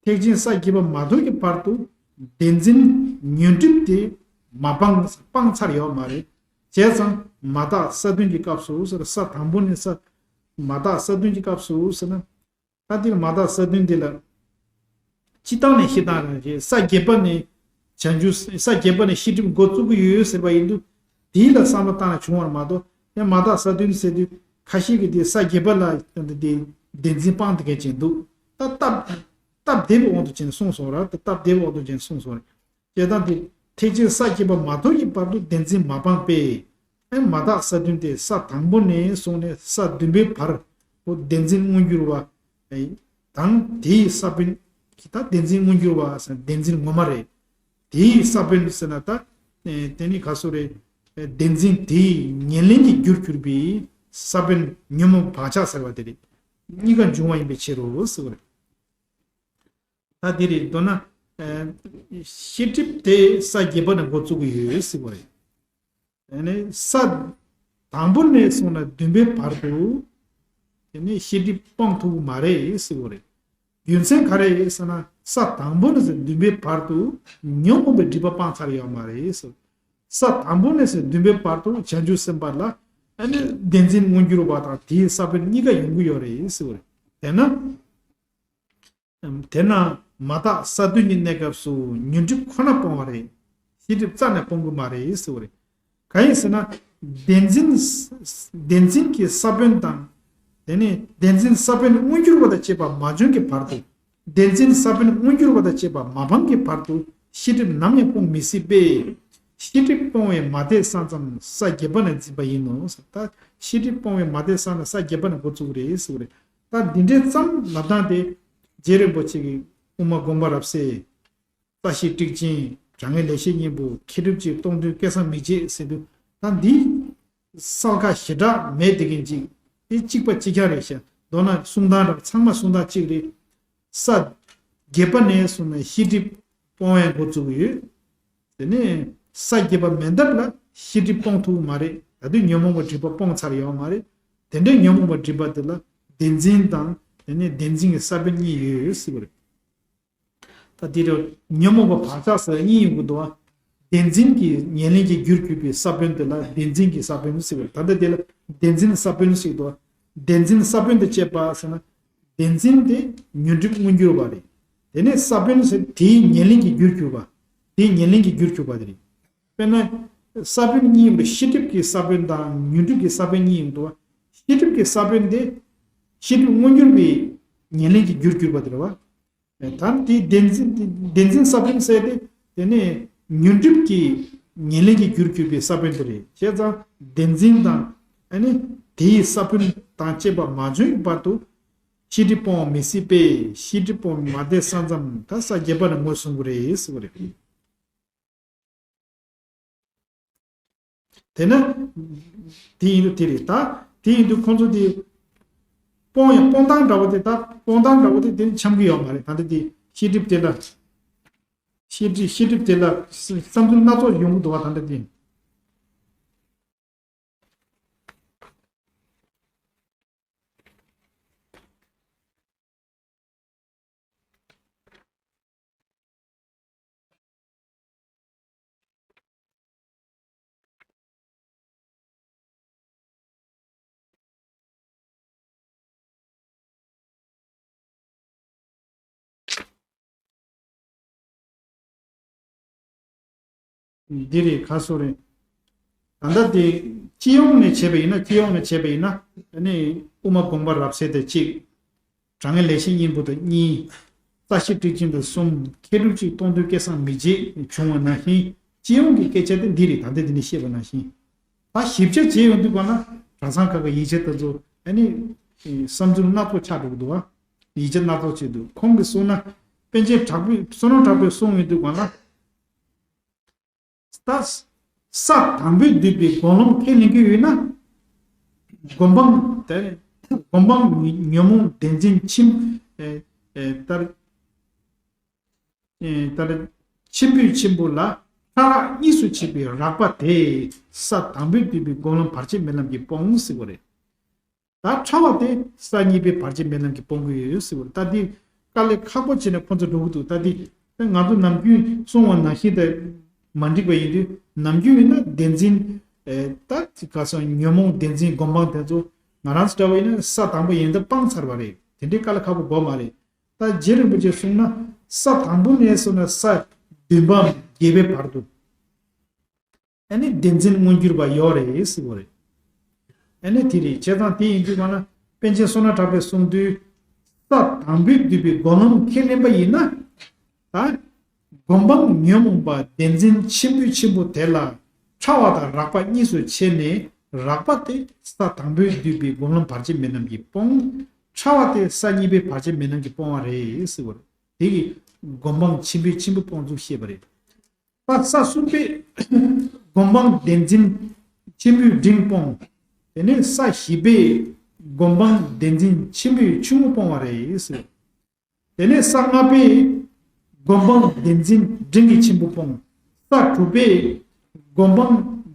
ཐེག་ཆེན་ས་བརྒྱད་པ་མ་ཐོབ་ཀྱི་བར་དུ་བདེན་འཛིན་ཉོན་སྒྲིབ་དེ་མ་སྤངས། སྤངས་ཚར་ཡོད་མ་རེད། བྱས་ཙང་མ་དག་ས་བདུན་གྱི་སྐབས་སུ་ཟེར། ས་དང་པོ་ནས་ས། མ་དག་ས་བདུན་གྱི་སྐབས་སུ་ཟེར་ན། ད་འདིར་མ་དག་ས་བདུན་འདི་ལ། སྤྱི་བཏང་ནས་བཤད་སྟངས་རང་བཞིན་ས་བརྒྱད་པ་ནས། བྱང་ཆུབ་ས་བརྒྱད་པ་ནས་ཤེས་སྒྲིབ་འགོ་བཙུགས་ཀྱི་ཡོད་ཟེར་བ་ཡིན་དུས། དེའི་ལ་བསམ་བློ་བཏང་ན་བྱུང་བར་མ་གཏོགས། ཡང་མ་དག་ས་བདུན་ཟེར་དུས་ཁ་ཤས་ཀྱིས་དེ་ས་བརྒྱད་པ་ལ་དེ་བདེན་འཛིན་སྤངས་བསྡད་མཁན་ཅིག་འདུག་ད་སྟབས། སྟབས་བདེ་བའི་དབང་དུ་བྱས་ནས་གསུངས་སོང་ར། ད་སྟབས་བདེ་བའི་དབང་དུ་བྱས་ནས་གསུངས་སོང་ར། བྱས་ཙང་དེ་ཐེག་ཆེན་ས་བརྒྱད་པ་མ་ཐོབ་ཀྱི་བར་དུ་བདེན་འཛིན་མ་སྤངས་པས། ཨེ་མ་དག་ས་བདུན་ཏེ་ས་དང་པོ་ནས་བཟུང་ནས་ས་བདུན་པའི་བར་དུ་བདེན་འཛིན་མངོན་གྱུར་བ། ཨེ་དང་དེའི་ས་བོན་གྱི་ད་བདེན་འཛིན་མངོན་གྱུར་བ་ཟེར་བདེན་འཛིན་ངོ་མ་རེད། དེའི་ས་བོན་ཟེར་ན་ད། ཨེ་དེ་ནི་ག་སོ་རེད། ཨེ་བདེན་འཛིན་དེའི་ཉེར་ལེན་གྱི་རྒྱུར་གྱུར་པའི་ས་བོན་ཉོན་མོངས་བག་ཆགས་ཟེར་བ་དེ་རེད། གཉིས་ཀ་འབྱུང་བ་ཡིན་པའི་ཕྱིར་རོ་ཟེར་བ་རེད། ད་འདི་རེད། མདོར་ན། ཨ་ཤེས་སྒྲིབ་དེ་ས་བརྒྱད་པ་ནས་འགོ་བཙུགས་ཀྱི་ཡོད་ཟེར་བ་རེད། ཨ་ནི་ས་དང་པོ་ནས་བཟུང་ནས་བདུན་པའི་བར་དུ། དེ་ནས་ཤེས་སྒྲིབ་སྤང་ཐུབ་ཀྱི་མ་རེད་ཟེར་བ་རེད། རྒྱུ་མཚན་ག་རེ་ཡིན་ཟེར་ན་ས་དང་པོ་ནས་བཟུང་བདུན་པའི་བར་དུ་ཉོན་མོངས་པའི་སྒྲིབ་པ་སྤངས་ཚར་ཡོད་མ་རེད་ཟེར། ས་དང་པོ་ནས་བཟུང་བདུན་པའི་བར་དུ་བྱང་ཆུབ་སེམས་དཔའ་ལ་ཨ་ནི་བདེན་འཛིན་མངོན་གྱུར་བ་དང་དེའི་ས་བོན་གཉིས་ཀ་ཡོང་གི་ཡོད་རེད་ཟེར་བ་རེད། དེས་ན། དེས་ན་མ་དག་ས་བདུན་གྱི་གནས་སྐབས་སུ་ཉོན་སྒྲིབ་ཁོ་ན་སྤོང་བ་རེད། ཤེས་སྒྲིབ་རྩ་ནས་སྤོང་གི་མ་རེད་ཟེར་བ་རེད། གང་ཡིན་ཟེར་ན། བདེན་འཛིན། བདེན་འཛིན་གྱི་ས་བོན་དང་། དེ་ནས་བདེན་འཛིན་ས་བོན་མངོན་གྱུར་བ་དང་བཅས་པ་མ་བྱུང་གི་བར་དུ། བདེན་འཛིན་ས་བོན་མངོན་གྱུར་བ་དང་བཅས་པ་མ་སྤངས་ཀྱི་བར་དུ་ཤེས་སྒྲིབ་ནམ་ཡང་སྤོང་མི་སྲིད་པས། ཤེས་སྒྲིབ་སྤོང་བའི་མ་དེ་ས་མཚམས་ས་བརྒྱད་པ་ནས་འཛིན་པ་ཡིན་ནོ། ད་ཤེས་སྒྲིབ་སྤོང་བའི་མ་དེ་ས་ནས་ས་བརྒྱད་པ་ནས་འགོ་བཙུགས་རེད་ཟེར་བ་རེད། ད་འདི་འདྲའི་ཙམ་ལབ་སྟངས་དེ། རྗེ་རིན་པོ་ཆེ་གིས་དབུ་མ་དགོངས་པ་རབ་གསལ། རྩ་ཤེ་ཊཱིཀ་ཆེན། དྲང་ངེས་ལེགས་བཤད་སྙིང་པོ། མཁས་གྲུབ་ཀྱི་སྟོང་ཐུན་སྐལ་བཟང་མི་མཇེད་ཟེར་དུས་ད་འདི། གསལ་ཁ་ཞེ་དྲག་མེད་དེ་གིན་ཅིག་དེ་གཅིག་པ་གཅིག་རྐྱང་རེད་ཤག་མདོར་ན་གསུང་སྟངས་རང་ཚང་མ་གསུང་སྟངས་གཅིག་རེད། ས་བརྒྱད་པ་ནས་བཟུང་ནས་ཤེས་སྒྲིབ་སྤོང་བའི་འགོ་བཙུགས་ཡོད། དེ་ནས་ས་བརྒྱད་པ་མེད་མདོར་ལ་ཤེས་སྒྲིབ་སྤོང་ཐུབ་མ་རེད། ད་དུང་ཉོན་མོངས་པ་སྒྲིབ་པ་སྤོང་ཚར་ཡོད་མ་རེད། དེ་འདྲའི་ཉོན་མོངས་པ་སྒྲིབ་པ་དེ་ལ་བདེན་འཛིན་དང་དེ་ནས་བདེན་འཛིན་གྱི་ས་བོན་གཉིས་ཡོད་ཟེར་བ་རེད། ད་དེ་རེད། ཉོན་མོངས་པ་བག་ཆགས་ཟེར་གཉིས་ཡོང་གི་འདུག་བ། བདེན་འཛིན་གྱི་ཉེར་ལེན་གྱི་རྒྱུར་གྱུར་པའི་ས་བོན་དེ་ལ་བདེན་འཛིན་གྱི་ས་བོན་ཟེར་བ་རེད། ད་ལྟ་དེ་ལ་བདེན་འཛིན་ས་བོན་ཟེར་འདུག་བ། བདེན་འཛིན་ས་བོན་དེ་བཅས་པ་ཟེར་ན། བདེན་འཛིན་དེ་ཉོན་སྒྲིབ་མངོན་གྱུར་བ་རེད། དེ་ནས་ས་བོན་ཟེར་དེའི་ཉེར་ལེན་གྱི་རྒྱུར་གྱུར་པ། དེའི་ཉེར་ལེན་གྱི་རྒྱུར་གྱུར་པ་དེ་རེད། དཔེར་ན། ས་བོན་གཉིས་ཡོང་བའི་ཤེས་སྒྲིབ་ཀྱི་ས་བོན་དང་ཉོན་སྒྲིབ་ཀྱི་ས་བོན་གཉིས་ཡོང་འདུག་བ། ཤེས་སྒྲིབ་ཀྱི་ས་བོན་དེ། ཤེས་སྒྲིབ་མངོན་གྱུར་བའི་ཉེར་ལེན་གྱི་རྒྱུར་གྱུར་པ་དེ་རེད་བ། ད་དེའི་བདེན་འཛིན་བདེན་འཛིན་ས་བོན་ཟེར་ཏེ། དེ་ནས་ཉོན་སྒྲིབ་ཀྱི་ཉེར་ལེན་གྱི་རྒྱུར་གྱུར་པའི་ས་བོན་དེ་རེད། བྱས་ཙང་བདེན་འཛིན་དང་ཨ་ནི་དེའི་ས་བོན་དང་བཅས་པ་མ་བྱུང་བའི་བར་དུ་ཤེས་སྒྲིབ་སྤོང་བ་མི་སྲིད་པས། ཤེས་སྒྲིབ་སྤོང་བའི་མ་དེ་ས་མཚམས་ད་ས་བརྒྱད་པ་ནས་ངོས་བཟུང་གི་རེད་ཟེར་བ་རེད། དེ་ན། དེ་ཡིན་དུས་དེ་རེད་ད། དེ་ཡིན་དུས་ཁོང་ཚོ་དེ། སྤོང་ཡང་སྤོང་སྟངས་འདྲ་བོ་དེ་ད་སྤོང་སྟངས་འདྲ་བོ་དེ་དེ་འཆམ་གྱི་ཡོད་མ་རེད། ད་ལྟ་དེ་ཤེས་སྒྲིབ་དེ་ལ། ཤེས་སྒྲིབ་ཤེས་སྒྲིབ་དེ་ལ་བསམ་ཚུལ་སྣ་ཚོགས་ཡོང་གི་འདུག་བ་ད་ལྟ་དེ། འདི་རེད་ཁ་སོ་རེད། ད་ལྟ་དེ་སྤྱི་ཡོངས་ནས་བྱས་པ་ཡིན་ན་སྤྱི་ཡོངས་ནས་བྱས་པ་ཡིན་ན་ཨ་ནི་དབུ་མ་དགོངས་པ་རབ་གསལ་དེ་གཅིག་དྲང་ངེས་ལེགས་བཤད་སྙིང་པོ་དེ་གཉིས། རྩ་ཤེ་ཊཱིཀ་ཆེན་དེ་གསུམ། མཁས་གྲུབ་ཀྱི་སྟོང་ཐུན་སྐལ་བཟང་མི་མཇེད་བྱུང་བ་ནང་བཞིན་སྤྱི་ཡོངས་ཀྱི་སྐད་ཆ་དེ་འདི་རེད། ད་ལྟ་འདི་ནས་བཤད་པ་ནང་བཞིན། ད་ཞིབ་ཆ་བྱས་ཡོང་དུས་གང་ལ་གྲྭ་ཚང་ཁག་གི་ཡིག་ཆ་དེ་ཚོ་ཨ་ནི་བསམ་ཚུལ་སྣ་ཚོགས་ཆགས་འགྲོ་གི་འདུག་བ། ཡིག་ཆ་སྣ་ཚོགས་བྱས་འདུག་ཁོང་གིས་གསུངས་ན་པཎ་ཆེན་དྲག་པོས་བསོད་ནམས་དྲག་པོས་གསུངས་ཡོང་དུས་གང་ལ། ད། ས་དང་པོས་བསྡུས་པའི་སྒོམ་ལམ་ཁས་ལེན་གྱི་ཡོད་ན། སྒོམ་སྤང་དེ་སྒོམ་སྤང་ཉོན་མོངས་བདེན་འཛིན་ཆེན་ཨེ་ཨེ་ལྟར་ཨེ་ལྟར་ཆེན་པོས་ཆེན་པོ་ལ་ཕྲ་རགས་གཉིས་སུ་ཕྱེ་བའི་རགས་པ་དེ་ས་དང་པོས་བསྡུས་པའི་སྒོམ་ལམ་བར་ཆད་མེད་ལམ་གྱིས་སྤོང་ཟེར་བ་རེད། ད་ཕྲ་བ་དེ་ས་གཉིས་པའི་བར་ཆད་མེད་ལམ་གྱིས་སྤོང་གི་ཡོད་ཟེར་བ་རེད། ད་འདི་དཀའ་ལས་ཁག་པོ་བྱས་ནས་ཁོ་ཚོ་འགྲོ་གི་འདུག་ད་འདི་ང་ཚོ་ནམ་རྒྱུན་གསུང་བ་ནང་བཞིན་དེ་མ་འགྲིག་པ་ཡིན་དུས། ནམ་རྒྱུན་ཡིན་ན་བདེན་འཛིན་ཨེ་ད་ག་སོང་ཉོན་མོངས་བདེན་འཛིན་སྒོམ་སྤང་དེ་ཚོ་ང་རང་ཚོ་འདྲ་བ་ཡིན་ན་ས་དང་པོ་ཡན་ལྟར་སྤངས་ཚར་བ་རེད། དེ་འདྲའི་དཀའ་ལས་ཁག་པོ་དགོས་མ་རེད། ད་རྗེ་རིན་པོ་ཆེས་གསུངས་ན་ས་དང་པོ་ནས་བཟུང་ནས་ས་བདུན་པའམ་བརྒྱད་པའི་བར་དུ་ཨ་ནི་བདེན་འཛིན་མངོན་གྱུར་པ་ཡོད་རེད་ཟེར་བ་རེད། ཨ་ནི་དེ་རེད། བྱས་ཙང་དེ་ཡིན་དུས་གང་ལ་པཎ་ཆེན་བསོད་ནམས་གྲགས་པས་གསུངས་དུས། ས་དང་པོས་བསྡུས་པའི་སྒོམ་ལམ་ཁས་ལེན་པ་ཡིན་ན། ད་སྒོམ་སྤང་ཉོན་མོངས་པ་བདེན་འཛིན་ཆེན་པོའི་ཆེན་པོ་དེ་ལ་ཕྲ་བ་དང་རགས་པ་གཉིས་སུ་ཕྱེ་ནས། རགས་པ་དེ་ས་དང་པོས་བསྡུས་པའི་སྒོམ་ལམ་བར་ཆད་མེད་ལམ་གྱིས་སྤོང་། ཕྲ་བ་དེ་ས་གཉིས་པའི་བར་ཆད་མེད་ལམ་གྱིས་སྤོང་བ་རེད་ཟེར་བ་རེད། དེ་གིས་སྒོམ་སྤང་ཆེན་པོའི་ཆེན་པོ་སྤོང་ཚུལ་བཤད་པ་རེད། ད་ས་གསུམ་པས་སྒོམ་སྤང་བདེན་འཛིན་ཆེན་པོའི་འབྲིང་སྤོང་། དེ་ནས་ས་བཞི་པས་སྒོམ་སྤང་བདེན་འཛིན་ཆེན་པོའི་ཆུང་ངུ་སྤོང་བ་རེད་ཟེར། དེ་ནས་ས་ལྔ་པས་སྒོམ་སྤང་བདེན་འཛིན་འབྲིང་གི་ཆེན་པོ་སྤོང་། ས་དྲུག་པས་སྒོམ་སྤང་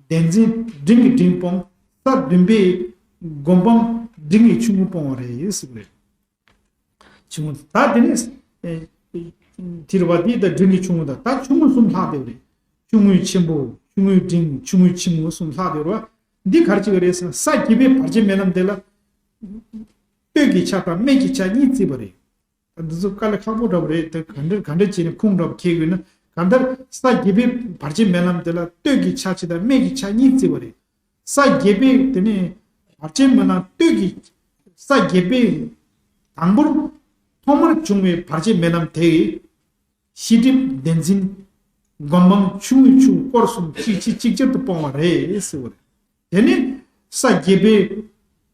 བདེན་འཛིན་འབྲིང་གི་འབྲིང་སྤོང་། ས་བདུན་པས་སྒོམ་སྤང་འབྲིང་གི་ཆུང་ངུ་སྤོང་བ་རེད་ཟེར་བ་རེད། ཆུང་ངུ། ད་དེ་ནས་ཨེ་དེ་རེད་བ། དེ་ད་འབྲིང་གི་ཆུང་ངུ། ད་ད་ཆུང་ངུ་གསུམ་ལྷག་བསྡད་པ་རེད། ཆུང་ངུའི་ཆེན་པོ། ཆུང་ངུའི་འབྲིང་། ཆུང་ངུའི་ཆུང་ངུ་གསུམ་ལྷག་བསྡད་པ་རེད་བ། འདི་ག་རེ་བྱེད་ཀྱི་རེད་ཟེར་ན། ས་བརྒྱད་པའི་བར་ཆད་མེད་ལམ་དེ་ལ་སྟོད་ཀྱི་ཆ་དང་སྨད་ཀྱི་ཆ་གཉིས་བརྩིས་པ་རེད། ད་འདི་ཚོ་དཀའ་ལས་ཁག་པོ་འདྲ་པོ་རེད། དེ་ག་འདྲ་ག་འདྲ་བྱས་ནས་ཁུངས་འདྲ་པོ་འཁྱེར་དགོས་ན། གང་ལྟར་ས་བརྒྱད་པའི་བར་ཆད་མེད་ལམ་དེ་ལ་སྟོད་ཀྱི་ཆ་གཅིག་དང་སྨད་ཀྱི་ཆ་གཉིས་བརྩིས་པ་རེད། ས་བརྒྱད་པའི་དེ་ནས་བར་ཆད་མེད་ལམ་སྟོད་ཀྱི། ས་བརྒྱད་པའི་དང་པོར་ཐོག་མར་བྱུང་བའི་བར་ཆད་མེད་ལམ་དེ་ཡི་ཤེས་སྒྲིབ་བདེན་འཛིན་སྒོམ་སྤང་ཆུང་ངུའི་ཆུང་སྐོར་གསུམ་གཅིག་ཕྱིར་གཅིག་གྱུར་དུ་སྤོང་བ་རེད་ཟེར་བ་རེད། དེ་ནས་ས་བརྒྱད་པའི་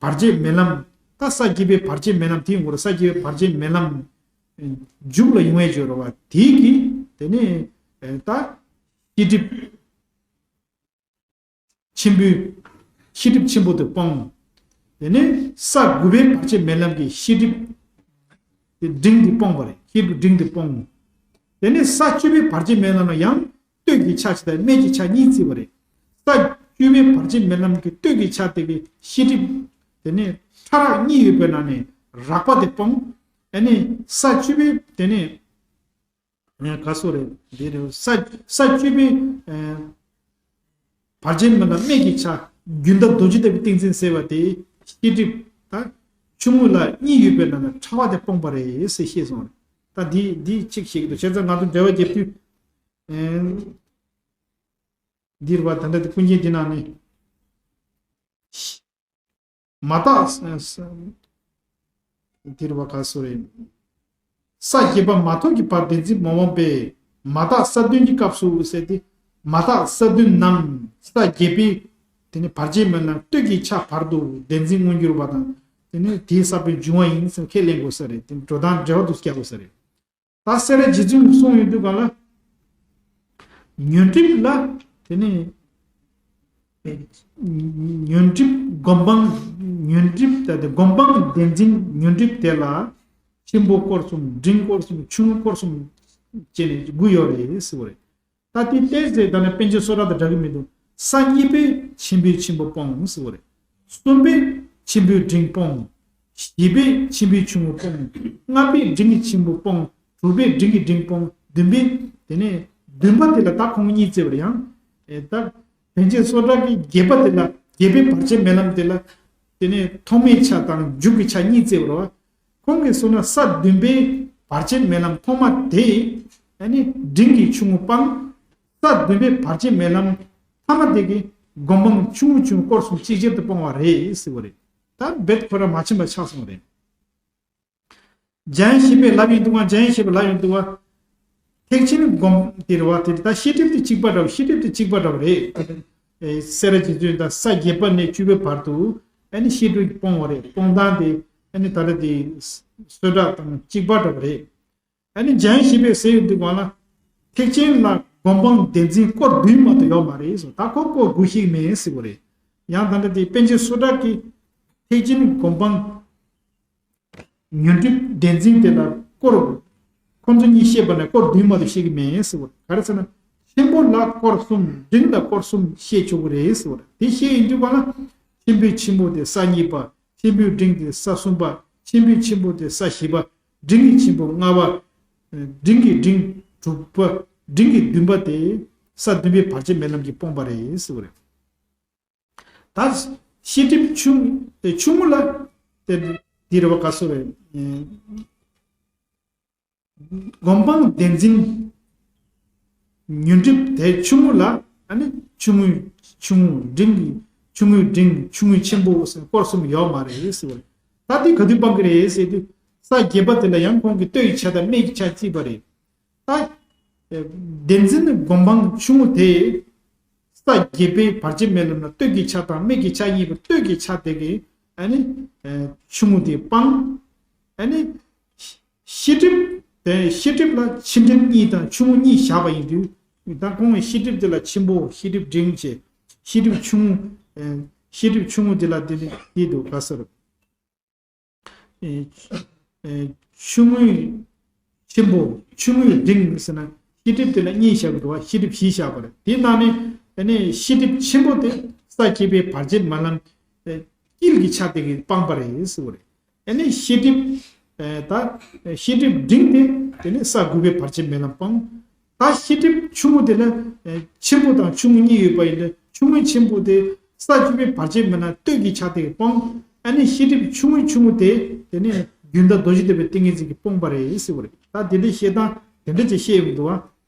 བར་ཆད་མེད་ལམ། ད་ས་བརྒྱད་པའི་བར་ཆད་མེད་ལམ་དེའི་ངོར་ས་བརྒྱད་པའི་བར་ཆད་མེད་ལམ་མཇུག་ལ་ཡོང་བའི་སྦྱོར་བ་དེ་གིས་དེ་ནས་ད་ཤེས་སྒྲིབ་ཆེན་པོའི་ཤེས་སྒྲིབ་ཆེན་པོ་དེ་སྤོང་། དེ་ནས་ས་དགུ་པའི་བར་ཆད་མེད་ལམ་གྱི་ཤེས་སྒྲིབ་དེ་འབྲིང་དེ་སྤོང་བ་རེད། ཤེས་སྒྲིབ་འབྲིང་དེ་སྤོང་། དེ་ནས་ས་བཅུ་པའི་བར་ཆད་མེད་ལམ་ལ་ཡང་སྟོད་ཀྱི་ཆ་གཅིག་དང་སྨད་ཀྱི་ཆ་གཉིས་བརྩིས་པ་རེད། ས་བཅུ་པའི་བར་ཆད་མེད་ལམ་གྱི་སྟོད་ཀྱི་ཆ་དེ་གི་ཤེས་སྒྲིབ་དེ་ནས་ཕྲ་རགས་གཉིས་ཡོད་པའི་ནང་ནས་རགས་པ་དེ་སྤོང་། ཨ་ནི་ས་བཅུ་པའི་དེ་ནས་ཨ་ག་སོ་རེད། འདི་རེད། ས་ས་བཅུ་པའི་ཨ་བར་ཆད་མེད་ལམ་སྨད་ཀྱི་ཆ་རྒྱུན་དང་རྡོ་རྗེ་ལྟ་བུའི་ཏིང་འཛིན་ཟེར་བ་དེ་ཤེས་སྒྲིབ་ད་ཆུང་ངུ་ལ་གཉིས་ཡོད་པའི་ནང་ན་ཕྲ་བ་དེ་སྤོང་བ་རེད་ཟེར་བཤད་སོང་རེད། ད་འདི་འདི་གཅིག་བཤད་ཀྱི་འདུག་བྱས་ཙང་ང་ཚོ་འགྲེལ་བ་རྒྱབ་དུས་ཨེ་འདི་རེད་བ། ད་ལྟ་དེ་ཀུན་མཁྱེན་འདི་ནང་ནས། མ་དག་ས་ས་དེ་རེད་བ། ག་སོ་རེད། ས་བརྒྱད་པ་མ་ཐོབ་ཀྱི་བར་བདེན་འཛིན་མ་སྤངས་པས། མ་དག་ས་བདུན་གྱི་སྐབས་སུ་ཟེར་ཏེ། མ་དག་ས་བདུན་ནམ་ས་བརྒྱད་པའི་དེ་ནི་བར་ཆད་མེད་ལམ་སྟོད་ཀྱི་ཆ་བར་དུ་བདེན་འཛིན་མངོན་གྱུར་པ་དང་། དེ་ནི་དེའི་ས་བོན་འབྱུང་བ་ཡིན་ཟེར་ཁས་ལེན་དགོས་ས་རེད། དེ་འགྲོ་སྟངས་འགྲེལ་བ་དུ་རྒྱག་དགོས་ས་རེད། ད་སེ་ར་རྗེ་བཙུན་གྱིས་གསུངས་ཡོང་དུས་གང་ལ། ཉོན་སྒྲིབ་ལ་དེ་ནི་ཉོན་སྒྲིབ་སྒོམ་སྤང་། ཉོན་སྒྲིབ་ད་དེ་སྒོམ་སྤང་བདེན་འཛིན་ཉོན་སྒྲིབ་དེ་ལ་ཆེན་པོ་སྐོར་གསུམ། འབྲིང་སྐོར་གསུམ། ཆུང་ངུ་སྐོར་གསུམ་བྱས་ནས་དགུ་ཡོད་རེད་ཟེར་བ་རེད། ད་དེ་ཏོག་ཙམ་ད་ནི་པཎ་ཆེན་བསོད་གྲགས་དང་འདྲ་གི་མི་འདུག་ས་གཉིས་པས་ཆེན་པོའི་ཆེན་པོ་སྤོང་ཟེར་བ་རེད། གསུམ་པས་ཆེན་པོའི་འབྲིང་སྤོང་། བཞི་པས་ཆེན་པོའི་ཆུང་ངུ་སྤོང་། ལྔ་པས་འབྲིང་གི་ཆེན་པོ་སྤོང་། དྲུག་པས་འབྲིང་གི་འབྲིང་སྤོང་། བདུན་པས་དེ་ནས་བདུན་པ་དེ་ལ་ད་ཁོང་གཉིས་བརྩི་བར་ཡང་། ཨེ་ད་པཎ་ཆེན་བསོད་གྲགས་ཀྱིས་བརྒྱད་པ་དེ་ལ། བརྒྱད་པའི་བར་ཆད་མེད་ལམ་དེ་ལ། དེ་ནས་ཐོག་མའི་ཆ་དང་མཇུག་གི་ཆ་གཉིས་བརྩི་བར་བ། ཁོང་གིས་གསུངས་ན་ས་བདུན་པའི་བར་ཆད་མེད་ལམ་ཐོག་མ་དེ་ཨ་ནི་འབྲིང་གི་ཆུང་ངུ་སྤང་། ས་བདུན་པའི་བར་ཆད་མེད་ལམ་ཐ་མ་དེ་གི་སྒོམ་སྤང་ཆུང་ངུ་ཆུང་ངུ་སྐོར་གསུམ་ཅིག་ཅར་དུ་སྤོང་བ་རེད་ཟེར་བ་རེད། ད་རྦད་ཁོ་རང་མ་ཕྱིན་པ་ཆགས་སོང་བ་རེད། འཇམ་དབྱངས་བཞད་པས་ལབ་ཡོང་འདུག་བ། འཇམ་དབྱངས་བཞད་པས་ལབ་ཡོང་འདུག་བ། ཐེག་ཆེན་སྒོམ་དེ་རེད་བ། དེ་ད་ཤེས་སྒྲིབ་དེ་གཅིག་པ་འདྲ་བ། ཤེས་སྒྲིབ་དེ་གཅིག་པ་འདྲ་བ་རེད། ཨེ་སེ་ར་རྗེ་བཙུན་ད་ས་བརྒྱད་པ་ནས་བཅུ་པའི་བར་དུ་ཨ་ནི་ཤེས་སྒྲིབ་སྤོང་བ་རེད། སྤོང་སྟངས་དེ་ཨ་ནི་ད་ལྟ་དེ་བསོད་གྲགས་དང་གཅིག་པ་འདྲ་བ་རེད། ཨ་ནི་འཇམ་དབྱངས་བཞད་པས་ཟེར་ཡོང་དུས་གང་ལ། ཐེག་ཆེན་ལ་ སྒོམ་སྤང་བདེན་འཛིན་སྐོར་བདུན་མ་གཏོགས་ཡོད་མ་རེད་ཟེར། ད་ཁོ་སྐོར་དགུ་ཤེས་ཀྱི་མེད་ཟེར་བ་རེད། ཡང་ད་ལྟ་དེ་པཎ་ཆེན་སུ་ཏྲ་གིས་ཐེག་ཆེན་སྒོམ་སྤང་ཉོན་སྒྲིབ་བདེན་འཛིན་དེ་ལ་སྐོར། ཁོ་ཚོ་གཉིས་བཤད་པ་ནས་སྐོར་བདུན་མ་གཏོགས་བཤད་ཀྱི་མེད་ཟེར་བ། ག་རེ་ཟེར་ན། ཆེན་པོ་ལ་སྐོར་གསུམ། འབྲིང་ལ་སྐོར་གསུམ་བཤད་ཆོག་གི་རེད་ཟེར་བ། དེ་བཤད་ཡིན་དུས་ག་ལ། ཆེན་པོའི་ཆེན་པོ་དེ་ས་གཉིས་པ། ཆེན་པོའི་འབྲིང་དེ་ས་གསུམ་པ། ཆེན་པོའི་ཆེན་པོ་དེ་ས་བཞི་པ། འབྲིང་གི་ཆེན་པོ་ལྔ་པ། འབྲིང་གི་འབྲིང་དྲུག་པ། འབྲིང་གི་བདུན་པ་དེ་ས་བདུན་པའི་བར་ཆད་མེད་ལམ་གྱིས་སྤོང་བ་རེད་ཟེར་བ་རེད། ད་ཤེས་སྒྲིབ་ཆུང་ཆུང་ངུ་ལ་དེ་འདི་རེད་བ། ག་སོ་རེད། སྒོམ་སྤང་བདེན་འཛིན་ཉོན་སྒྲིབ་དེ་ཆུང་ངུ་ལ། ཨ་ནི་ཆུང་ངུའི་ཆུང་ངུ། འབྲིང་གི་ཆུང་ངུའི་འབྲིང་། ཆུང་ངུའི་ཆེན་པོ་ཟེར་སྐོར་གསུམ་ཡོད་མ་རེད་ཟེར་བ་རེད། ད་དེ་ག་དུས་སྤང་གི་རེད་ཟེར་དུས། ས་བརྒྱད་པ་དེ་ལ་ཡང་ཁོང་གིས་སྟོད་ཀྱི་ཆ་དང་སྨད་ཀྱི་ཆ་བརྩིས་པ་རེད། ད། བདེན་འཛིན་སྒོམ་སྤང་ཆུང་ངུ་དེ། ས་བརྒྱད་པའི་བར་ཆད་མེད་ལམ་ན་སྟོད་ཀྱི་ཆ་དང་སྨད་ཀྱི་ཆ་གཉིས་པོ། སྟོད་ཀྱི་ཆ་དེ་གིས་ཨ་ནི་ཆུང་ངུ་དེ་སྤང་། ཨ་ནི་ཤེས་སྒྲིབ་དེ། ཤེས་སྒྲིབ་ལ་ཆེ་འབྲིང་གཉིས་དང་ཆུང་ངུ་གཉིས་བཞག་པ་ཡིན་དུས། ད་ཁོང་གིས་ཤེས་སྒྲིབ་དེ་ལ་ཆེན་པོ། ཤེས་སྒྲིབ་འབྲིང་བྱས། ཤེས་སྒྲིབ་ཆུང་ངུ། ཤེས་སྒྲིབ་ཆུང་ངུ་དེ་ལ་དེ་ནི་དེ་འདུག་ག་ཟེར། ཆུང་ངུའི་ཆེན་པོ། ཆུང་ངུའི་འབྲིང་ཟེར་ན། ཤེས་སྒྲིབ་དེ་ལ་གཉིས་བཞག་གི་འདུག་བ། ཤེས་སྒྲིབ་བཞི་བཞག་པ་རེད། དེའི་ནང་ནས་ཨ་ནི་ཤེས་སྒྲིབ་ཆེན་པོ་དེ་ས་བརྒྱད་པའི་བར་ཆད་མ་ལམ་དཀྱིལ་གྱི་ཆ་དེ་གིས་སྤངས་པ་རེད་ཟེར་བ་རེད། ཨ་ནི་ཤེས་སྒྲིབ། ད་ཤེས་སྒྲིབ་འབྲིང་དེ་དེ་ནི་ས་དགུ་པའི་བར་ཆད་མ་ལམ་སྤངས། ད་ཤེས་སྒྲིབ་ཆུང་ངུ་དེ་ལ་ཆེན་པོ་དང་ཆུང་ངུ་གཉིས་ཡོད་པ་ཡིན་ན། ཆུང་ངུའི་ཆེན་པོ་དེ་ས་བཅུ་པའི་བར་ཆད་མ་ལམ་སྟོད་ཀྱི་ཆ་དེ་གིས་སྤངས། ཨ་ནི་ཤེས་སྒྲིབ་ཆུང་ངུའི་ཆུང་ངུ་དེ་དེ་ནས་རྒྱུན་མཐའ་རྡོ་རྗེ་ཐེག་པའི་ཏིང་ངེ་འཛིན་གྱིས་སྤོང་བ་རེད་ཟེར་བ་རེད། ད་དེ་འདྲའི་བཤད་སྟངས་དེ་འདྲ་ཅིག་བཤད་ཡོང་གི་འདུག་བ།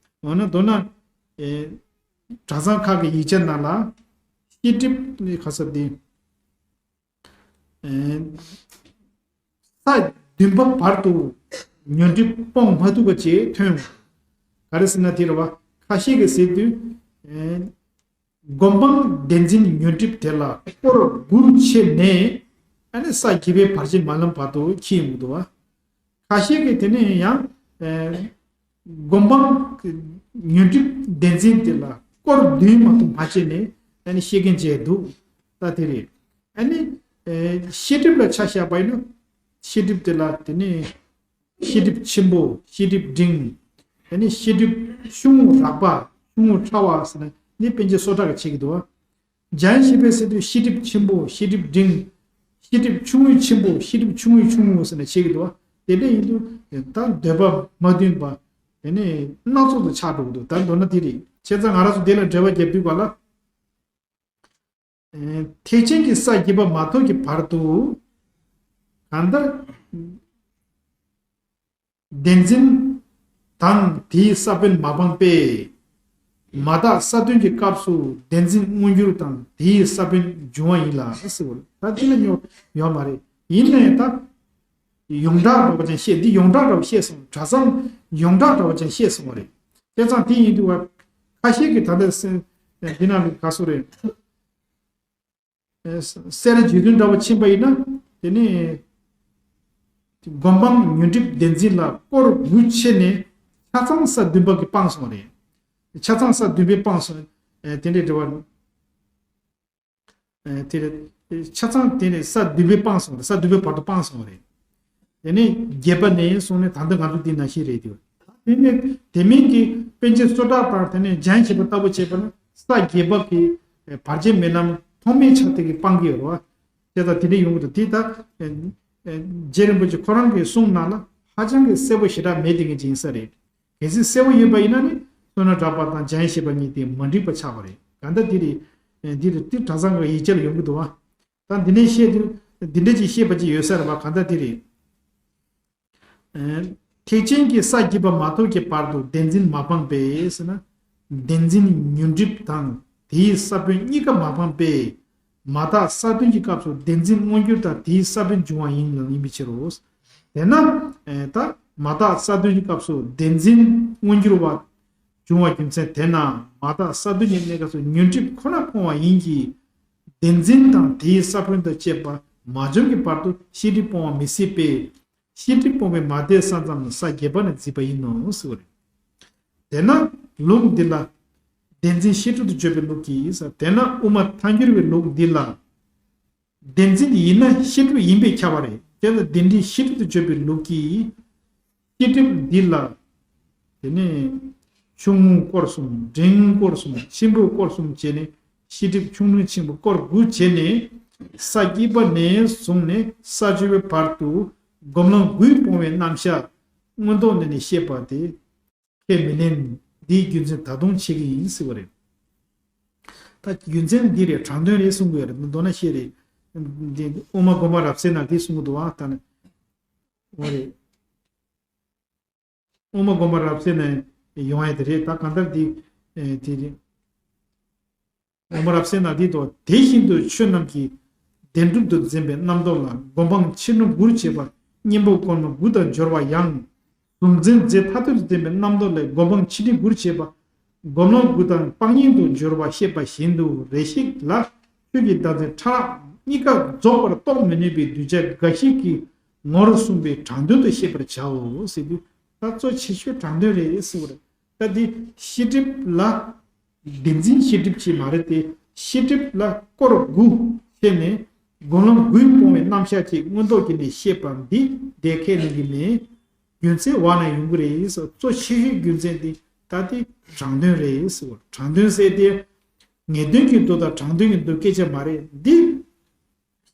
འོ་ན་མདོར་ན། གྲྭ་ཚང་ཁག་གི་ཡིག་ཆ་ནང་ལ་ཤེས་སྒྲིབ་ནི་ག་ས་དེ། ས་བདུན་པ་བར་དུ་ཉོན་སྒྲིབ་སྤོང་མ་ཐུབ་པ་ཅིག་ཐོན། ག་རེ་ཟེར་ན་དེ་རེད་བ། ཁ་ཤས་ཀྱིས་ཟེར་དུས། སྒོམ་སྤང་བདེན་འཛིན་ཉོན་སྒྲིབ་དེ་ལ་སྐོར་དགུ་ཕྱེ་ནས། ཨ་ནི་ས་བརྒྱད་པའི་བར་ཆད་མ་ལམ་བར་དུ་འཁྱེར་ཡོང་གི་འདུག་བ། ཁ་ཤས་ཀྱིས་དེ་ནས་ཡང་། སྒོམ་སྤང་ཉོན་སྒྲིབ་བདེན་འཛིན་དེ་ལ་སྐོར་བདུན་མ་གཏོགས་མ་བྱས་ནས་ཨ་ནི་བཤད་མཁན་བྱས་འདུག་ད་དེ་རེད། ཨ་ནི། ཤེས་སྒྲིབ་ལ་ཆ་བཞག་པ་ཡིན་ན། ཤེས་སྒྲིབ་དེ་ལ་དེ་ནི། ཤེས་སྒྲིབ་ཆེན་པོ། ཤེས་སྒྲིབ་འབྲིང་། ཨ་ནི་ཤེས་སྒྲིབ་ཆུང་ངུ་རགས་པ། ཆུང་ངུ་ཕྲ་བ་ཟེར་ན་ནི་པཎ་ཆེན་སོ་ཏྲ་གིས་བྱེད་ཀྱི་འདུག་བ། འཇམ་ཞིང་པའི་ཟེར་དུས་ཤེས་སྒྲིབ་ཆེན་པོ། ཤེས་སྒྲིབ་འབྲིང་། ཤེས་སྒྲིབ་ཆུང་ངུའི་ཆེན་པོ། ཤེས་སྒྲིབ་ཆུང་ངུའི་ཆུང་ངུ་ཟེར་ནས་བྱེད་ཀྱི་འདུག་བ། དེ་འདྲ་ཡིན་དུས་ད་འདོད་པ་མ་མཐུན་པ། དེ་ནས་སྣ་ཚོགས་སུ་ཆགས་འགྲོ་གི་འདུག་ད་མདོར་ན་དེ་རེད། བྱས་ཙང་ང་རང་ཚོ་དེ་ལ་འགྲེལ་པ་རྒྱབ་དུས་ག་ལ། ཐེག་ཆེན་གྱི་ས་བརྒྱད་པ་མ་ཐོབ་ཀྱི་བར་དུ། གང་ལྟར། བདེན་འཛིན་དང་དེའི་ས་བོན་མ་སྤངས་པས། མ་དག་ས་བདུན་གྱི་སྐབས་སུ་བདེན་འཛིན་མངོན་གྱུར་དང་དེའི་ས་བོན་འབྱུང་བ་ཡིན་ལ་ཟེར་བ་རེད། ད་འདི་ལ་ཉོ་ཡོད་མ་རེད། ཡིན་ནའི་ད། ཡོངས་གྲགས་འདྲ་བ་ཅན་བཤད། འདི་ཡོངས་གྲགས་འདྲ་བ་བཤད་སོང་། གྲྭ་ཚང་ཡོངས་གྲགས་འདྲ་བ་ཅན་བཤད་སོང་བ་རེད། བྱས་ཙང་དེ་ཡིན་དུས་བ། ཁ་ཤས་ཀྱིས་ད་ལྟ་སེ། འདི་ནང་ལ་ག་སོ་རེད། སེ་ར་རྗེ་བཙུན་འདྲ་བ་ཕྱིན་པ་ཡིན་ན་དེ་ནི། སྒོམ་སྤང་ཉོན་སྒྲིབ་བདེན་འཛིན་ལ་སྐོར་དགུ་ཕྱེ་ནས་ཆ་ཚང་ས་བདུན་པ་གིས་སྤངས་སོང་བ་རེད། ཆ་ཚང་ས་བདུན་པས་སྤངས་སོང་། དེ་འདྲའི་འབྲེལ་བ། དེ་ཆ་ཚང་དེ་ནས་ས་བདུན་པས་སྤངས་སོང་རེད། ས་བདུན་པའི་བར་དུ་སྤངས་སོང་རེད། དེ་ནས་བརྒྱད་པ་ནས་བཟུང་ནས་ད་ལྟ་ང་ཚོ་འདི་ནང་བཞིན་རེད་དེ། དེ་ནས་དེ་མིན་གྱི་པཎ་ཆེན་སོ་ཏྲ་དང་དེ་ནས་འཇམ་ཞིང་པ་ལྟ་བུ་བྱས་པ་ན་ས་བརྒྱད་པ་གི་བར་ཆད་མེད་ལམ་ཐོག་མའི་ཆ་དེ་གིས་སྤང་གི་ཡོད་རེད་བ། དེ་ལྟར་དེ་འདྲ་ཡོང་གི་འདུག་དེ་ལྟར་རྗེ་རིན་པོ་ཆེ་ཁོ་རང་གི་གསུང་ནང་ལ་ཧ་ཅང་གི་གསལ་པོ་ཞེ་དྲག་མེད་དེ་ངེས་ཅན་ས་རེད། གལ་སྲིད་གསལ་བོ་ཡོད་པ་ཡིན་ན་ནི་བསོད་ནམས་གྲགས་པ་དང་འཇམ་ཞིང་པ་གཉིས་དེ་མ་འགྲིག་པ་ཆགས་པ་རེད། གང་ལྟར་འདི་རེད། འདི་རེད། དེ་གྲྭ་ཚང་གི་ཡིག་ཆ་ལ་ཡོང་གི་འདུག་བ། ད་འདི་ནས་བཤད་དུས་འདི་འདྲ་ཅིག་བཤད་པ་ཅིག་ཡོད་ས་རེད་བ། གང་ལྟར་འདི་རེད། ཐེག་ཆེན་གྱི་ས་བརྒྱད་པ་མ་ཐོབ་ཀྱི་བར་དུ་བདེན་འཛིན་མ་སྤངས་པས་ཟེར་ན། བདེན་འཛིན་ཉོན་སྒྲིབ་དང་དེའི་ས་བོན་གཉིས་ཀ་མ་སྤངས་པས། མ་དག་ས་བདུན་གྱི་སྐབས་སུ་བདེན་འཛིན་མངོན་གྱུར་དང་དེའི་ས་བོན་འབྱུང་བ་ཡིན་ལ་ཡིན་པའི་ཕྱིར་རོ། དེས་ན། ད་མ་དག་ས་བདུན་གྱི་སྐབས་སུ་བདེན་འཛིན་མངོན་གྱུར་བ་འབྱུང་བ་རྒྱུ་མཚན་དེས་ན་མ་དག་ས་བདུན་གྱི་གནས་སྐབས་སུ་ཉོན་སྒྲིབ་ཁོ་ན་སྤོང་བ་ཡིན་གྱི། བདེན་འཛིན་དང་དེའི་ས་བོན་དང་བཅས་པ་མ་བྱུང་གི་བར་དུ་ཤེས་སྒྲིབ་སྤོང་བ་མི་སྲིད་པས། ཤེས་སྒྲིབ་སྤོང་བའི་མ་དག་ས་ཙམ་ས་བརྒྱད་པ་ནས་བརྩིས་པ་ཡིན་ནོ་ཟེར་བ་རེད། དེས་ན། ལུགས་འདི་ལ། བདེན་འཛིན་ཤེས་སྒྲིབ་ཏུ་བརྗོད་པའི་ལུགས་ཀྱིས། དེས་ན་དབུ་མ་ཐལ་འགྱུར་བའི་ལུགས་འདི་ལ། བདེན་འཛིན་ཡིན་ན་ཤེས་སྒྲིབ་ཡིན་པས་ཁྱབ་པ་རེད། དེ་ལ་བདེན་འཛིན་ཤེས་སྒྲིབ་ཏུ་བརྗོད་པའི་ལུགས་ཀྱིས། ཤེས་སྒྲིབ་འདི་ལ། དེ་ནས་ཆུང་ངུ་སྐོར་གསུམ། འབྲིང་སྐོར་གསུམ། ཆེན་པོའི་སྐོར་གསུམ་བྱས་ནས་ཤེས་སྒྲིབ་ཆུང་འབྲིང་ཆེན་པོ་སྐོར་དགུ་བྱས་ནས། ས་སྐྱེས་པ་ནས་བཟུང་ནས་ས་བཅུ་པའི་བར་དུ་སྒོམ་ལམ་དགུས་སྤོང་བའི་རྣམ་གཞག་མངོན་རྟོགས་ནས་ནི་བཤད་པ་དེ། ཁས་མི་ལེན། འདིའི་རྒྱུ་མཚན་ད་དུང་འཆད་ཀྱི་ཡིན་ཟེར་བ་རེད། ད་རྒྱུ་མཚན་འདི་རེད། དྲང་དོན་རེད་གསུང་གི་ཡོད་རེད། མདོར་ན་བཤད་རེད། འདི་དབུ་མ་དགོངས་པ་རབ་གསལ་ན་འདི་གསུང་གི་འདུག་ཨ། ད་ནི་འོ་རེད། དབུ་མ་དགོངས་པ་རབ་གསལ་ན་ཡོང་ཡ་དེ་རེད། ད་གང་ལྟར་འདི་དེ་རེད། དགོངས་པ་རབ་གསལ་ན་འདི་དོ། དེ་བཞིན་དུ་ཆོས་རྣམས་ཀྱི་བདེན་གྲུབ་ཏུ་འཛིན་པའི་རྣམ་རྟོག་ལ་སྒོམ་སྤང་ཕྱི་སྒྲིབ་དགུར་བྱེད་པ་གཉེན་པོ་སྒོམ་སྤང་དགུ་དང་སྦྱོར་བ་ཡང་། གཟུང་འཛིན་རྫས་ཐ་དད་དུ་འཛིན་པའི་རྣམ་རྟོག་ལས་སྒོམ་སྤང་ཕྱི་སྒྲིབ་དགུར་བྱེད་པ། སྒོམ་ལམ་དགུ་དང་སྤང་གཉེན་དུ་སྦྱོར་བ་བཤད་པ་བཞིན་དུ། རེ་ཞིག་ལ་ཆོས་ཀྱི་བདག་འཛིན་ཕྲ་རགས་གཉིས་ཀ་རྫོགས་པར་རྟོགས་མི་ནུས་པའི་གདུལ་བྱ་འགའ་ཞིག་གི་ངོར་གསུངས་པའི་དྲང་དོན་དུ་ཤེས་པར་བྱའོ་ཟེར་དུས། ད་གཙོ་ཆེ་ཤོས་དྲང་དོན་རེད་ཟེར་བ་རེད། ད་འདི་ཤེས་སྒྲིབ་ལ། བདེན་འཛིན་ཤེས་སྒྲིབ་ཅིག་མ་རེད་དེ། ཤེས་སྒྲིབ་ལ་སྐོར་དགུ་བྱས་ནས་སྒོམ་ལམ་དགུས་སྤོང་བའི་རྣམ་གཞག་ཅིག་མངོན་རྟོགས་ཀྱིས་ནི་བཤད་པ་འདི་བདེན་ཁས་ལེན་གྱི་མེད། རྒྱུ་མཚན་འོག་ན་ཡོང་གི་རེད་ཟེར། གཙོ་ཆེ་ཤོས་རྒྱུ་མཚན་འདི་ད་དེ་དྲང་དོན་རེད་ཟེར་བ། དྲང་དོན་ཟེར་དེ་ངེས་དོན་གྱི་མདོ་དང་དྲང་དོན་གྱི་མདོ་སྐད་ཆ་མ་རེད། འདི་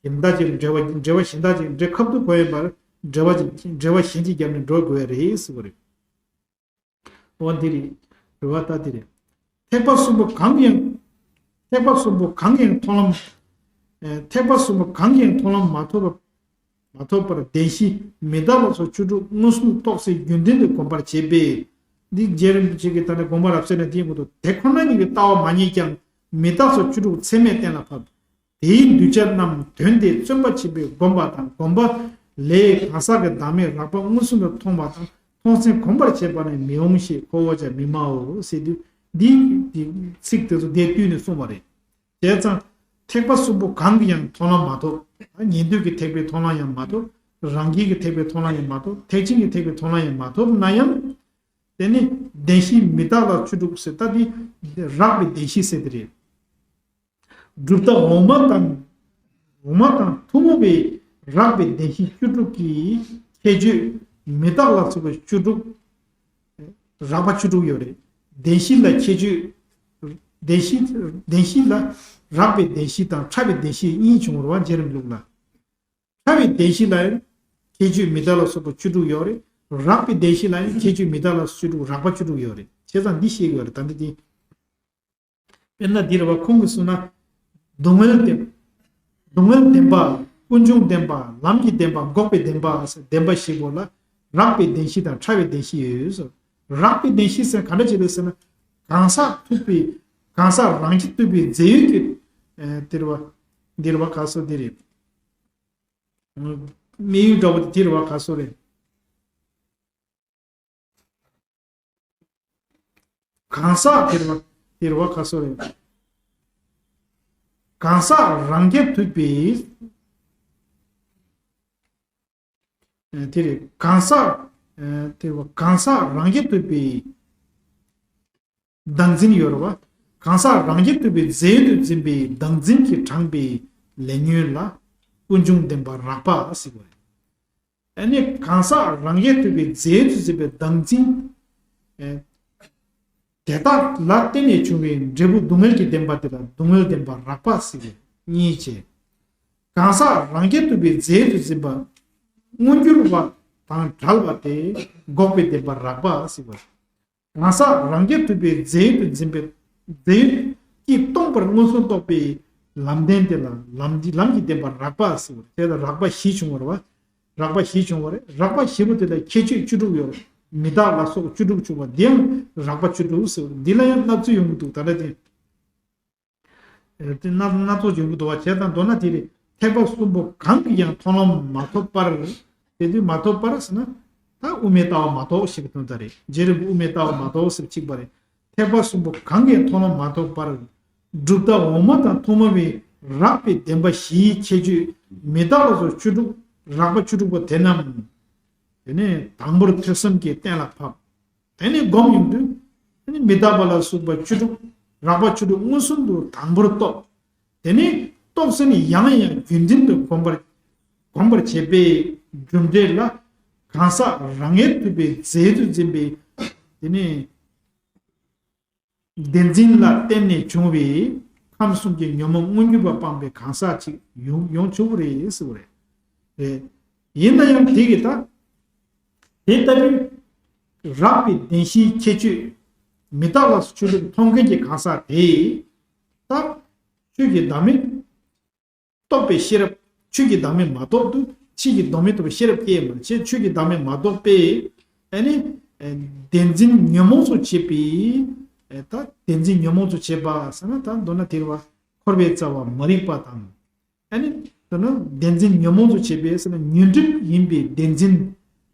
གཞན་དག་ཅིག་འགྲེལ་བ་འགྲེལ་བ་གཞན་དག་ཅིག་འགྲེལ་ཁབ་ཏུ་གོ་ཡོད་པར། འགྲེལ་བ་ཅིག་འགྲེལ་བ་གཞན་ཅིག་བརྒྱབ་ནས་འགྲོ་དགོས་རེད་ཟེར་བ་རེད། འོ་འདི་རེད། རེད་བ། ད་འདི་རེད། ཐེག་པ་གསུམ་པོ་གང་ཡང་། ཐེག་པ་གསུམ་པོ་གང་ཡང་མཐོང་ལམ། ཨེ། ཐེག་པ་གསུམ་པོ་གང་ཡང་མཐོང་ལམ་མ་ཐོབ་པ། མ་ཐོབ་པར་བདེན་བཞི་མི་རྟག་ལ་སོགས་བཅུ་དྲུག་མངོན་སུམ་རྟོགས་སའི་རྒྱུ་མཚན་དུ་གོམས་པར་བྱེད་པས། འདི་རྗེ་རིན་པོ་ཆེ་གིས་ད་ལྟ་དགོངས་པ་རབ་གསལ་ན་འདིའི་མགོ་ཏུ། དེ་ཁོ་ན་ཉིད་ཀྱི་ལྟ་བ་མ་རྙེད་ཀྱང་མི་རྟག་སོགས་བཅུ་དྲུག་ཚད་མས་གཏན་ལ་ཕབ། དེའི་གདུལ་བྱ་རྣམས་དོན་དེ་བརྩོན་པ་ཆེན་པོས་བསྒོམས་པ་དང་། བསྒོམས་པ་ལས་གང་ཟག་གི་བདག་མེད་རགས་པ་མངོན་སུམ་དུ་མཐོང་བ་དང་། མཐོང་ཚེ་གོམས་པར་བྱེད་པ་ནི་མི་འོང་ཞེས་ཁོ་བོ་ཀྱང་མི་སྨྲའོ་ཟེར་དུས། འདིའི་ཚིག་དེ་ཚོ་དེ་བསྟུན་ནས་གསུངས་པ་རེད། བྱས་ཙང་ཐེག་པ་གསུམ་པོ་གང་གི་ཡང་མཐོང་ལམ་མ་ཐོབ། ཉན་ཐོས་ཀྱི་ཐེག་པའི་མཐོང་ལམ་ཡང་མ་ཐོབ། རང་རྒྱལ་གྱི་ཐེག་པའི་མཐོང་ལམ་ཡང་མ་ཐོབ། ཐེག་ཆེན་གྱི་ཐེག་པའི་མཐོང་ལམ་ཡང་མ་ཐོབ་ན་ཡང་། དེ་ནི་བདེན་བཞི་མི་རྟག་ལ་བཅུ་དྲུག་ཟེར། ད་འདི་རགས་པའི་བདེན་བཞི་ཟེར་དེ་རེད། གྲུབ་མཐའ་འོག་མ་དང་། འོག་མ་དང་ཐུན་མོང་བའི་རགས་པའི་བདེན་བཞི་བཅུ་དྲུག་གི་ཁྱད་ཆོས་མི་རྟག་ལ་སོགས་པའི་བཅུ་དྲུག་རགས་པ་བཅུ་དྲུག་ཡོད་རེད། བདེན་བཞི་ལ་ཁྱད་ཆོས། བདེན་བཞི། བདེན་བཞི་ལ་རགས་པའི་བདེན་བཞི་དང་ཕྲ་བའི་བདེན་བཞི་གཉིས་བྱུང་བ་རེད་བ། བརྗེ་རིམ་ལུགས་ལ། ཕྲ་བའི་བདེན་བཞི་ལ་ཡང་ཁྱད་ཆོས་མི་རྟག་ལ་སོགས་པ་བཅུ་དྲུག་ཡོད་རེད། རགས་པའི་བདེན་བཞི་ལ་ཡང་ཁྱད་ཆོས་མི་རྟག་ལ་སོགས་བཅུ་དྲུག་རགས་པ་བཅུ་དྲུག་ཡོད་རེད། བྱས་ཙང་འདི་ཤེས་དགོས་རེད། ད་འདི་འདི། དཔེར་ན་འདི་རེད་བ། ཁོང་གིས་གསུངས་ན། སྡུག་བསྔལ་བདེན། སྡུག་བསྔལ་བདེན་པ། ཀུན་འབྱུང་བདེན་པ། ལམ་གྱི་བདེན་པ། འགོག་པའི་བདེན་པ་ཟེར་བདེན་པ་བཞི་པོ་ལ་རགས་པའི་བདེན་བཞི་དང་ཕྲ་བའི་བདེན་བཞི་ཡོད་ཟེར། རགས་པའི་བདེན་བཞི་ཟེར་ག་འདྲ་ཅིག་རེད་ཟེར་ན། གང་ཟག་ཐུབ་པའི། གང་ཟག་རང་རྐྱ་ཐུབ་པའི་རྫས་ཡོད་ཀྱི། ཨེ། འདི་རེད་བ། འདི་རེད་བ། ག་སོ་འདི་རེད། དམིགས་ཡུལ་འདྲ་བོ་དེ་དེ་རེད་བ། ག་སོ་རེད། གང་ཟག་དེ་རེད་བ། དེ་རེད་བ། ག་སོ་རེད། གང་ཟག་རང་རྐྱ་ཐུབ་པའི། ཨེ། དེ་རེད། གང་ཟག་ཨེ། དེ་རེད་བ། གང་ཟག་རང་རྐྱ་ཐུབ་པའི་བདག་འཛིན་ཡོད་རེད་བ། གང་ཟག་རང་རྐྱ་ཐུབ་པའི་རྫས་དུ་འཛིན་པའི་བདག་འཛིན་གྱིས་དྲངས་པའི་ལས་ཉོན་ལ་ཀུན་འབྱུང་བདེན་པ་རགས་པ་ཟེར་བ་རེད། ཨ་ནི་གང་ཟག་རང་རྐྱ་ཐུབ་པའི་རྫས་སུ་འཛིན་པའི་བདག་འཛིན། ཨེ། དེ་དག་ལ་བརྟེན་ནས་བྱུང་བའི་འབྲས་བུ་སྡུག་བསྔལ་གྱི་བདེན་པ་དེ་ལ་སྡུག་བསྔལ་བདེན་པ་རགས་པ་ཟེར་བས་གཉིས་བྱས། གང་ཟག་རང་རྐྱ་ཐུབ་པའི་རྫས་སུ་འཛིན་པ། མངོན་གྱུར་བ་དང་བྲལ་བ་དེ་འགོག་པའི་བདེན་པ་རགས་པ་ཟེར་བ། གང་ཟག་རང་རྐྱ་ཐུབ་པའི་རྫས་དུ་འཛིན་པའི་རྫས་ཀྱིས་སྟོང་པར་མངོན་སུམ་རྟོགས་པའི་ལམ་བདེན་དེ་ལ་ལམ་འདི་ལམ་གྱི་བདེན་པ་རགས་པ་ཟེར་བ་རེད། དེ་ལ་རགས་པ་བཞི་བྱུང་བ་རེད་བ། རགས་པ་བཞི་བྱུང་བ་རེད། རགས་པ་བཞི་པོ་དེ་ལ་ཁྱད་ཆོས་བཅུ་དྲུག་ཡོད་རེད། མི་རྟག་ལ་སོགས་བཅུ་དྲུག་བྱུང་བ་འདི་ཡང་རགས་པ་བཅུ་དྲུག་ཟེར་བ་རེད། འདི་ལ་ཡང་སྣ་ཚོགས་ཡོང་གི་འདུག་ད་ལྟ་དེ། ཨེ། དེ་སྣ་སྣ་ཚོགས་ཡོང་གི་འདུག་བ། བྱས་ཙང་མདོར་ན་དེ་རེད། ཐེག་པ་གསུམ་པོ་གང་གིས་ཀྱང་མཐོང་ལམ་མ་ཐོབ་པར། དེ་དུས་མ་ཐོབ་པར་ཟེར་ན། ད་དབུ་མའི་ལྟ་བ་མ་ཐོབ་ཞེས་པའི་དོན་དག་རེད། རྗེ་རིན་པོ་དབུ་མའི་ལྟ་བ་མ་ཐོབ་ཟེར་གཅིག་པ་རེད། ཐེག་པ་གསུམ་པོ་གང་གིས་མཐོང་ལམ་མ་ཐོབ་པར། གྲུབ་མཐའ་འོག་མ་དང་ཐུན་མོང་བའི་རགས་པའི་བདེན་པ་བཞིའི་ཁྱད་ཆོས་མི་རྟག་ལ་སོགས་བཅུ་དྲུག་རགས་པ་བཅུ་དྲུག་པོ་དེ་རྣམས། དེ་ནས་དང་པོར་ཐོས་བསམ་གྱིས་གཏན་ལ་ཕབ། དེ་ནས་སྒོམ་ཡོང་དུས། ནི་མི་རྟག་པ་ལ་སོགས་པ་བཅུ་དྲུག་རགས་པ་བཅུ་དྲུག་མངོན་སུམ་དུ་དང་པོར་རྟོགས། དེ་ནས་རྟོགས་ཟིན་ནས་ཡང་ཡང་རྒྱུད་འཛིན་དུ་གོམས་པར་གོམས་པར་བྱེད་པའི་གྲུབ་འབྲས་ལ་གང་ཟག་རང་ངེས་ཐུབ་པའི་རྫས་སུ་འཛིན་པའི་དེ་ནས་བདེན་འཛིན་ལ་བརྟེན་ནས་བྱུང་བའི་ཁམས་གསུམ་གྱི་ཉོན་མོངས་མངོན་གྱུར་པ་སྤངས་པའི་གང་ཟག་ཅིག་ཡོང་ཡོང་ཆོག་གི་རེད་ཟེར་བ་རེད། རེད། ཡིན་ན་ཡང་དེ་གི་ད། དེ་ལྟ་བུའི་རགས་པའི་བདེན་བཞིའི་ཁྱད་ཆོས་མི་རྟག་ལ་སོགས་བཅུ་དྲུག་མཐོང་མཁན་གྱི་གང་ཟག་དེས། ད། ཆོས་ཀྱི་བདག་མེད་རྟོགས་པའི་ཤེས་རབ། ཆོས་ཀྱི་བདག་མེད་མ་རྟོགས་དུས་ཆོས་ཀྱི་བདག་མེད་རྟོགས་པའི་ཤེས་རབ་སྐྱེས་མ་བྱས། ཆོས་ཀྱི་བདག་མེད་མ་རྟོགས་པས། ཨ་ནི། བདེན་འཛིན་ཉོན་མོངས་སུ་བྱེད་པའི། ད་བདེན་འཛིན་ཉོན་མོངས་སུ་བྱེད་པ་ཟེར་ན་ད་མདོར་ན་དེ་རེད་བ། འཁོར་བའི་རྩ་བ་མ་རིག་པ་དང་། ཨ་ནི། དེ་ནི་བདེན་འཛིན་ཉོན་མོངས་སུ་བྱེད་པའི་ཟེར་ན་ཉོན་སྒྲིབ་ཡིན་པའི་བདེན་འཛིན།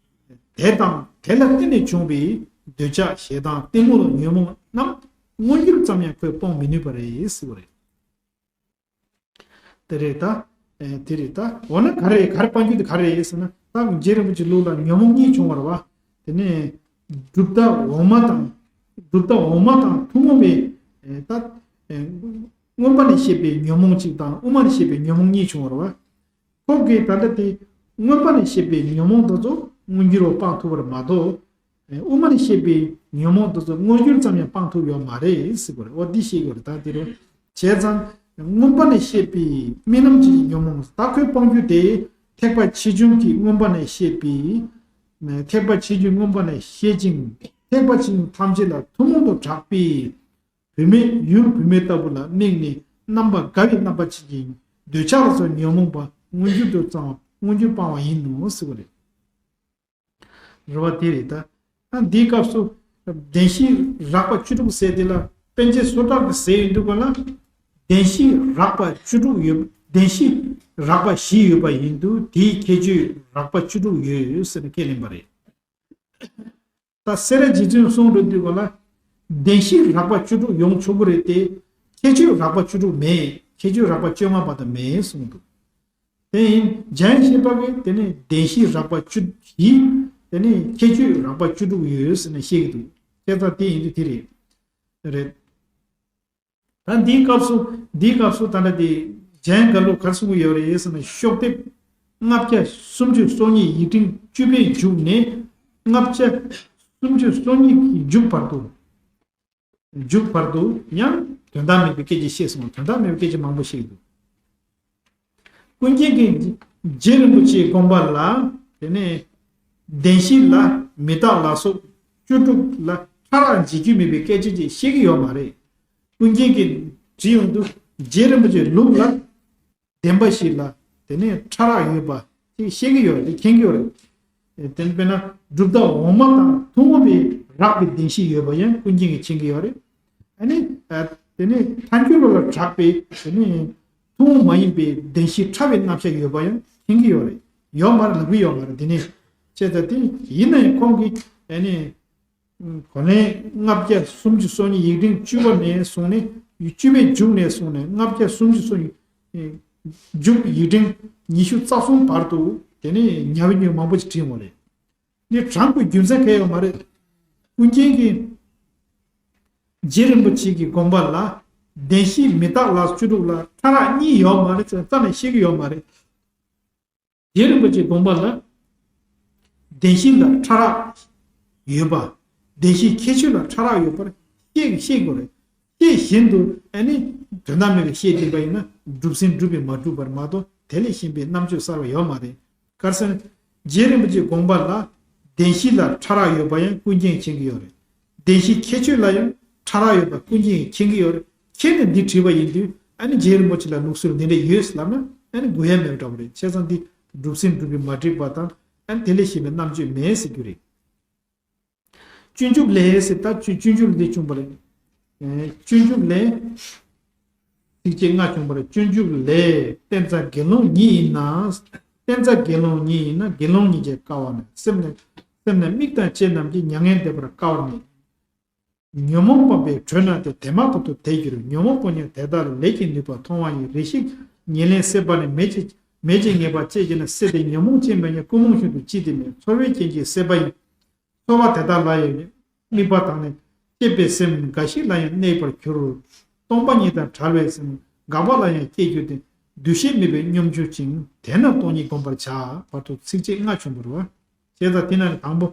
དེ་དང་དེ་ལ་བརྟེན་ནས་བྱུང་བའི་འདོད་ཆགས་ཞེ་སྡང་གཏི་མུག་ལ་ཉོན་མོངས་རྣམས་མངོན་གྱུར་ཙམ་ཡང་ཁོས་སྤོང་མི་ནུས་པ་རེད་ཟེར་བ་རེད། དེ་རེད་ད། ཨེ་དེ་རེད་ད། འོ་ན་ག་རེ་ག་རེ་སྤང་རྒྱུ་དེ་ག་རེ་རེད་ཟེར་ན། ད་རྗེ་རིན་པོ་ཆེ་ལུགས་ལ་ཉོན་མོངས་གཉིས་བྱུང་བ་རེད་བ། དེ་ནས་གྲུབ་མཐའ་འོག་མ་དང་། གྲུབ་མཐའ་འོག་མ་དང་ཐུན་མོང་བའི་ཨེ་ད་ཨེ་མངོན་པ་ནས་བཤད་པའི་ཉོན་མོངས་གཅིག་དང་དབུ་མ་ནས་བཤད་པའི་ཉོན་མོངས་གཉིས་བྱུང་བ་རེད་བ། ཁོང་གིས་ད་ལྟ་དེ་མངོན་པ་ནས་བཤད་པའི་ཉོན་མོངས་དེ་ཚོ་མངོན་གྱུར་བ་སྤང་ཐུབ་པར་མ་གཏོགས། དབུ་མ་ནས་བཤད་པའི་ཉོན་མོངས་དེ་ཚོ་མངོན་གྱུར་ཙམ་ཡང་སྤང་ཐུབ་ཡོད་མ་རེད་ཟེར་དགོས་རེད། འོ་འདི་ཤེས་དགོས་རེད། ད་དེ་རུ་བྱས་ཙང་མངོན་པ་ནས་བཤད་པའི་རྨི་ལམ་གྱི་ཉོན་མོངས་ད་ཁོས་སྤང་རྒྱུ་དེ་ཐེག་པ་ཆེ་ཆུང་གི་མངོན་པ་ནས་བཤད་པའི། ཐེག་པ་ཆེ་ཆུང་མངོན་པ་ནས་བཤད་ཅིང་ཐེག་པ་ཆེ་ཆུང་ཐམས་ཅད་ལ་ཐུན་མོང་དུ་གྲགས་པའི། བུད་མེད་ཡུལ་བུད་མེད་ལྟ་བུ་ལ་དམིགས་ནས་རྣམ་པ་དགའ་བའི་རྣམ་པ་ཅན་གྱི་འདོད་ཆགས་ལ་སོགས་ཉོན་མོངས་པ་མངོན་གྱུར་དུ་བཙང་བ་མངོན་གྱུར་སྤང་བ་ཡིན་ནོ་ཟེར་བ་རེད། རེད་བ་དེ་རེད་ད། ཨ་འདིའི་སྐབས་སུ་བདེན་བཞིའི་རགས་པ་བཅུ་དྲུག་ཟེར་དེ་ལ་པཎ་ཆེན་སུ་དྲག་གིས་ཟེར་ཡོང་དུས་ག་ལ། བདེན་བཞིའི་རགས་པ་བཅུ་དྲུག་ཡོད། བདེན་བཞིའི་རགས་པ་བཞི་ཡོད་པ་ཡིན་དུས་དེའི་ཁྱད་ཆོས་རགས་པ་བཅུ་དྲུག་ཡོད་ཟེར་ནས་ཁས་ལེན་པ་རེད། ད་སེ་ར་རྗེ་བཙུན་གསུང་རུ་དུས་ག་ལ། བདེན་བཞིའི་རགས་པ་བཅུ་དྲུག་ཡོང་ཆོག་གི་རེད་དེ། ཁྱད་ཆོས་རགས་པ་བཅུ་དྲུག་མེད། ཁྱད་ཆོས་རགས་པ་བཅོ་ལྔ་བར་དུ་མེད་གསུངས་འདུག་དེ་ཡིན་འཇམ་དབྱངས་བཞད་པ་གིས་དེ་ནས་བདེན་བཞིའི་རགས་པ་བཅུ་བཞི། དེ་ནས་ཁྱད་ཆོས་རགས་པ་བཅུ་དྲུག་ཡོད་ཟེར་ནས་བཤད་ཀྱི་འདུག་བྱས་ཙང་དེ་ཡིན་དུས་དེ་རེད། རེད། ད་འདིའི་སྐབས་སུ། འདིའི་སྐབས་སུ་ད་ལྟ་དེ་འཇམ་དབྱངས་རྒྱལ་པོ་ག་རེ་གསུང་གི་ཡོད་རེད་ཟེར་ན། ཤོག་ལྡེབ་ལྔ་བརྒྱ་སུམ་ཅུ་སོ་གཉིས་ཡིག་ཕྲེང་བཅུ་པའི་མཇུག་ནས་ལྔ་བརྒྱ་སུམ་ཅུ་སོ་གཉིས་ཀྱི་མཇུག་བར་དུ། མཇུག་བར་དུ་ཡང་དོན་དག་མེད་པའི་སྐད་ཆ་བཤད་སོང་། དོན་དག་མེད་པའི་སྐད་ཆ་མང་པོ་བཤད་ཀྱི་འདུག་ཀུན་མཁྱེན་གྱིས་རྗེ་རིན་པོ་ཆེའི་དགོངས་པ་ལ། དེ་ནས་བདེན་བཞི་ལ་མི་རྟག་ལ་སོགས་བཅུ་དྲུག་ལ་ཕྲ་རགས་འབྱེད་རྒྱུ་མེད་པའི་སྐད་ཆ་ཅིག་བཤད་ཀྱི་ཡོད་མ་རེད། ཀུན་མཁྱེན་གྱིས་བྲིས་ཡོང་དུས་རྗེ་རིན་པོ་ཆེའི་ལུགས་ལ་བདེན་པ་བཞི་ལ་དེ་ནས་ཕྲ་རགས་ཡོད་པ་ཅིག་བཤད་ཀྱི་ཡོད་རེད། མཁྱེན་གྱི་ཡོད་རེད། དེ་དཔེར་ན་གྲུབ་མཐའ་འོག་མ་དང་ཐུན་མོང་བའི་རགས་པའི་བདེན་བཞི་ཡོད་པ་ཡང་ཀུན་མཁྱེན་གྱིས་མཁྱེན་གྱི་ཡོད་རེད། ཨ་ནི། ཨ། དེ་ནས་ཐལ་འགྱུར་བ་ལ་གྲགས་པའི་དེ་ནས་ཐུན་མོང་མ་ཡིན་པའི་བདེན་བཞི་ཕྲ་བའི་རྣམ་གཞག་ཡོད་པ་ཡང་མཁྱེན་གྱི་ཡོད་རེད། ཡོད་མ་རེད་ལབ་ཀྱི་ཡོད་མ་རེད། དེ་ནས་བྱས་ཙང་དེ་ཡིན་ན་ཡང་ཁོང་གིས་ཨ་ནི། གོ་ལན་ལྔ་བརྒྱ་སུམ་ཅུ་སོ་གཉིས་ཡིག་ཕྲེང་བཅུ་པ་ནས་བཟུང་ནས། བཅུ་པའི་མཇུག་ནས་བཟུང་ནས་ལྔ་བརྒྱ་སུམ་ཅུ་སོ་གཉིས་མཇུག་ཡིག་ཕྲེང་ཉི་ཤུ་རྩ་གསུམ་བར་དུ་དེ་ནས་ཉབ་ཉུལ་མང་པོ་ཞིག་བྲིས་ཡོད་རེད། འདི་དྲངས་དགོས་རྒྱུ་མཚན་གང་ཡང་ཡོད་མ་རེད། ཀུན་མཁྱེན་གྱིས་རྗེ་རིན་པོ་ཆེ་གི་དགོངས་པ་ལ་བདེན་བཞི་མི་རྟག་ལ་སོགས་བཅུ་དྲུག་ལ་ཕྲ་རགས་གཉིས་ཡོད་མ་རེད་ཟེར་རྩ་ནས་བཤད་ཀྱི་ཡོད་མ་རེད། རྗེ་རིན་པོ་ཆེའི་དགོངས་པ་ལ་བདེན་བཞི་ལ་ཕྲ་རགས་ཡོད་པ། བདེན་བཞིའི་ཁྱད་ཆོས་ལ་ཕྲ་རགས་ཡོད་པར་བཤད་བཤད་དགོས་རེད། དེ་བཞིན་དུ་ཨ་ནི་དོན་དག་མེད་པའི་བཤད་བསྡད་པ་ཡིན་ན་སྒྲུབ་ཟིན་སྒྲུབ་པས་མ་གྲུབ་པར་མ་གཏོགས་དེ་ལས་གཞན་པའི་རྣམ་དཔྱོད་གསར་བ་ཡོད་མ་རེད། ག་རེ་ཟེར་ན། རྗེ་རིན་པོ་ཆེའི་དགོངས་པ་ལ་བདེན་བཞི་ལ་ཕྲ་རགས་ཡོད་པ་ཡང་ཀུན་མཁྱེན་མཁྱེན་གྱི་ཡོད་རེད། བདེན་བཞིའི་ཁྱད་ཆོས་ལ་ཡང་ཕྲ་རགས་ཡོད་པ་ཀུན་མཁྱེན་གྱིས་མཁྱེན་གྱི་ཡོད་རེད། མཁྱེན་ནས་འདི་བྲིས་པ་ཡིན་དུས་ཨ་ནི་རྗེ་རིན་པོ་ཆེ་ལ་ལུགས་སྲོལ་འདི་འདྲ་ཡོད་ལབ་ན་ཨ་ནི་གོ་ཡ་མེད་པ་འདྲ་བོ་རེད། བྱས་ཙང་འདི་སྒྲུབ་ཟིན་སྒྲུབ་པས་མ་གྲུབ་པ་དང་ཨ་ནི་དེ་ལས་གཞན་པའི་རྣམ་དཔྱོད་མེད་ཟེར་རྒྱུ་རེད། སྤྱོད་འཇུག་ལས་ཟེར། ད་སྤྱོད་སྤྱོད་འཇུག་ལས་བྱུང་བ་རེད། ཨེ། སྤྱོད་འཇུག་ལས། ཚིགས་བཅད་ལྔ་བྱུང་བ་རེད། སྤྱོད་འཇུག་ལས། བསྟན་རྩ་དགེ་སློང་ཉིད་ཡིན་ན། བསྟན་རྩ་དགེ་སློང་ཉིད་ཡིན་ན་དགེ་སློང་ཉིད་ཀྱིས་དཀའ་བར་གནས། སེམས་ནི། སེམས་ནི་དམིགས་དང་བཅས་རྣམས་ཀྱིས་མྱ་ངན་འདས་པར་དཀའ་བར་གནས། ཉོན་མོངས་སྤངས་པས་གྲོལ་ན་སྟེ་དེ་མ་ཐག་ཏུ་དེར་འགྱུར། ཉོན་མོངས་སྤོང་ཉིད་དེ་དག་ལ་ལས་ཀྱི་ནུས་པ་མཐོང་བ་ཡིས། རེ་ཞིག་ཉེར་ལེན་སྲེད་པ་ནི། མེད་ཅེས་མེད་ཅེས་ངེས་པ་དཔྱད་བྱས་ན། སྲེད་དེ་ཉོན་མོངས་ཅན་མ་ཡིན། ཀུན་རྨོངས་ཤིན་ཏུ་ཅི་སྟེ་མེད། ཚོར་བའི་རྐྱེན་གྱིས་སྲེད་པ་ཡིན། ཚོར་བ་དེ་དག་ལ་ཡང་དམིགས་པ་དང་ནི། སྐྱེས་པའི་སེམས་འགའ་ཞིག་ལ་ཡང་གནས་པར་འགྱུར། སྟོང་པ་ཉིད་དང་བྲལ་བའི་སེམས་འགག་པ་ལ་ཡང་སྐྱེ་འགྱུར་ཏེ། འདུ་ཤེས་མེད་པའི་སྙོམས་འཇུག་ཅིང་། དེས་ན་སྟོང་ཉིད་བསྒོམ་པར་བྱ། བར་དུ་ཚིགས་བཅད་ལྔ་བྱུང་བ་རེད་བ། བྱས་ཙང་དེ་ནང་ནས་དང་པོ་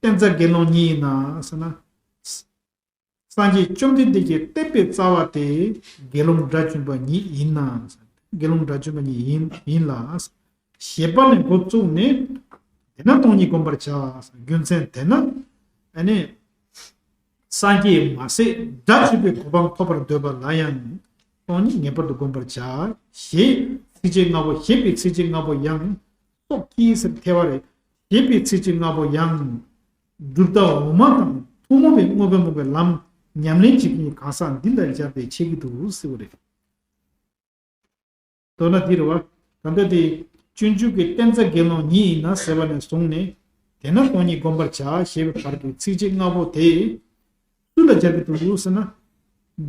བསྟན་རྩ་དགེ་སློང་ཉིད་ཡིན་ན་ཟེར་ན། སངས་རྒྱས་བཅོམ་ལྡན་འདས་ཀྱིས་བསྟན་པའི་རྩ་བ་དེ་དགེ་སློང་དགྲ་བཅོམ་པ་ཉིད་ཡིན་ན། དགེ་སློང་དགྲ་བཅོམ་པ་ཉིད་ཡིན་ཡིན་ལ། ཞེས་པ་ནས་འགོ་བཙུགས་ནས། དེས་ན་སྟོང་ཉིད་བསྒོམ་པར་བྱ། རྒྱུ་མཚན་དེས་ན། ཨ་ནི། སངས་རྒྱས་མ་ཟད་དགྲ་བཅོམ་པའི་གོ་འཕང་ཐོབ་པར་འདོད་པ་ལ་ཡང་སྟོང་ཉིད་ངེས་པར་དུ་བསྒོམ་པར་བྱ། ཞེས་ཚིགས་བཅད་ལྔ་པོ་ཞེས་པའི་ཚིགས་བཅད་ལྔ་པོ་ཡང་སོགས་ཀྱིས་ཟེར་ཐལ་བ་རེད། ཞེས་པའི་ཚིགས་བཅད་ལྔ་པོ་ཡང་གྲུབ་མཐའ་འོག་མ་དང་ཐུན་མོང་བའི་དངོས་པོའི་མུ་གེའི་ལམ་ཉམས་ལེན་བྱེད་མཁན་གྱི་གང་ཟག་འདི་ལ་སྦྱར་ཏེ་འཆད་ཀྱི་འདུག་ཟེར་བ་རེད། མདོར་ན་འདི་རེད་བ། ད་ལྟ་དེ་སྤྱོད་འཇུག་གི་བསྟན་རྩ་དགེ་སློང་ཉིད་ཡིན་ན་ཟེར་བ་ནས་བཟུང་ནས། དེས་ན་སྟོང་ཉིད་བསྒོམ་པར་བྱ་ཞེས་པའི་བར་གྱི་ཚིགས་བཅད་ལྔ་པོ་དེ་སུ་ལ་སྦྱར་གྱི་འདུག་ཟེར་ན།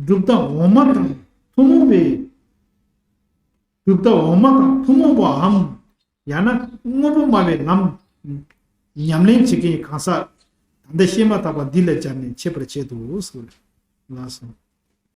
གྲུབ་མཐའ་འོག་མ་དང་ཐུན་མོང་བའི། གྲུབ་མཐའ་འོག་མ་དང་ཐུན་མོང་བའམ། ཡང་ན་དངོས་པོ་སྨྲ་བའི་ལམ་ཉམས་ལེན་བྱེད་མཁན་གྱི་གང་ཟག་ད་ལྟ་བཤད་མ་ཐག་པ་འདི་ལ་སྦྱར་ནས་འཆད་པར་བྱེད་དོ་ཟེར། ལགས་སོ།